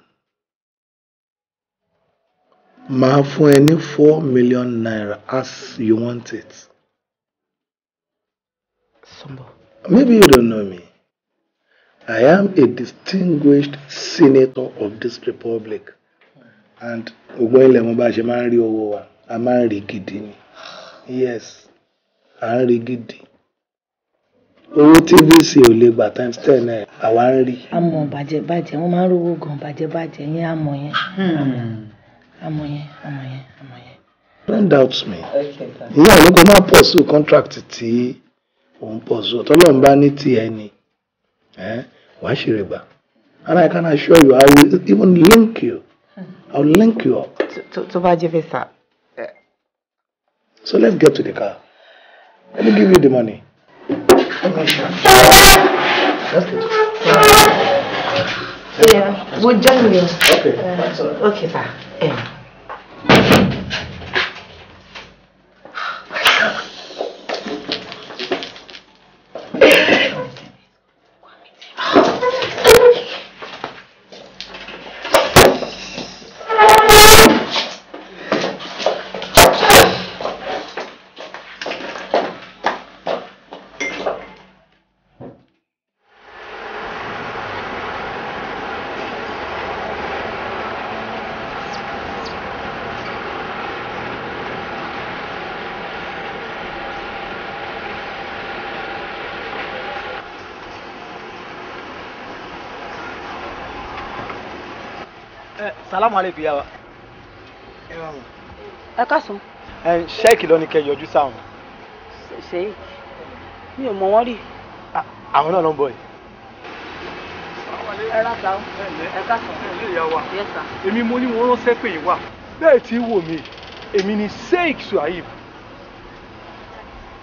Màá fún ẹ ní ₦4 million as you want it. Sumbo. Maybe you don't know me. I am a distinguished senator of this republic. And gbogbo ilẹ̀ mo bá ṣe máa ń rí owó wa, a máa ń rí gidi ni. Yes, à ń rí gidi. Owó tí VC ò lè gbà times 10 ẹ̀, àwa ń rí. Àmọ́ bàjẹ́ bàjẹ́, wọ́n máa ń rówó gan bàjẹ́ bàjẹ́ yẹn, àmọ́ yẹn, àmọ́ yẹn, àmọ́ yẹn, àmọ́ yẹn. Don't doubt me. Okay, sir. Ìyá ò ní kó má pursue contract tí òun pursue. Tọ́lọ́run bá ní tiẹ̀ ni, wàá ṣeré gbà. And I can assure you, I will even link you. I will link you up. Tó bá jẹ́ bẹ́ẹ̀, sir. So let's get to the car. Let me give you the money. Let's get to it. Yeah, we'll join you. Okay. Okay, sir. Yeah. Salamu aleykum, yá wa. Ẹ káàsán. Ẹ sheik ló ní kẹ́ yọjú sáwọn. Ṣe mi ò mọ wọn rí. Àwọn náà ló ń bọ̀ yìí. Ẹ ra ta o, ẹ káàsán. Ìyá wa. Yes, sir. Èmi mo ní wọn ránṣẹ́ pé yín wá bẹ́ẹ̀ tí wò mí, èmi ni Sheikh Suhaib.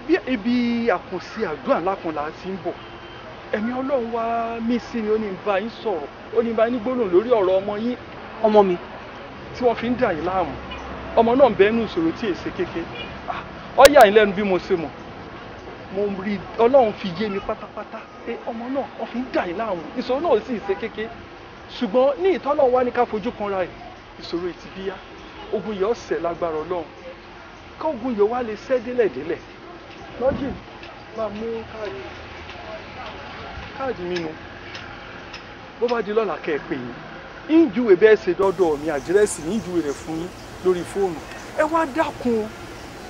Bí ibi àkànṣe àdúrà ńlá kan là á ti ń bọ̀, ẹ̀mí Ọlọ́run wá mí sí ni, ó ní bá yín sọ̀rọ̀, ó ní bá yín ní gbólóhùn lórí ọ̀rọ̀ ọmọ yín. Ọmọ mi? Tí wọ́n fi ń dà yín láàmú. Ọmọ náà ń bẹ nínú ìṣòro tí èsè kéke. Ó yà yín lẹ́nu bí mo ṣe mọ̀. Mo rí Ọlọ́run fi yé mi pátápátá pé ọmọ náà wọ́n fi ń dà yín láàmú, ìṣòro náà sì ṣe kéke. Ṣùgbọ́n ní ìtọ́lọ́run wá ní ká fojú kanra ẹ̀, ìṣòro ìtìbíyá, ogun yìí ọ̀sẹ̀ lágbára Ọlọ́run, kógun yìí wá lè ṣẹ́ délẹ̀délẹ̀. Lọ́jì máa mú káàdì mi nu. Bó bá di lọ́la, kẹ́ ẹ pè yín, ìjúwe bẹ́ẹ̀ ṣe dọ́dọ̀ mi, àdírẹ́sì ní ìjúwe rẹ̀ fún yín lórí fóònù. Ẹ wá dákun,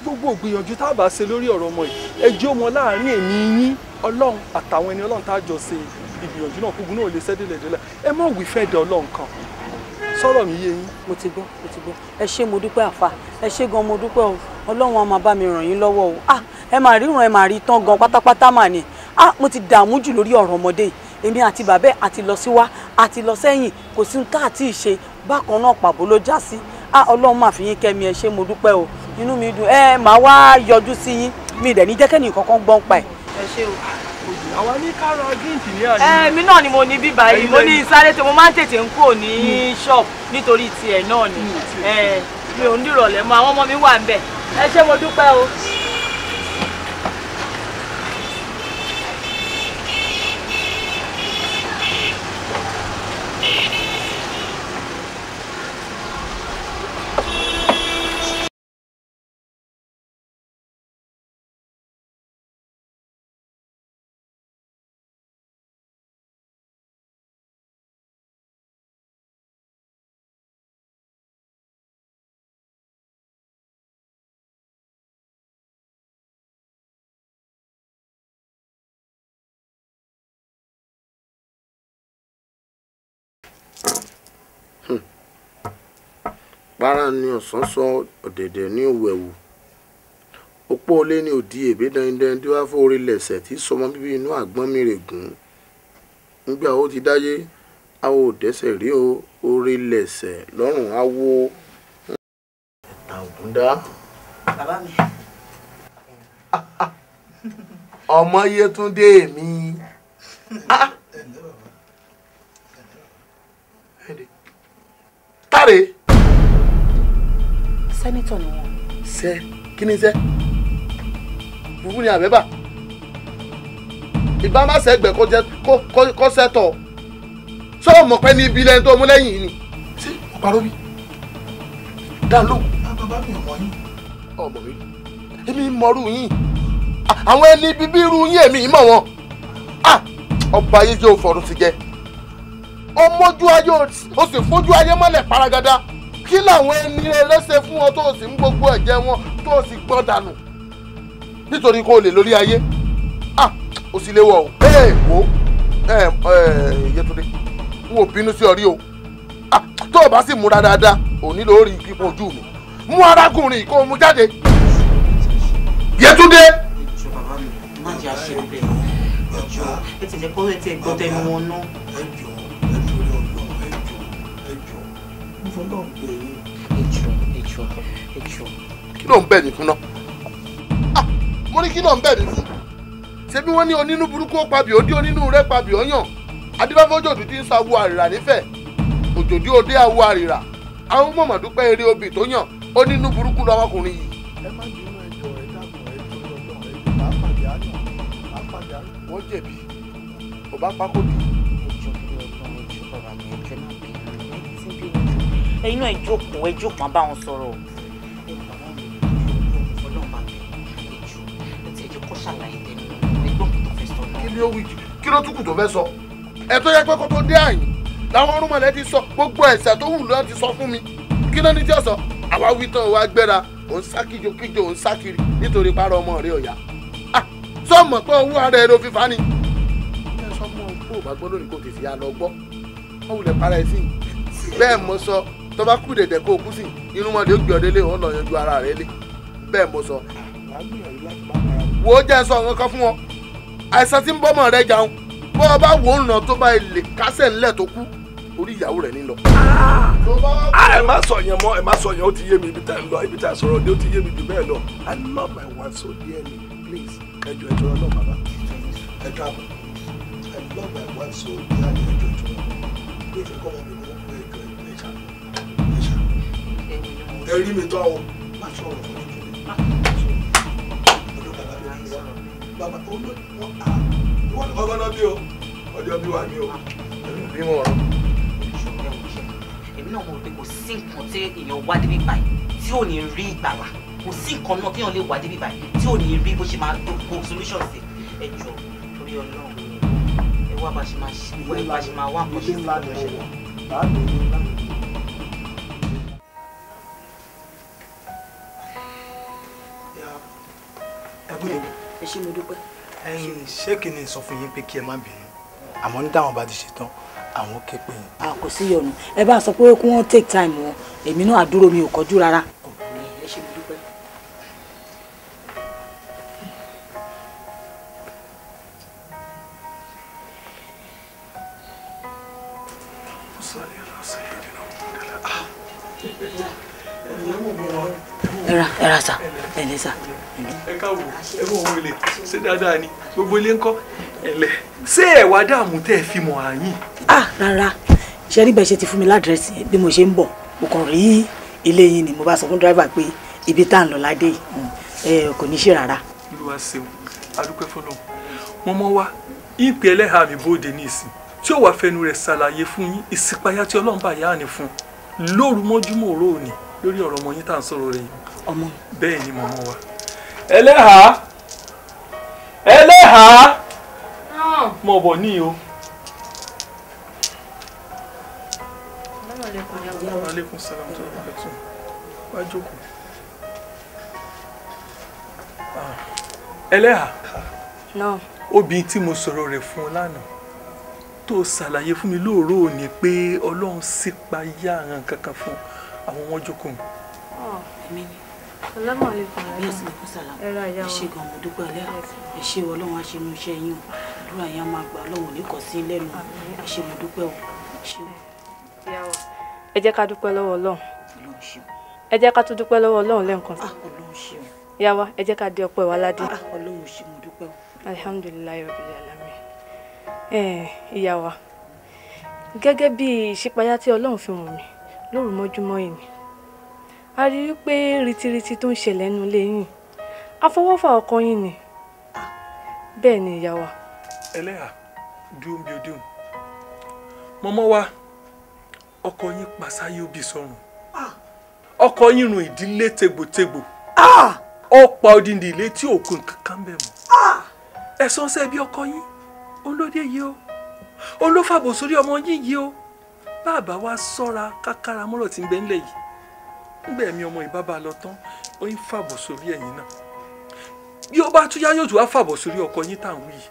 gbogbo ìgbìyànjú tá a bá ṣe lórí ọ̀rọ̀ ọmọ yìí, ẹ jẹ́ ọmọ láàrin èmi yín, Ọlọ́run àtàwọn ẹni Ọlọ́run tá a jọ ṣe ìgbìyànjú náà, kógun náà lè ṣẹ́ délẹ̀délẹ̀. Ẹ má wí fẹ́ dẹ Ọlọ́run kan. Sọ̀rọ̀ mi yé yín? Mo ti gbọ́, mo ti gbọ́. Ẹ ṣé, mo dúpẹ́ àfà. Ẹ ṣé gan, mo dúpẹ́ o. Ọlọ́run á máa bá mi ràn yín lọ́wọ́ o. Ah, ẹ máa ríran, ẹ máa rí tán gan pátápátá mà ní. Ah, mo ti dààmú jù lórí ọ̀rọ̀ ọmọdé yìí. Èmi àti bàbá ẹ̀ àti lọ sí wá, àti lọ sẹ́yìn, kò sí nǹkan àti ìṣe bákan náà, pàbó ló já sí. Ah, Ọlọ́run máa fi yín kẹ́ mi. Ẹ ṣé, mo dúpẹ́ o. Inú mi dùn. Ẹ máa wá yọjú sí yín. Mi dẹ̀ ní jẹ́ kẹ́ni kankan gbọ́n pa ẹ̀. Ẹ ṣé o. Àwa ní kára gíǹtì ní àná. Èmi náà ni mo ní bíbá yìí. Mo ní sáré tí mo máa ń tètè ń kúrò ní ṣọ́ọ̀bù nítorí tiẹ̀ náà ni. Mi ò ń dìrọ̀lẹ́ mọ́, àwọn ọmọ mi wà ń bẹ̀. Ẹ ṣé, mo dúpẹ́ o. Para ní ọ̀sán sọ ọ̀dẹ̀dẹ̀ ní òwẹ̀wù. Opó olé ní òdi èbé dandan tí wàá fún orí lẹ̀sẹ̀ tí sọmọ bíbí inú àgbọ́n mi rè gùn. Nígbà ó ti dáyé, awo ò dẹ́sẹ̀ rí o, orí lẹ̀sẹ̀ lọ́rùn awo. Ẹ̀ta ògúndá. Bàbá mi. Ọmọ Yétúndé mi. Táre. Sẹ́nítọ̀ ni wọ́n. Sẹ́ kí ni sẹ́? Fúfú ni àbẹ́bà. Ìbá má sẹ́gbẹ̀ kó jẹ́ kó sẹ́tọ̀. Ṣé o mọ̀ pé ní ibi lẹ́ni tó mú lẹ́yìn yìí ni? Ṣé mo parọ́ bí? Dá lóhùn. Bàbá mi ò mọ̀ yín. Ọmọ mi. Èmi mọ̀rú yín. Àwọn ẹni bíbí irú yín èmi mọ̀ wọn. Ọba ayé jẹ́ òfòrún ti jẹ. Ó mójú ayé ó sì fojú ayé mọ́lẹ̀ paragada. Kí làwọn ẹni ẹlẹ́sẹ̀ fún ọ tó o sì ń gbogbo ẹ̀jẹ̀ wọn tó o sì gbọ́ dànù nítorí kó o lè lórí ayé. Ó sì léwọ̀ o. Ẹ wo Yétúndé, n ò bínú sí ọ rí o. Tó o bá sì múra dáadáa, ò ní lórí kíkún ojú mi. Mú arákùnrin kó o mú jáde. Yétúndé. Ẹjọ́ bàbá mi, má jẹ́ àṣẹ bẹ́ẹ̀. Ẹjọ́ ẹ ti jẹ́ kó ẹ ti gbọ́ tẹnu wọn náà. Ẹjọ́ ẹjọ́ ẹjọ́ ẹjọ́ mo fọlọ́ ń bẹ̀ yín. Ẹjọ́ ẹjọ́ ẹjọ́. Kí ló ń bẹ̀ mí fún náà? Mo ní kí ló ń bẹ̀ mí fún? Ṣé bí wọ́n ní onínú burúkú ó pabì ó dé onínú rẹ̀ pabì ó yàn? Adébáfọ́jọ́ òdùdí ń sawo àrìrà nífẹ̀ẹ́. Òjòdí òde àwo àrìrà. Àwọn mọ̀mọ́ dúpẹ́ eré obì tó yàn. Onínú burúkú lọmọkùnrin yìí. Ẹ má bínú ẹjọ́ ẹ dákun ẹjọ́ lọ́dọ̀ ẹjọ́ máa pàdé àná máa pàdé àná. Wọ́n jẹ̀bi. Ò bá pákó bì. Ẹjọ́ bí ọlọ́run ẹjọ́ bàbá mi ẹjọ́ má bínú ẹ ti bínú jù. Ẹ̀yin náà ẹ jókòó máa bá wọn sọ̀rọ̀. Ẹ bàbá mi ọlọ́run bá mi ẹjọ́ ẹ ti ẹjọ́ kó ṣàlàyé tẹnu ẹgbọ́n kò tó fẹ́ sọ náà. Kí ni ó wí jù? Kí ló tún kù tó fẹ́ sọ? Ẹ tó yẹ pé kó tó dé àyìn làwọn ọrùnmọ̀lẹ́ ti sọ gbogbo ẹ̀ṣẹ̀ tó wù lọ́ọ́ ti sọ fún mi. Kí ló ní tí ó sọ? Àwa wí tán wa gbéra òun sá kíjokíjo òun sá kiri nítorí párọ̀ ọmọ rẹ ọ̀yà. Sọ mọ̀ pé owó ara ẹ ló fi fa ni. Ẹ sọ fún ọ pé ò bá gbọ́ lónìí kò tètè yá lọ gbọ́. Wọ́n wulẹ̀ para ẹ sí i. Bẹ́ẹ̀ mo sọ tó bá kú dẹ̀dẹ̀ kó o kú sí i irun mọ́lẹ̀ ó gbé ọ délé òun lọ yanjú ara rẹ lé. Bẹ́ẹ̀ mo sọ. Wo jẹ́ sọ nǹkan kan fún ọ. Àìsàn tí ń bọ́mọ rẹ jàun. Bọ́ ọ bá wò ó ràn tó bá ilé kásẹ̀ ńlẹ̀ tó kú orí ìyàwó rẹ̀ ní lọ. Ẹ má sọ yẹn mọ́, ẹ má sọ yẹn, ó ti yé mi ibi tẹ́ ń lọ, ibi tẹ́ sọ̀rọ̀ dé ó ti yé mi jù bẹ́ẹ̀ lọ. I love my wife so dearly, please. Ẹjọ́ ẹjọ́ ọlọ́run bàbá. Ẹ dáàbò. I love my wife so dearly, ẹjọ́ ẹjọ́ ọlọ́run. Bí ìfẹ́ kọ́ ọmọ mi kọ́ kú ẹjọ́ ẹ ṣàánú. Ẹ ṣàánú. Ẹ rí mi tán o, má sọ̀rọ̀ fún mi jùlọ. Ọdún bàbá mi ò wá. Bàbá olóòtú ìwọ ni kọ́kọ́ náà bí o, ọjọ́ bí wà ní o. Bí mo rọ. Èmi náà mo rò pé kò sí nǹkan tí èèyàn wá débi báyìí tí ò ní rí ìgbàlà, kò sí nǹkan náà téèyàn lè wá débi báyìí tí ò ní rí bó ṣe máa kó solution sí. Ẹ jọ̀ọ́ torí Ọlọ́run ẹ wá bá ṣe máa ṣe bá ṣe máa wá nǹkan ṣe sí ọ̀dọ̀ ṣe. Ẹ ṣé mo dúpẹ́. Ẹ̀yin ṣé kí ni sọ fún yín pé kí ẹ má bínú àmọ́ ní táwọn bá ti ṣetán àwọn ké pé yín. A kò sí yọnu, ẹ bá sọ pé kí wọ́n take time wọn, èmi náà àdúró mi ò kọjú rárá. Ẹ ṣé mo dúpẹ́. Ẹ ra sà, ẹ lẹ sà. Ẹ káàbọ̀, ẹ mọ̀ òun ilé, ṣé dáadáa ni? Gbogbo ilé ń kọ́, ẹ̀lẹ́. Ṣé ẹ wá dààmú tẹ́ ẹ fi mọ̀ àyìn? Ah rárá, ṣe rí bẹ́ẹ̀ ṣe ti fún mi ládírẹ́sì yẹn bí mo ṣe ń bọ̀, mo kàn rí ilé yín ni mo bá sọ fún dírẹ́fà pé ibi tá à ń lọ ládé yìí kò ní ṣe rárá. Olúwa ṣeun, a dúpẹ́ f'Ọlọ́run. Mo mọ wá, ìpè ẹlẹ́hàá mi bóde ní ìsìn tí ó wàá fẹnu rẹ̀ ṣàlàyé fún yín ìṣípayá tí Ọlọ́run bá yá ni fún lóru mọ́júmọ́ òró òní lórí ọ̀rọ̀ ọmọ yín tá à ń sọ̀rọ̀ rẹ̀ yìí. Ọmọ. Bẹ́ẹ̀ ni mọ̀mọ́ wa. Ẹlẹ́hàá! Ẹlẹ́hàá! Mọ̀ bọ̀ ní o. Aleykum salaam tó lọ́kọ̀ tún. Wá jókòó. Ẹlẹ́hàá. Obìnrin tí mo sọ̀rọ̀ rẹ̀ fún ọ lánàá tó ṣàlàyé fún mi lóòró òní pé Ọlọ́run sípayá àwọn kankan fún Àwọn wọn jókòó. Èmi ni. Salamu alaikum. Ẹ ṣé gan, mo dúpẹ́ ọlẹ́. Ẹ ṣé, Ọlọ́run á ṣe inú iṣẹ́ yín o. Àdúrà yín á máa gbà, Ọlọ́run ò ní kọ̀ sí lẹ́nu. Ẹ ṣé, mo dúpẹ́ o. Ẹ jẹ́ ká dúpẹ́ lọ́wọ́ Ọlọ́run. Ẹ jẹ́ ká tún dúpẹ́ lọ́wọ́ Ọlọ́run lẹ́ẹ̀kan sí. Ọlọ́run ṣeun. Ìyá wa, ẹ jẹ́ ká dé ọpẹ́ wa ládé. Ọlọ́run ṣeun, mo dúpẹ́ o. Alhamdulilayi rabbil alamin. Ìyá wa, gẹ́gẹ́ bí ìṣípayá tí Ọlọ́run fi wọ̀n mí lóru mọ́júmọ́ yìí ni a rí i pé ritiriti tó ń ṣẹlẹ̀ nínú ilé yín afọwọ́fà ọkọ yín ni. Bẹ́ẹ̀ ni ìyá wa. Ẹlẹ́hà dúró bí o dùn mọ́mọ́ wa, ọkọ yín pasáyé òbí sọ̀rùn, ọkọ yín run ìdílé tegbòtegbò, ọ̀pọ̀ odindi ilé tí òkun kankan bẹ̀ mọ́. Ẹ̀sán ṣe bí ọkọ yín olóde yìí o, olófàbò sórí ọmọ yín yìí o. Bàbá wa sọ́ra kákára mọ́rọ̀ tí ń bẹ ńlẹ̀ yìí, nígbà ẹ̀mí ọmọ ìbábà lọ tán, ó ń fàbọ̀ sórí ẹ̀yìn náà. Bí ó bá tún yá yóò tún wá fàbọ̀ sórí ọkọ yín tá à ń wí yìí.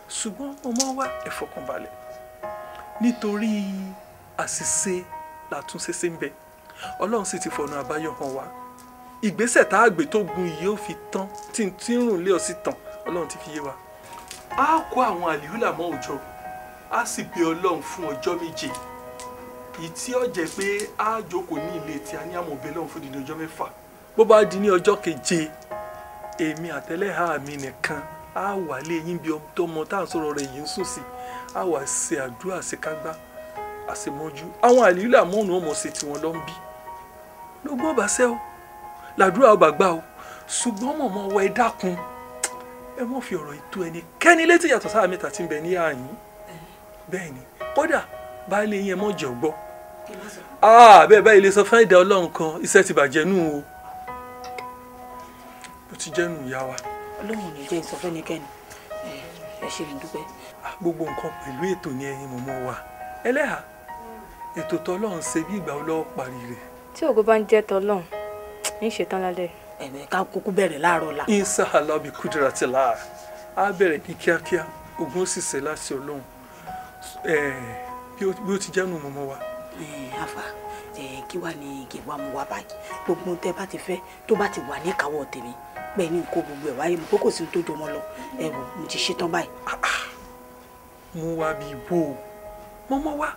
Ṣùgbọ́n ọmọ wa, ẹ fọkànbalẹ̀, nítorí àṣìṣe làtúnṣe ṣe ń bẹ. Ọlọ́run sì ti fọ̀nà àbáyọ hàn wá. Ìgbésẹ̀ tá a gbé tó gun yìí ó fi tán, tí n tí ń rùn lé ọ sí tán, Ọlọ́run ti fi yé wa. A kó àwọn àlìhùlà mọ́ òjò, a sì bẹ Ọlọ́run fún ọjọ́ 7, èyí tí ó jẹ́ pé a jókòó ní ilé tí a ní àmọ̀ bẹ Ọlọ́run fún ìdí ọjọ́ 6. Bó bá di ní ọjọ́ keje, èmi àtẹlẹ́hà mi nìkan a wà lé yín bí ọmọ tá à ń sọ̀rọ̀ rẹ̀ yìí ń sùn sí, a wà ṣe àdúrà àṣekágbá àṣemọ́jú. Àwọn àlìhùlà mọ́ọ̀nù ọmọ ṣe tiwọn lọ ń bí lógún ọba ṣẹ́ o, làdúrà ọba gbà o. Ṣùgbọ́n mọ̀mọ́ wa, ẹ dákun, ẹ mọ̀ fi ọ̀rọ̀ ètò ẹnikẹ́ni létí yàtọ̀ sáà mẹ́ta tí ń bẹ ní àyín. Bẹ́ẹ̀ ni, kódà baálé yín ẹ mọ̀ jẹ́ ọgbọ́. Bẹ́ẹ̀ báyìí lè sọ fún ẹ̀dá Ọlọ́run kan, iṣẹ́ ti bàjẹ́ nù o, bó ti jẹ́ nù ìyá wa. Ọlọ́run ò ní jẹ́ sọ fẹ́nikẹ́ni. Ẹ ṣé, mo dúpẹ́. Gbogbo nǹkan pẹ̀lú ètò ni ẹ̀yin mọ̀mọ́ wa. Ẹlẹ́hà, ètò tọ́lọ́run ṣe bí ìgbà ọlọ́wọ́ parí rẹ̀. Tí ògo bá ń jẹ́ tọ́lọ́run, ń ṣetán lálẹ́. Ẹ̀mẹ̀ ká kúkú bẹ̀rẹ̀ láàárọ̀ la. Inshallah bi kudratillah, á bẹ̀rẹ̀ ní kíákíá, ogun ó sì ṣe láti Ọlọ́run. Bí ó ti jẹ́nu mọ̀mọ́ wa. Àfà, kí wàá ní kí wàá mú wa báyìí? Gbogbo tẹ bá ti fẹ́ tó bá ti wà ní ìkáwọ́ tèmi bẹ́ẹ̀ ni kó gbogbo ẹ̀ wáyé mo kó kò sí tó jọmọ lọ. Ẹ wò, mo ti ṣetán báyìí. Mú wa bí ibo mọ́mọ́ wa,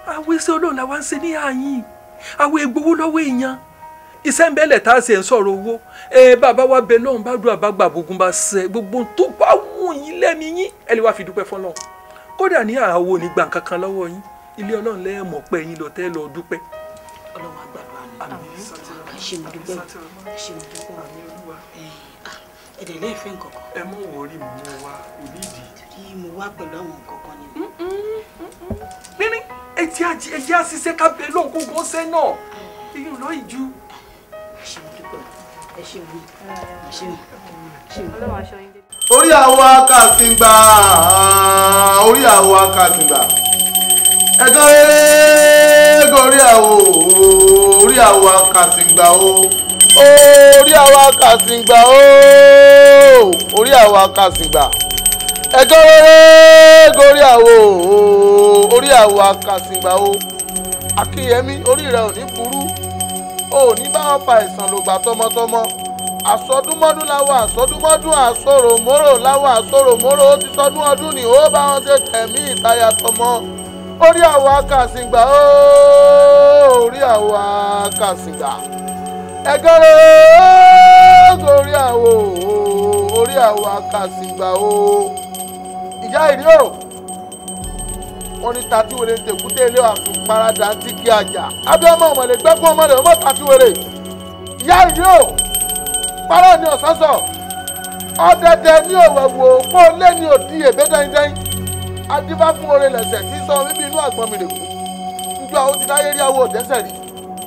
àwọn iṣẹ́ Ọlọ́run làwa ń ṣe ní àyín, àwọn egbowó lọ́wọ́ èèyàn, iṣẹ́ ń bẹ́lẹ̀ tá a ṣe ń sọ̀rọ̀ owó. Bàbá wa bẹ lọ́run, bá dùn àbágbà gbogbo bá ṣe gbogbo tó bá wù yín lẹ́mìí yín, ẹ lè wá fi dúpẹ́ fọ́lọ́run. Kódà ní àwọn onígbà kankan lọ́wọ́ yín, ilé Ọlọ́run lẹ́ẹ̀mọ̀ pé yín lọ tẹ́ lọ dúpẹ́. Ọlọ́run á gbàdúrà mi. Ẹ ṣé, mo dúpẹ́. Ẹ ṣé, mo dúpẹ́. Ẹ̀dẹ̀ lẹ́ẹ̀fẹ́ nǹkan kan. Ẹ mọ̀ wọrí mi, mo wá onídìí. Torí mo wá pẹ̀lú àwọn nǹkan kan ni. Pínrín etí ẹjẹ́ àṣìṣe ká bẹ lóhùn kó gún ṣẹ́ náà, iyùn lọ ìjú. Ẹ ṣé, mo dúpẹ́. Ẹ ṣé mo. Ẹ ṣé mo. Orí àwọn akásìngbà, orí àwọn akásìngbà, ẹ̀gán eégún orí àwọ̀, orí àwọ̀ akásìngbà o, orí àwọ̀ akásìngbà o, orí àwọ̀ akásìngbà, ẹ̀gán eégún orí àwọ̀, orí àwọ̀ akásìngbà o. Akínyẹmí, orí rẹ ò ní burú, ò ní bá wọn fa ìsàn lògbà tọmọtọmọ. Àsọdúnmọ́dún láwọ̀ àsọdúnmọ́dún, àsọ̀ròmórò láwọ̀ àsọ̀ròmórò, ó ti sọdún ọdún ni ó bá wọn ṣe tẹ̀mí ìtayà tọmọ. Orí àwọ̀ akásìngbà ó, orí àwọ̀ akásìngbà, ẹ̀gẹ́rẹ́ orí àwọ̀, orí àwọ̀ akásìngbà ó. Ìyá ìrí o, wọ́n ní tatiwere ń tèkúté ilé àfin parada ń tí kí ajá abiyamọ ọmọlẹ gbẹ́kún ọmọlẹ ọmọ tatiwere. Ìyá ìrí o, parọ́ ni ọ̀sán sọ, ọ̀dẹ̀dẹ̀ ní òwẹ̀wò òpó lé ní òdì èbé dẹ́ndẹ́n, adífá fún oore lẹ̀sẹ̀ tí sọ bíbí inú àgbọn mi rè kú. Njọ́ àwọn ti dáyé rí àwọ̀ òdẹ́sẹ̀ rí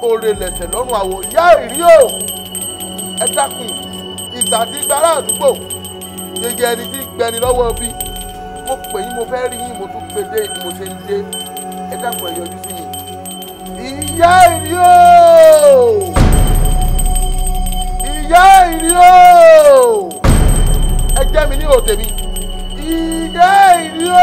oore lẹ̀sẹ̀ lọ́rùn àwọ̀. Ìyá ìrí o, ẹ dákun, ìgbà tí gbàrà àdúgbò yeye ẹni tí gbẹni lọ́wọ́ bí mo pè yín, mo fẹ́ rí yín, mo tún pè dé mo ṣe ń dé, ẹ dákun ẹ yọjú sí mi. Ìyá ìrí o, ìyá ìrí o, ẹ jẹ́ mi ní òde mi. Ìyá ìrí o.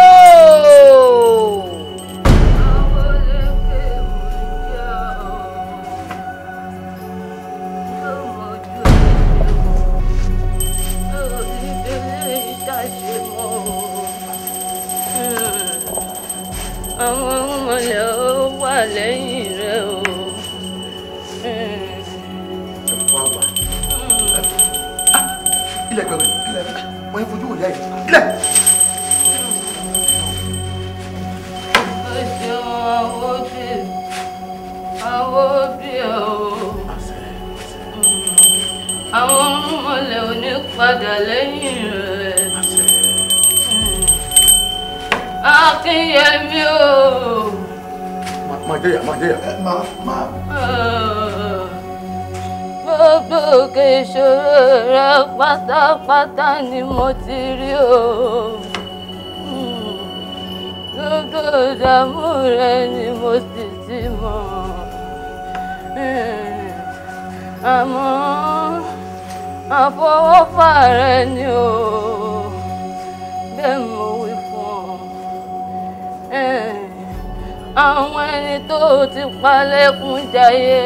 Kílẹ̀ pẹ̀lú kílẹ̀ wọ́n yẹn fojú òyà yìí kílẹ̀. Ó ṣeun àwọn òbí ẹ̀ o. Àwọn ọmọlẹ̀ ò ní padà lẹ́yìn rẹ̀. Akínyẹmí o. Máa jẹ́yà, máa jẹ́yà. Máa. Gbogbo òkè ìṣòro rẹ pátápátá ni mo ti rí o. Gbogbo ìdààmú rẹ ni mo sì ti mọ̀. Àmọ́ àfọwọ́fà rẹ ni o. Bẹ́ẹ̀ mo wí fún ọ. Àwọn ẹni tó ti palẹ̀kùn jayé,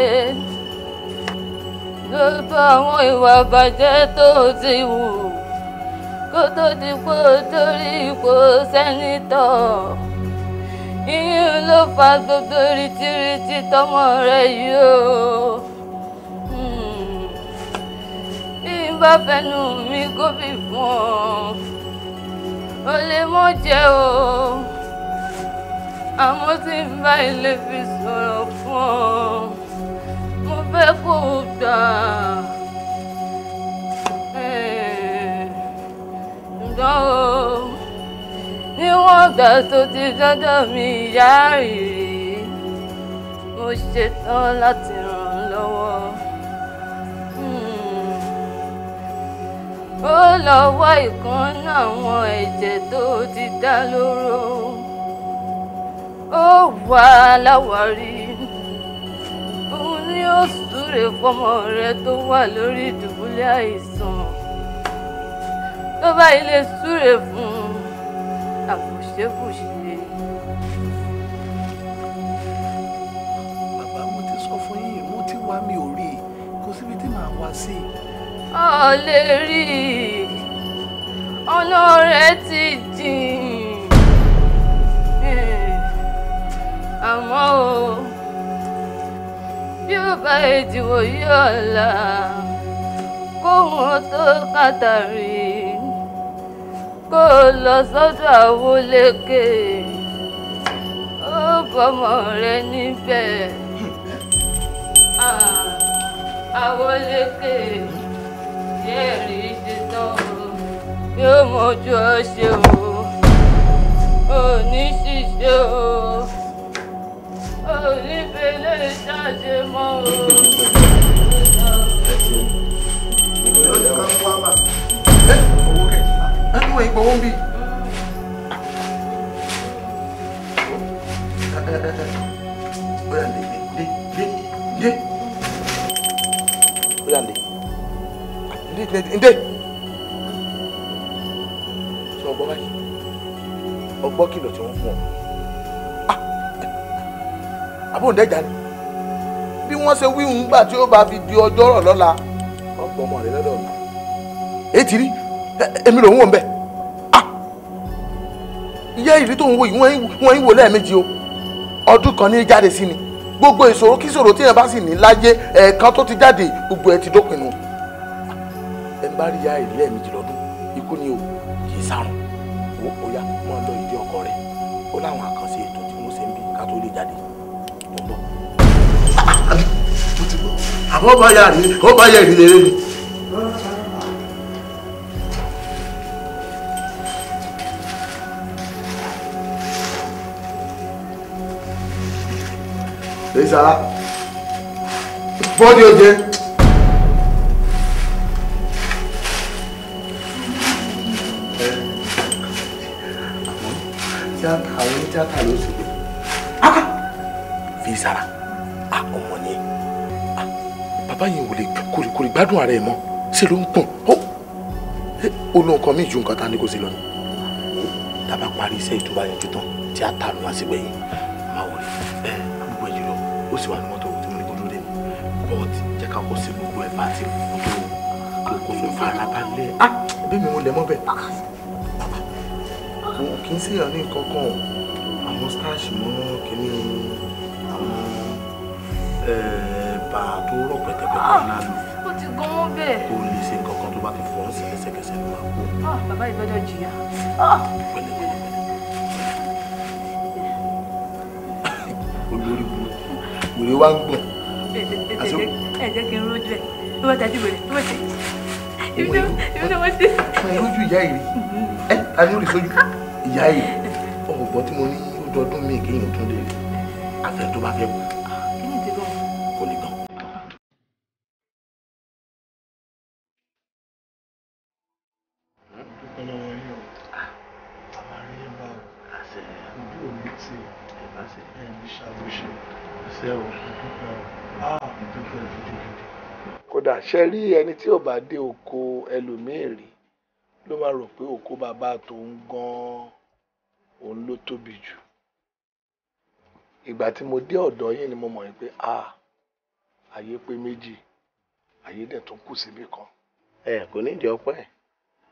gbogbo àwọn ìwà bàjẹ́ tó ti wù kó tó di pé torí ipò sẹ́nitọ̀, ìyún ló fa gbogbo rìtìrìtì tọmọ rẹ yìí o. Bí n bá fẹnu mi kó fi fún ọ, o lè mọ jẹ o. Àmọ́ tí n bá ilé fi sọ̀rọ̀ fún ọ, mo fẹ́ kó o gbà. Ǹjọ́ o, níwọ̀n ìgbà tó ti dọ́dọ̀ mi ìyá rèé, mo ṣetán láti ràn án lọ́wọ́. Ó lọ wá ìkan àwọn ẹ̀jẹ̀ tó ti dá lóró. Ó wà láwárí, òun ni ó súre fọmọ rẹ tó wà lórí ìdùbúlẹ̀ àìsàn. Tó bá ilé súre fún àbùṣebùṣe. Bàbá, mo ti sọ fún yín, mo ti wá mi ò rí i, kò síbi tí màá wá sí. Ọ lè rí i, ọ̀nà rẹ̀ ti jìn. Àmọ́ o, bí ó bá ìdìbò yí ọ̀la, kóhun tó kàtàrí, kó lọ sọ́dọ̀ Àwọlékè, ó bọ́mọ rẹ níbẹ̀. Àwọlékè yẹ́rìí ṣe tán o, yóò mọ̀jú ọ ṣe o, ò ní ṣiṣẹ́ o. Onífẹ̀lẹ́ ṣàṣe mọ́ o. Owó kẹ̀ ẹ́ ní wọ́n yìí gbowó ń bí. Bóyá ndé ndé ndé ndé. Bóyá ndé ndé ndé ndé. Ṣé ọgbọ́n báyìí? Ọgbọ́n kìlọ̀ tí wọ́n fún ọ. Àbóǹdẹ́jà ni bí wọ́n ṣe wí ń gbà tí ó bá fi di ọjọ́ rọ̀ lọ́la ọgbọ́n ọmọ rẹ lọ́dọ̀ mi. Èyí ti rí èmi lòún wò ń bẹ̀. Ìyá ìrí tó ń wo yìí wọ́n ń wò lẹ́ẹ̀mejì o. Ọdún kan ní jáde sí ni gbogbo ìṣòro kí ìṣòro tí yẹn bá sì ní láyé ẹ̀ẹ̀kan tó ti jáde gbogbo ẹ̀ ti dópin nu. Ẹ ń bá rí ìyá ìrí lẹ́ẹ̀mejì lọ́dún ikú ni o kì í sárùn. Ó yá máa lọ ìdí ọkọ rẹ ó láwọn àkànṣe ètò tí wọ́n ṣe ń bí ká tó lè jáde. Àbọ̀ bá yà rí, ó bá yà ìrìlẹ̀ rẹ̀ ni. Èyí sara, bọ́ọ̀dì oje. Tíátà àwọn tíátà ló ṣe pé. Fi sara, ọmọ ni bàbá yẹn ò lè kò lè gbádùn ara ẹ mọ́, ṣe ló ń pọ̀n ó ló nǹkan mí ju nǹkan ta ni kò sí lọ ni. Tá a bá parí iṣẹ́ ìtura yẹn tán tí a ta ló wá sígbẹ̀ yìí máa wọlé ẹ gbogbo ẹ jùlọ ó sì wà ní mọ́tò tí mo ní kó dúró dé mi bọ́ọ̀tì jẹ́ ká kó sí gbogbo ẹ̀ bá ti tó kó tó farabalẹ̀ ẹbí mi mo lẹ̀ mọ́ bẹ́ẹ̀. Mo kì í ṣèyàn ní nǹkan kan o, àwọn starch mọ́ kínní àwọn ẹ̀bà tó rọ̀ pẹ̀tẹ̀pẹ̀tẹ̀ ńlá lò. Ó ti gan wọ́n bẹ́ẹ̀. Kó lè ṣe nǹkan kan tó bá ti fọ́ ń sìn lẹ́sẹ̀kẹsẹ̀. Bàbá yìí gbọ́dọ̀ jìyà. Olórí burúkú wèrè wá ń gbọ̀n. Ẹ jẹ́ kí n rójú ẹ̀ tó bá tajú wèrè tó bá ṣe. Ibi tó wọ́n ṣe. Mo rójú ìyá yìí ẹ ta ni ó rí sójú ìyá yìí ọ̀gbọ́n tí mo ní ó dọdún míì kéèyàn tún lè rí àfẹ́ tó bá fẹ́ kú. Kí ni ìdí gan? Kò lè gan. Kódà ṣe rí ẹni tí ò bá dé oko ẹlòmíì rí ló máa rò pé oko bàbá tòun gan-an òun ló tóbi jù. Ìgbà tí mo dé ọ̀dọ̀ yín ni mo mọ̀ pé ayé pé méjì, ayé dẹ̀ tún kù síbì kan. Ẹ kò ní ìdí ọpẹ́ ẹ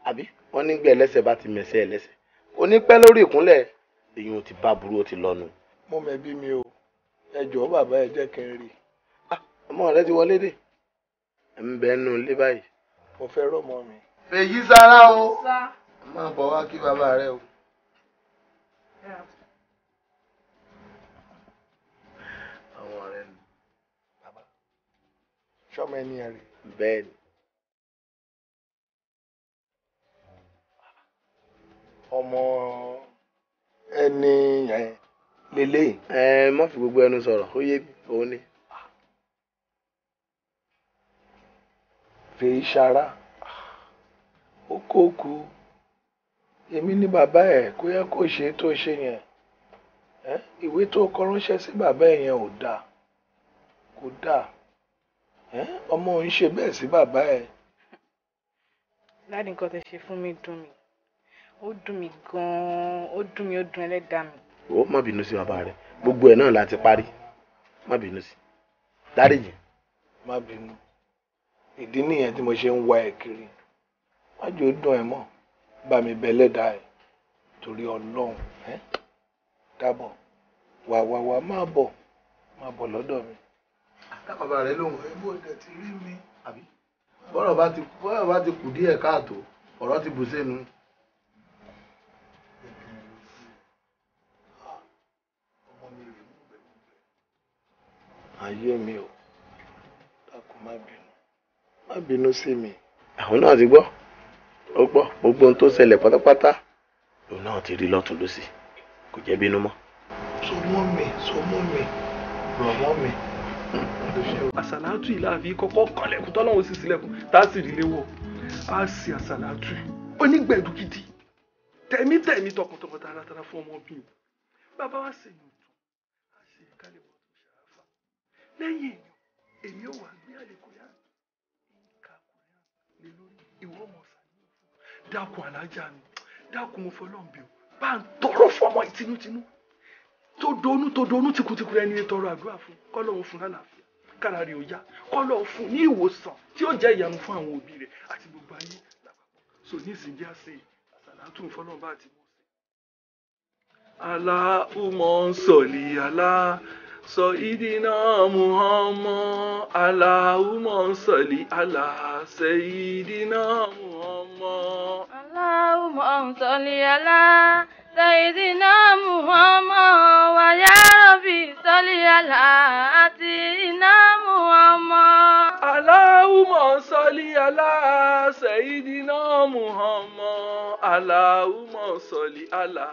àbí wọ́n ní gbẹ ẹlẹ́sẹ̀ bá ti mẹsẹ̀ ẹlẹ́sẹ̀ kò ní pẹ́ lórí ìkúnlẹ̀ èyí ò ti bá burú ó ti lọnu. Mo mẹ̀bí mi o, ẹ jọ̀ọ́ bàbá ẹ jẹ́ kí n rí i. Ọmọ rẹ ti wọlé dé, ẹ ń bẹ nínú ilé báyìí. Mo fẹ́ rọ́mọ mi. Fèyí sára o, máa bọ̀ wá kí bàbá rẹ o. Àwọn ọ̀rẹ́ mi. Bàbá, ṣọ́mọ ẹni ẹ rí. Bẹ́ẹ̀ ni. Ọmọ ẹni yẹn lélẹ́yìí. Ẹ má fi gbogbo ẹnu sọ̀rọ̀, ó yé mi, òun ni. Fèyí sára, ó kókó èmi ní bàbá ẹ kó yẹ kó ṣe tó ṣe yẹn. Ìwé tó kọ ránṣẹ́ sí bàbá ẹ yẹn ò dáa, kò dáa. Ọmọ òun ṣe bẹ́ẹ̀ sí bàbá ẹ. Dáàdì, nǹkan tẹ́ ṣe fún mi dùn mí, ó dùn mí gan-an, ó dùn mí, ó dùn ẹlẹ́dàá mi. Ó má bínú sí bàbá rẹ, gbogbo ẹ̀ náà láti parí, má bínú sí, dáríjì. Má bínú, ìdí nìyẹn tí mo ṣe ń wá ẹ kiri. Má jẹ́ ó dùn ẹ mọ́, bá mi bẹ lẹ́dàá ẹ torí Ọlọ́run. Dábọ̀, wà wà wà, má bọ̀, má bọ̀ lọ́dọ̀ mi. Bàbá rẹ lóhùn ẹ bó dẹ̀ ti rí mi àbí bọ́rọ̀ bá ti kù díẹ̀ káàtó, ọ̀rọ̀ ti bù sẹ́nu. Ayé mi ò dákun, má bínú, má bínú sí mi. Àwọn náà ti gbọ́, ó gbọ́ gbogbo ohun tó ṣẹlẹ̀ pátápátá, òun náà ti rí lọ́tún lọ́sì, kò jẹ́ bínú mọ́. So mọ́ mi, so mọ́ mi, rọ̀ mọ́ mi. Àsàlátù yìí láàfin kọ́kọ́ kanlẹ̀kùn tọ́lọ́run sì sílẹ̀kùn tá a sì rí léwọ̀. A sì àsàlátù onígbẹ̀dù gidi tẹ̀mítẹ̀mí tọkàntọkàn taratara fún ọmọbìnrin. Bàbá wa sì yàn tán, a sì kálẹ̀ mọ́ tó ṣàfà. Lẹ́yìn èèyàn, èmi ò wá gbé àlékún yá nǹka kùrẹ́ lé lórí ìwọ ọmọ ṣàlùyọ fún. Dákun alájà mi, dákun mo fọlọ́ǹbì o, bá ń tọrọ fọmọ ìtinútinú tó donú tìkùtìkù rẹ ní tọrọ àdúrà fún, kọ́lọ́hún fún lálàáfíà, kára rẹ̀ ò yá, kọ́lọ́hún fún ní ìwòsàn tí ó jẹ́ ìyanu fún àwọn òbí rẹ̀ àti gbogbo ayé lápapọ̀. So ní ìsìnjẹ́ àṣẹ àsàlátù fọlọ́ǹbà àti mọ́ọ̀sẹ̀. Allahumma salli ala Sayyidina Muhammad, Allahumma salli ala Sayyidina Muhammad. Allahumma salli ala Sayyidina Muhammad wa ya Rabbi salli ala Sayyidina Muhammad. Allahumma salli ala Sayyidina Muhammad, Allahumma salli ala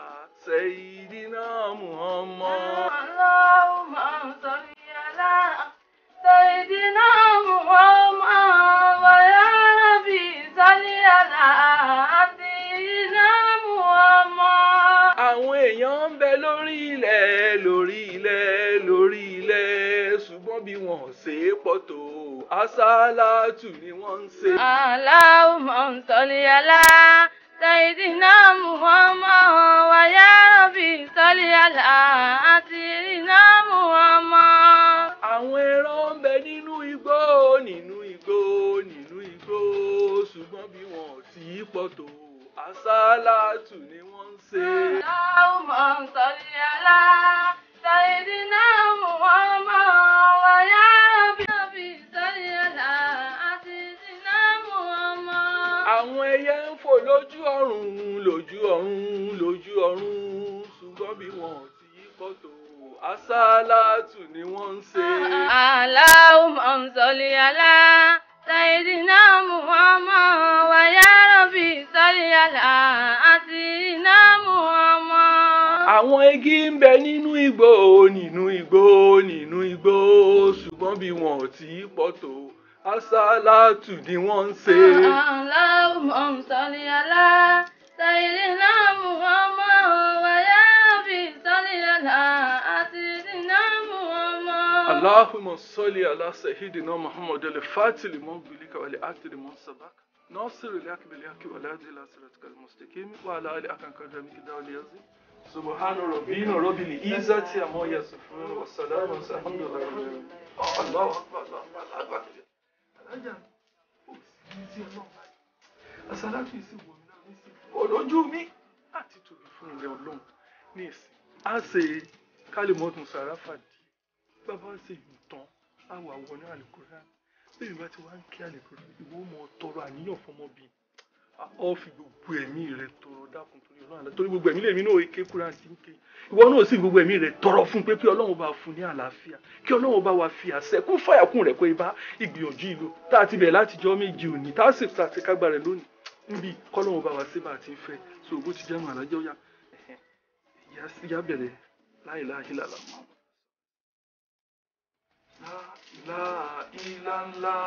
Sayyidina Muhammad. Allahumma salli ala Sayyidina Muhammad wa ya Rabbi salli ala Sayyidina Muhammad. Àwọn èèyàn ń bẹ lórí ilẹ̀, lórí ilẹ̀, lórí ilẹ̀, ṣùgbọ́n bí wọ́n ṣe é pọ̀ tó, àsálàtù ni wọ́n ń ṣe. Allahumma salli ala Sayyidina Muhammad wa ya Rabbi salli ala Sayyidina Muhammad. Àwọn ẹran ń bẹ nínú igbó, nínú igbó, nínú igbó, ṣùgbọ́n bí wọ́n ti pọ̀ tó, àsálàtù ni wọ́n ń ṣe. Allahumma salli ala Sayyidina Muhammad wa ya Rabbi salli ala Sayyidina Muhammad. Àwọn Àwọn ẹyẹ ń fò lójú ọ̀run lójú ọ̀run lójú ọ̀run, ṣùgbọ́n bí wọn ti yí pọ̀ tó, àsálàtù ni wọ́n ń ṣe. Allahumma salli ala Sayyidina Muhammad wa ya Rabbi salli ala Sayyidina Muhammad. Àwọn igi ń bẹ nínú igbó nínú igbó nínú igbó, ṣùgbọ́n bí wọn ò tí ì pọ̀ tó, àsálàtù ni wọ́n ń ṣe. Allahumma salli ala Sayyidina Muhammad wa ya Rabbi salli ala Sayyidina Muhammad. Allahumma salli ala Sayyidina Muhammad al-Fatih liman bilika wa li-ati liman sabak. Nasir al-haqq bil-haqq wa la hadi ila siratikal mustaqim wa ala alihi haqqa qadrihi wa azim. Subhana rabbina rabbil izzati amma yasifun wa salamun alhamdulillahi rabbil alamin. Allahu akbar, Allahu akbar. Alájà, ó sì ní sí Ọlọ́run báyìí. Àsálàtù yìí sì wò mí náà ní sí ọ̀lọ́jú mi àti tòbí fún ilẹ̀ Ọlọ́run ní ìsìn. A ṣe kálímọ́tún sàráfà dí. Bàbá ṣe ìtàn àwọ̀ àwọn ní àlùkùránì. Bẹ́ẹ̀ bá ti wá ń kí àlùkùránì, ìwọ mọ̀ tọrọ àníyàn fọmọbìnrin. Ọ fi gbogbo ẹ̀mí rẹ tọrọ dákun torí Ọlọ́run àlá, torí gbogbo ẹ̀mí lèmi náà ké kúrò àti ń ké. Ìwọ náà sì gbogbo ẹ̀mí rẹ tọrọ fún pé kí Ọlọ́run bá fún ní àlàáfíà, kí Ọlọ́run bá wa fi àṣẹ kún fàyàkùn rẹ̀ pé bá ìgbìyànjú ìlú tá a ti bẹ̀rẹ̀ látijọ́ méje òní tá a sì ta ti kágbá rẹ̀ lónìí níbi kọ́lọ́run bá wa ṣe bá a ti ń fẹ́. So bó ti jẹ́nu àlájọ́ yá ìyá bẹ̀rẹ̀ la ilaha illallah. La ilaha la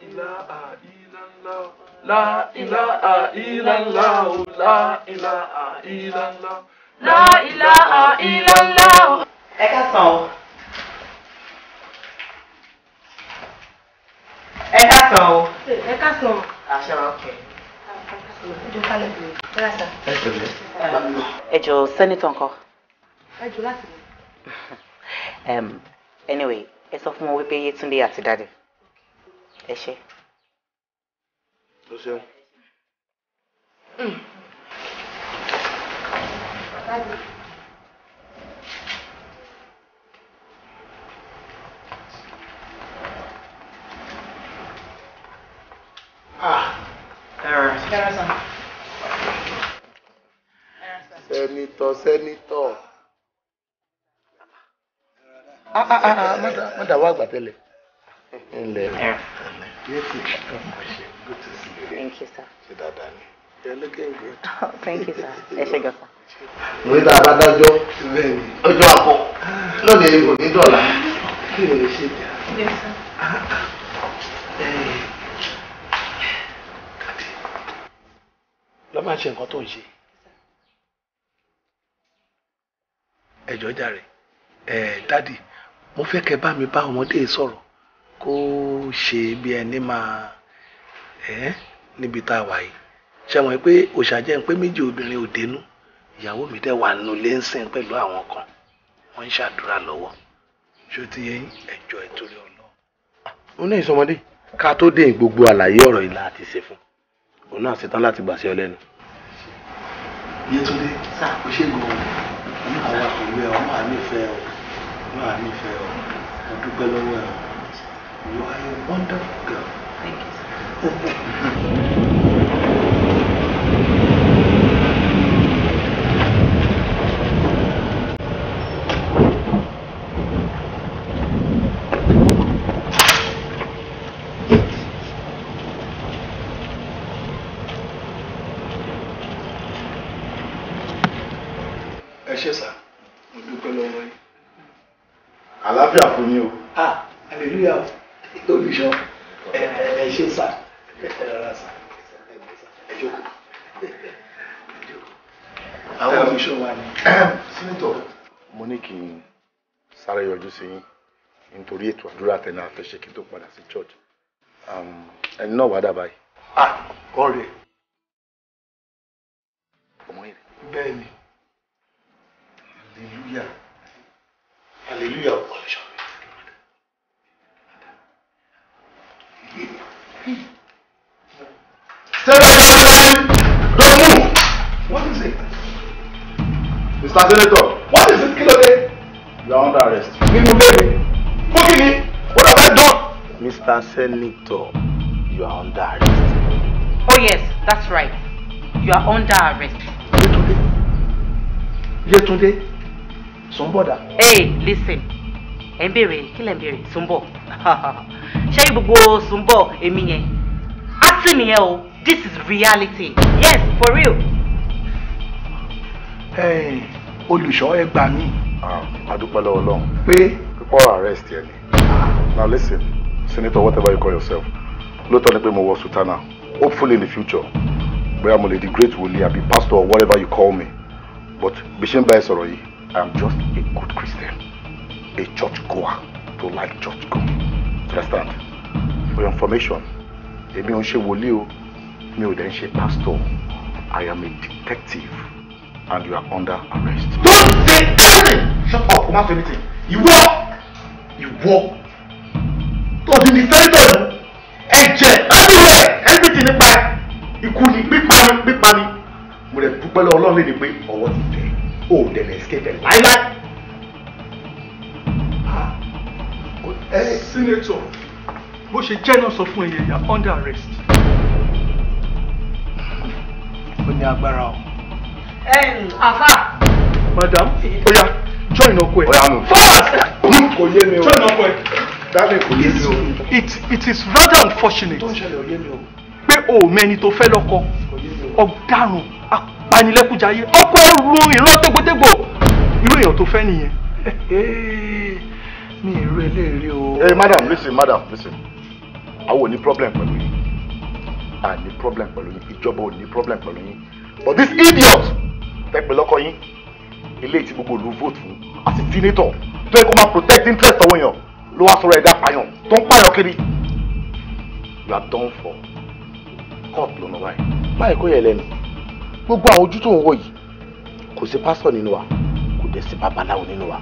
ilaha illallah la ilaha illallah la ilaha illallah La ilaha illallah. Ẹ káàsán o. Ẹ káàsán o. Ẹ káàsán. Àṣẹ wa okay. Ẹ jọ̀ọ́ kálẹ̀. Ẹ rà sá. Ẹ jọ̀ọ́ sẹ́nitọ̀ ńkọ́. Ẹ jọ̀ọ́ láti mú. Anyway, ẹ sọ fún wọn wípé Yétúndé àti Dádì. Ẹ ṣé. O ṣeun. Daddy. Sẹ́nitọ̀ sẹ́nitọ̀. Má dà wá àgbà tẹ́lẹ̀. Ǹlẹ́. Good to see you. Thank you, sir. Ṣé dáadáa ni? You're looking good. Oh, thank you, sir. Ẹ ṣé gan, sir. Mo ní tá a bá dájọ́ ọjọ́ àpọ̀ lónìí kò ní dọ̀la. Kí ni o ṣe jà? Yes, sir. Lọ máa ṣe nǹkan tó ń ṣe. Ẹ jọ̀ọ́ jàre. Dádì, mo fẹ́ kẹ́ bá mi bá ọmọdé sọ̀rọ̀ kó ṣe bí ẹni máa níbi tá a wà yìí. Ṣé mọ̀ pé òòṣà jẹ́ ń pé méjì obìnrin ò dénú, ìyàwó mi dẹ̀ wà nínú ilé ń sìn pẹ̀lú àwọn kan, wọ́n ń ṣàdúrà lọ́wọ́. Ṣé o ti yé yín? Ẹ jọ̀ọ́ ẹ torí Ọlọ́run. Ó ní ìsọmọdé ká tó dé gbogbo àlàyé ọ̀rọ̀ ìlà àti ṣe fún òun náà ṣetán láti gbà sí ọ lẹ́nu. Yétúndé, o ṣe gan-an, àwọn àpòlú ẹ, ọmọ ànífẹ́ ọ, ọmọ ànífẹ́ ọ, mo dúpẹ́ lọ́wọ́ ẹ. You are a wonderful girl. Thank you, sir. Ẹ ṣé sà, mo dúpẹ́ lọ́wọ́ yín. Àlàáfíà fún yín o. Ah, hallelujah, olùṣọ́, ẹ ṣé sà, ẹ rọra sà, ẹ jókòó. Àwọn olùṣọ́ wa ni. Sẹ́nitọ̀, mo ní kí n sáré yọjú sí yín nítorí ètò àdúrà tẹ̀lé àfẹ́ṣe kí n tó padà sí church. Ẹni náà wà dàbáyìí. Ah, ọ̀rẹ́. Ọmọ yìí. Bẹ́ẹ̀ ni. Hallelujah. Hallelujah. Olùṣọ́. Don't move! What is it? Mr. Senator. What is it, kí ló dé? You are under arrest. Nínú ilé mi. Fún kí ni? What have I done? Mr. Senator, you are under arrest. Oh yes, that's right. You are under arrest. Yétúndé. Yétúndé. Sùnbọ̀dà. Hey, listen. Ẹ ń béèrè, kí lẹ ń béèrè? Sùnbọ̀. Ṣé gbogbo Sùnbọ̀ èmi yẹn? Acting nìyẹn o. This is reality. Yes, for real. Olùṣọ́ ẹ gbà mí. A dúpẹ́ lọ́wọ́ Ọlọ́run. Pé pípọ́ arrest yẹn ni. Now listen, Senator, whatever you call yourself, lóòótọ́ ni pé mo wọ sutana. Hopefully in the future, bóyá mo lè di great wòlíì àbí pastor or whatever you call me. But bí ṣe ń bá ẹ sọ̀rọ̀ yìí, I am just a good Christian, a church goer, to like church go. You understand? For your information, èmi ò ń ṣe wòlíì o, mi ò dẹ̀ ń ṣe pastor. I am a detective and you are under arrest. Don't say anything! Shut up, kò má say anything. Ìwọ! Ìwọ! Tó ti di senator ẹ̀jẹ̀ everywhere everything nípa ẹ̀ ikú ni pípa ni pípa ni. Mo rẹ̀ dúpẹ́ lọ́wọ́ Ọlọ́run lè ní pé ọwọ́ ti tẹ̀ ó dẹ̀ lè escape ẹ̀ láíláí. Senator, bó ṣe jẹ́ náà sọ fún ẹ̀yẹ, you are under arrest. Ó ní agbára o. Àfà. Madam, oya, join ọkọ ẹ. Oya nù. Fast! Kò yé mi o. Join ọkọ ẹ. Dábì kò yé mi o. It is rather unfortunate. Tó ń ṣẹlẹ̀ ò yé mi o. Pé o ò mẹ́ni tó fẹ́ lọ́kọ. Ọ̀daràn apanilẹ́kújayé. Ọkọ ẹ ru ìran tégbòtégbò. Irú èèyàn tó fẹ́ nìyẹn. Mi ì rú eléèrè o. Hey madam, listen, madam, listen. Àwọn ò ní problem pẹ̀lú yín. A ní problem pẹ̀lú yín. Ìjọba ò ní problem pẹ̀lú yín. But this idiot tẹ́pẹ́ lọ́kọ yín, ilé tí gbogbo ìlú vote fún as a senator tó yẹ kó máa protect interest àwọn èèyàn ló wá sọ̀rọ̀ ẹ̀dá pààyàn tó ń pààyàn kiri. You are done for. Court ló nà báyìí. Báyìí kó yẹ lẹ́nu. Gbogbo àwọn ojú tó ń wò yìí, kò sí pásítọ̀ nínú wa, kò dẹ̀ sí babaláwo nínú wa,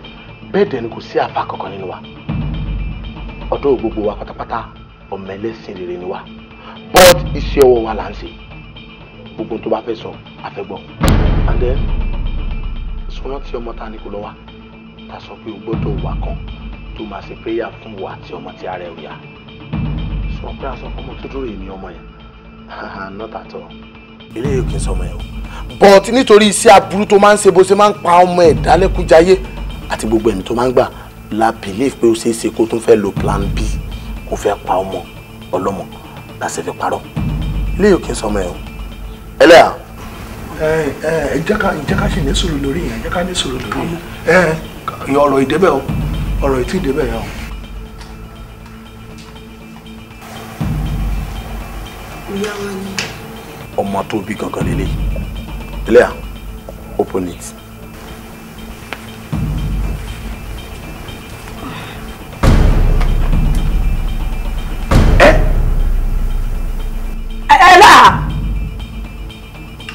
bẹ́ẹ̀ dẹ̀ ni kò sí àfà kankan nínú wa. Ọ̀dọ́ gbogbo wa pátápátá ọmọ ẹlẹ́sìn rere ni wa. But iṣẹ́ ọwọ́ wa là ń ṣe. Gbogbo tó bá fẹ́ sọ, a fẹ́ gbọ́. And then, sọ́nà tí ọmọ ta ni kò lọ wá, ta sọ pé o gbọ́dọ̀ wà kan tó máa ṣe prayer fún wa àti ọmọ tí ara ẹ̀ ò yá. Sọ pé aṣọ ọmọ tó dúró yìí ni ọmọ yẹn. Not at all. Eléyìí kì í sọmọ yẹn o. But nítorí iṣẹ́ aburú tó máa ń ṣe bó ṣe máa ń pa ọmọ ẹ̀ dálẹ́kújayé àti gbogbo ẹ̀mí tó máa ń gbà la believe pé ó ṣeé ṣe kó tún fẹ́ lo plan B kó fẹ́ pa ọmọ ọlọ́mọ láti fi parọ́. Eléyìí kì í sọmọ yẹn o. Ẹlẹ́yà. Ẹ jẹ́ ká ṣì ní sùúrù lórí yẹn, jẹ́ ká ní sùúrù lórí yẹn. Ọ̀rọ̀ ìdébẹ̀ o, ọ̀rọ̀ ìtì ìdébẹ̀ yẹn o. Ọmọ tó bí gangan lélẹ̀. Ẹlẹ́yà, open it.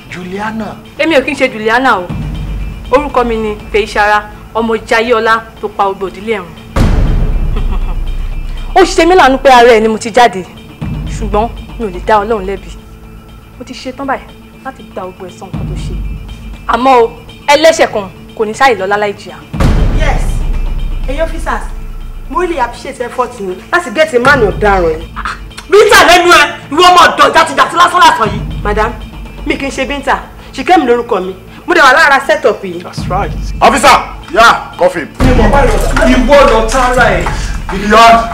Juliana. Èmi ò kí ń ṣe Juliana o. Orúkọ mi ni Fèyíṣará, ọmọ Jayéọlá tó pa gbogbo ìdílé ẹ̀rùn. Ó ṣe mí láàánú pé ara ẹ̀ ni mo ti jáde, ṣùgbọ́n mi ò lè dá Ọlọ́run lẹ́bi. Mo ti ṣe tán báyìí láti gba gbogbo ẹ̀san nǹkan tó ṣe. Àmọ́ o, ẹlẹ́ṣẹ̀ kan kò ní sáì lọ láláì jìyà. Yes, ẹ̀yin officers, mo really appreciate effort yín láti get a man ọ̀daràn yìí. Bíntà lẹ́nu ẹ, ìwọ ọmọ ọ̀dọ̀ jàtijàti lásán lásán yìí. Madam, mi kì í ṣe Bíntà, Ṣìkẹ́mi lórúkọ mi. Mo dẹ̀ wà lára set up yìí. That's right. Officer, yeah, coffee. Ìwọ lọ tara ẹ̀. Idiot.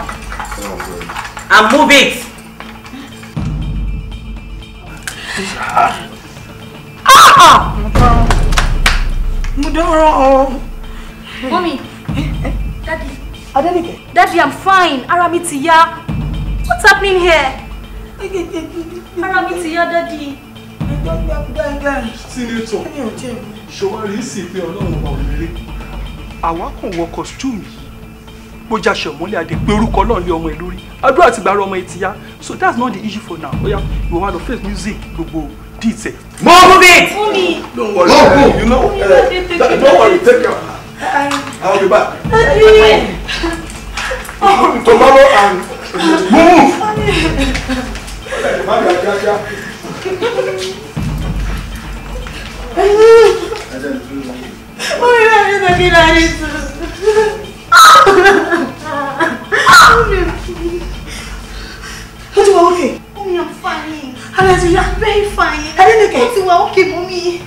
And move it. Mo dọ́rọ̀ o. Mommy, Daddy. Adenike. Daddy, I'm fine. Ara mi ti yá. What's happening here? Ara mi ti yá, Daddy. Senator, ṣọwárí sì pé Ọlọ́run ọba òrèrè. Àwa kàn wọ costume yìí. Bó já ṣẹ̀mọ́lẹ̀ adé pé orúkọ Ọlọ́run lé ọmọ ẹ lórí. Àdúrà ti gbàrú ọmọ ẹ ti yá. So that's not the issue for now. Oya, ìwọ wá lọ face music gbogbo dìtẹ̀. Move it! Mommy. Don't worry, you know, don't worry, take care. I'll be back. Daddy. Tomorrow and move. Ó ti wà okay. Mommy, I'm fine. Ara ẹ ti yá. fine. Adénìkẹ́. Ó ti wà okay mummy.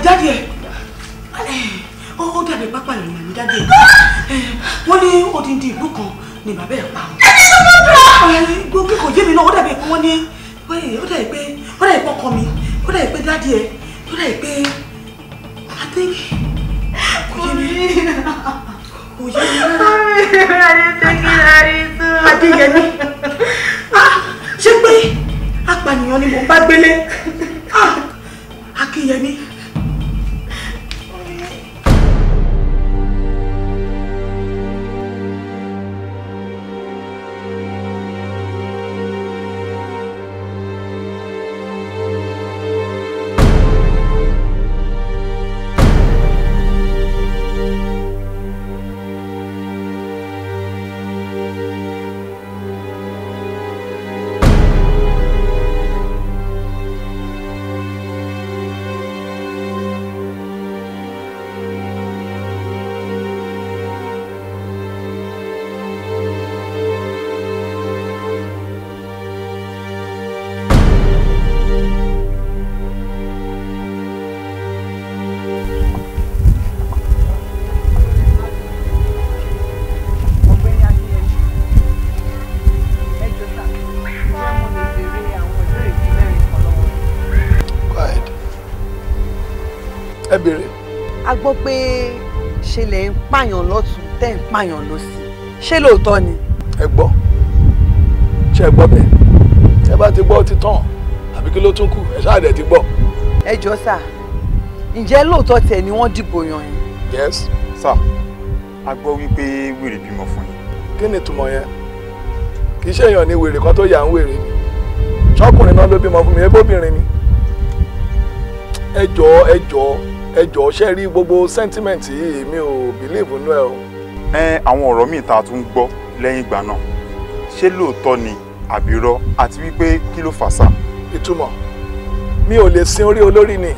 Daddy ẹ̀ ó dàbí pápá ìrìn àmì daddy ẹ̀. Wọ́n ní odindi ìlú kan ni bàbá ẹ̀ pa wọn. Gbogbo kò yé mi náà, ó dàbí pé wọ́n ní ó dàbí pé ó dàbí pé ọkọ mi, ó dàbí pé daddy ẹ̀, ó dàbí pé I think kò yé mi. Kò yé mi rárá. Adéyẹmí, ṣé pé apànìyàn ni mò ń bá gbélé? Akínyẹmí. Ẹ béèrè. A gbọ́ pé ṣe lè ń pààyàn lọ́tún tẹ́ ń pààyàn lọ́sì, ṣé lóòótọ́ ni? Ẹ gbọ́, ṣé ẹ gbọ́ bẹ́ẹ̀? Ẹ bá ti gbọ́ ti tán, àbí kí ló tún kù? Ẹ ṣáà dẹ̀ ti gbọ́. Ẹ jọ̀ọ́ sà, ǹjẹ́ lóòótọ́ tiẹ̀ ni wọ́n dìbò yàn yín? Yes. Sà, a gbọ́ wípé wèrè bímọ fún yín. Kí ni ìtumọ̀ yẹn? Kì í ṣe èèyàn ni wèrè kan tó yà ń wèrè ni. Ṣọ́kùnrin náà ló bímọ fún mi, ebóbìnrin ni. Ẹ jọ̀ọ́, ẹ jọ̀ọ́, ẹ jọ̀ọ́, ṣe rí gbogbo sentiment yìí, mi ò believe nínú ẹ o. Ẹ àwọn ọ̀rọ̀ míì tá a tún gbọ́ lẹ́yìn ìgbà náà, ṣé lóòótọ́ ni àbírọ́ àti wípé kí ló fà sá? Ìtumọ̀, mi ò lè sin orí olórí ni,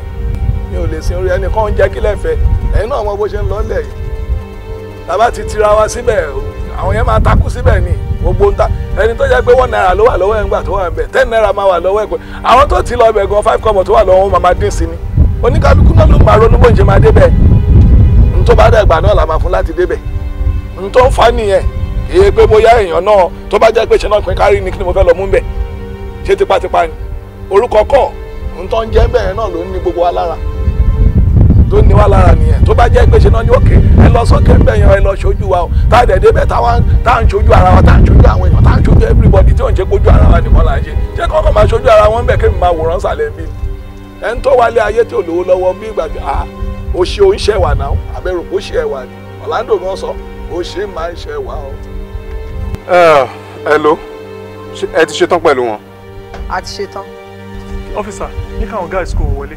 mi ò lè sin orí ẹnìkan ń jẹ́ kí lẹ́fẹ̀ẹ́, ẹ̀yin náà mọ bó ṣe ń lọ lẹ̀ yìí. Tàbá ti tira wa síbẹ̀, àwọn yẹn máa takú síbẹ̀ ni, gbogbo ń ta ẹni tó jẹ́ pé 1 naira ló wà lọ́wọ́ ẹ̀ ńgbà tó wà ń bẹ̀, 10 naira máa wà lọ́wọ́ ẹ̀ pé àwọn tó ti lọ bẹ̀ gan 5 kọ́bọ̀ tó wà lọ́wọ́ wọn máa dín sí ni. Oníkálukú náà ló máa ronú bó ń ṣe máa débẹ̀, n tó bá dẹ̀gbà náà la máa fún láti débẹ̀, n tó ń fa nìyẹn. Èyí pé bóyá èèyàn náà tó bá jẹ́ pé ṣe náà pín kárí ni kí ni mo fẹ́ lọ mú bẹ̀, ṣé tipátipá ni orúkọ kọ́, n tó ń jẹ́ bẹ́ẹ̀ náà ló ń ní gbogbo wa lára, tó ní wa lára nìyẹn. Tó bá jẹ́ pé ṣe náà ní òkè ẹ lọ sókè ń bẹ̀ yẹn, ẹ lọ ṣojú wa o, tá a dẹ̀ débẹ̀ tá à ń ṣojú ara wa, tá à ń ṣojú àwọn èèyàn, tá à ń ṣojú everybody, tí ò ń ṣe kójú ara wa nìkan là ń ṣe. Ṣé kọ́kọ́ máa ṣojú ara wọn bẹ̀ kí mi máa wòrán sàlẹ̀ bí ẹni tó wálé ayé tí ò lówó lọ́wọ́ bí ìgbà tí ó ṣe ó ń ṣẹ̀wà náà, àbẹ̀rò kó ṣe ẹ̀wà ni Orlando gan sọ, ó ṣe máa ń ṣẹ̀wà o. Hello, ẹ ti ṣetán pẹ̀lú wọn? A ti ṣetán. Ọ́físà, ní káwọn guys kò wọlé.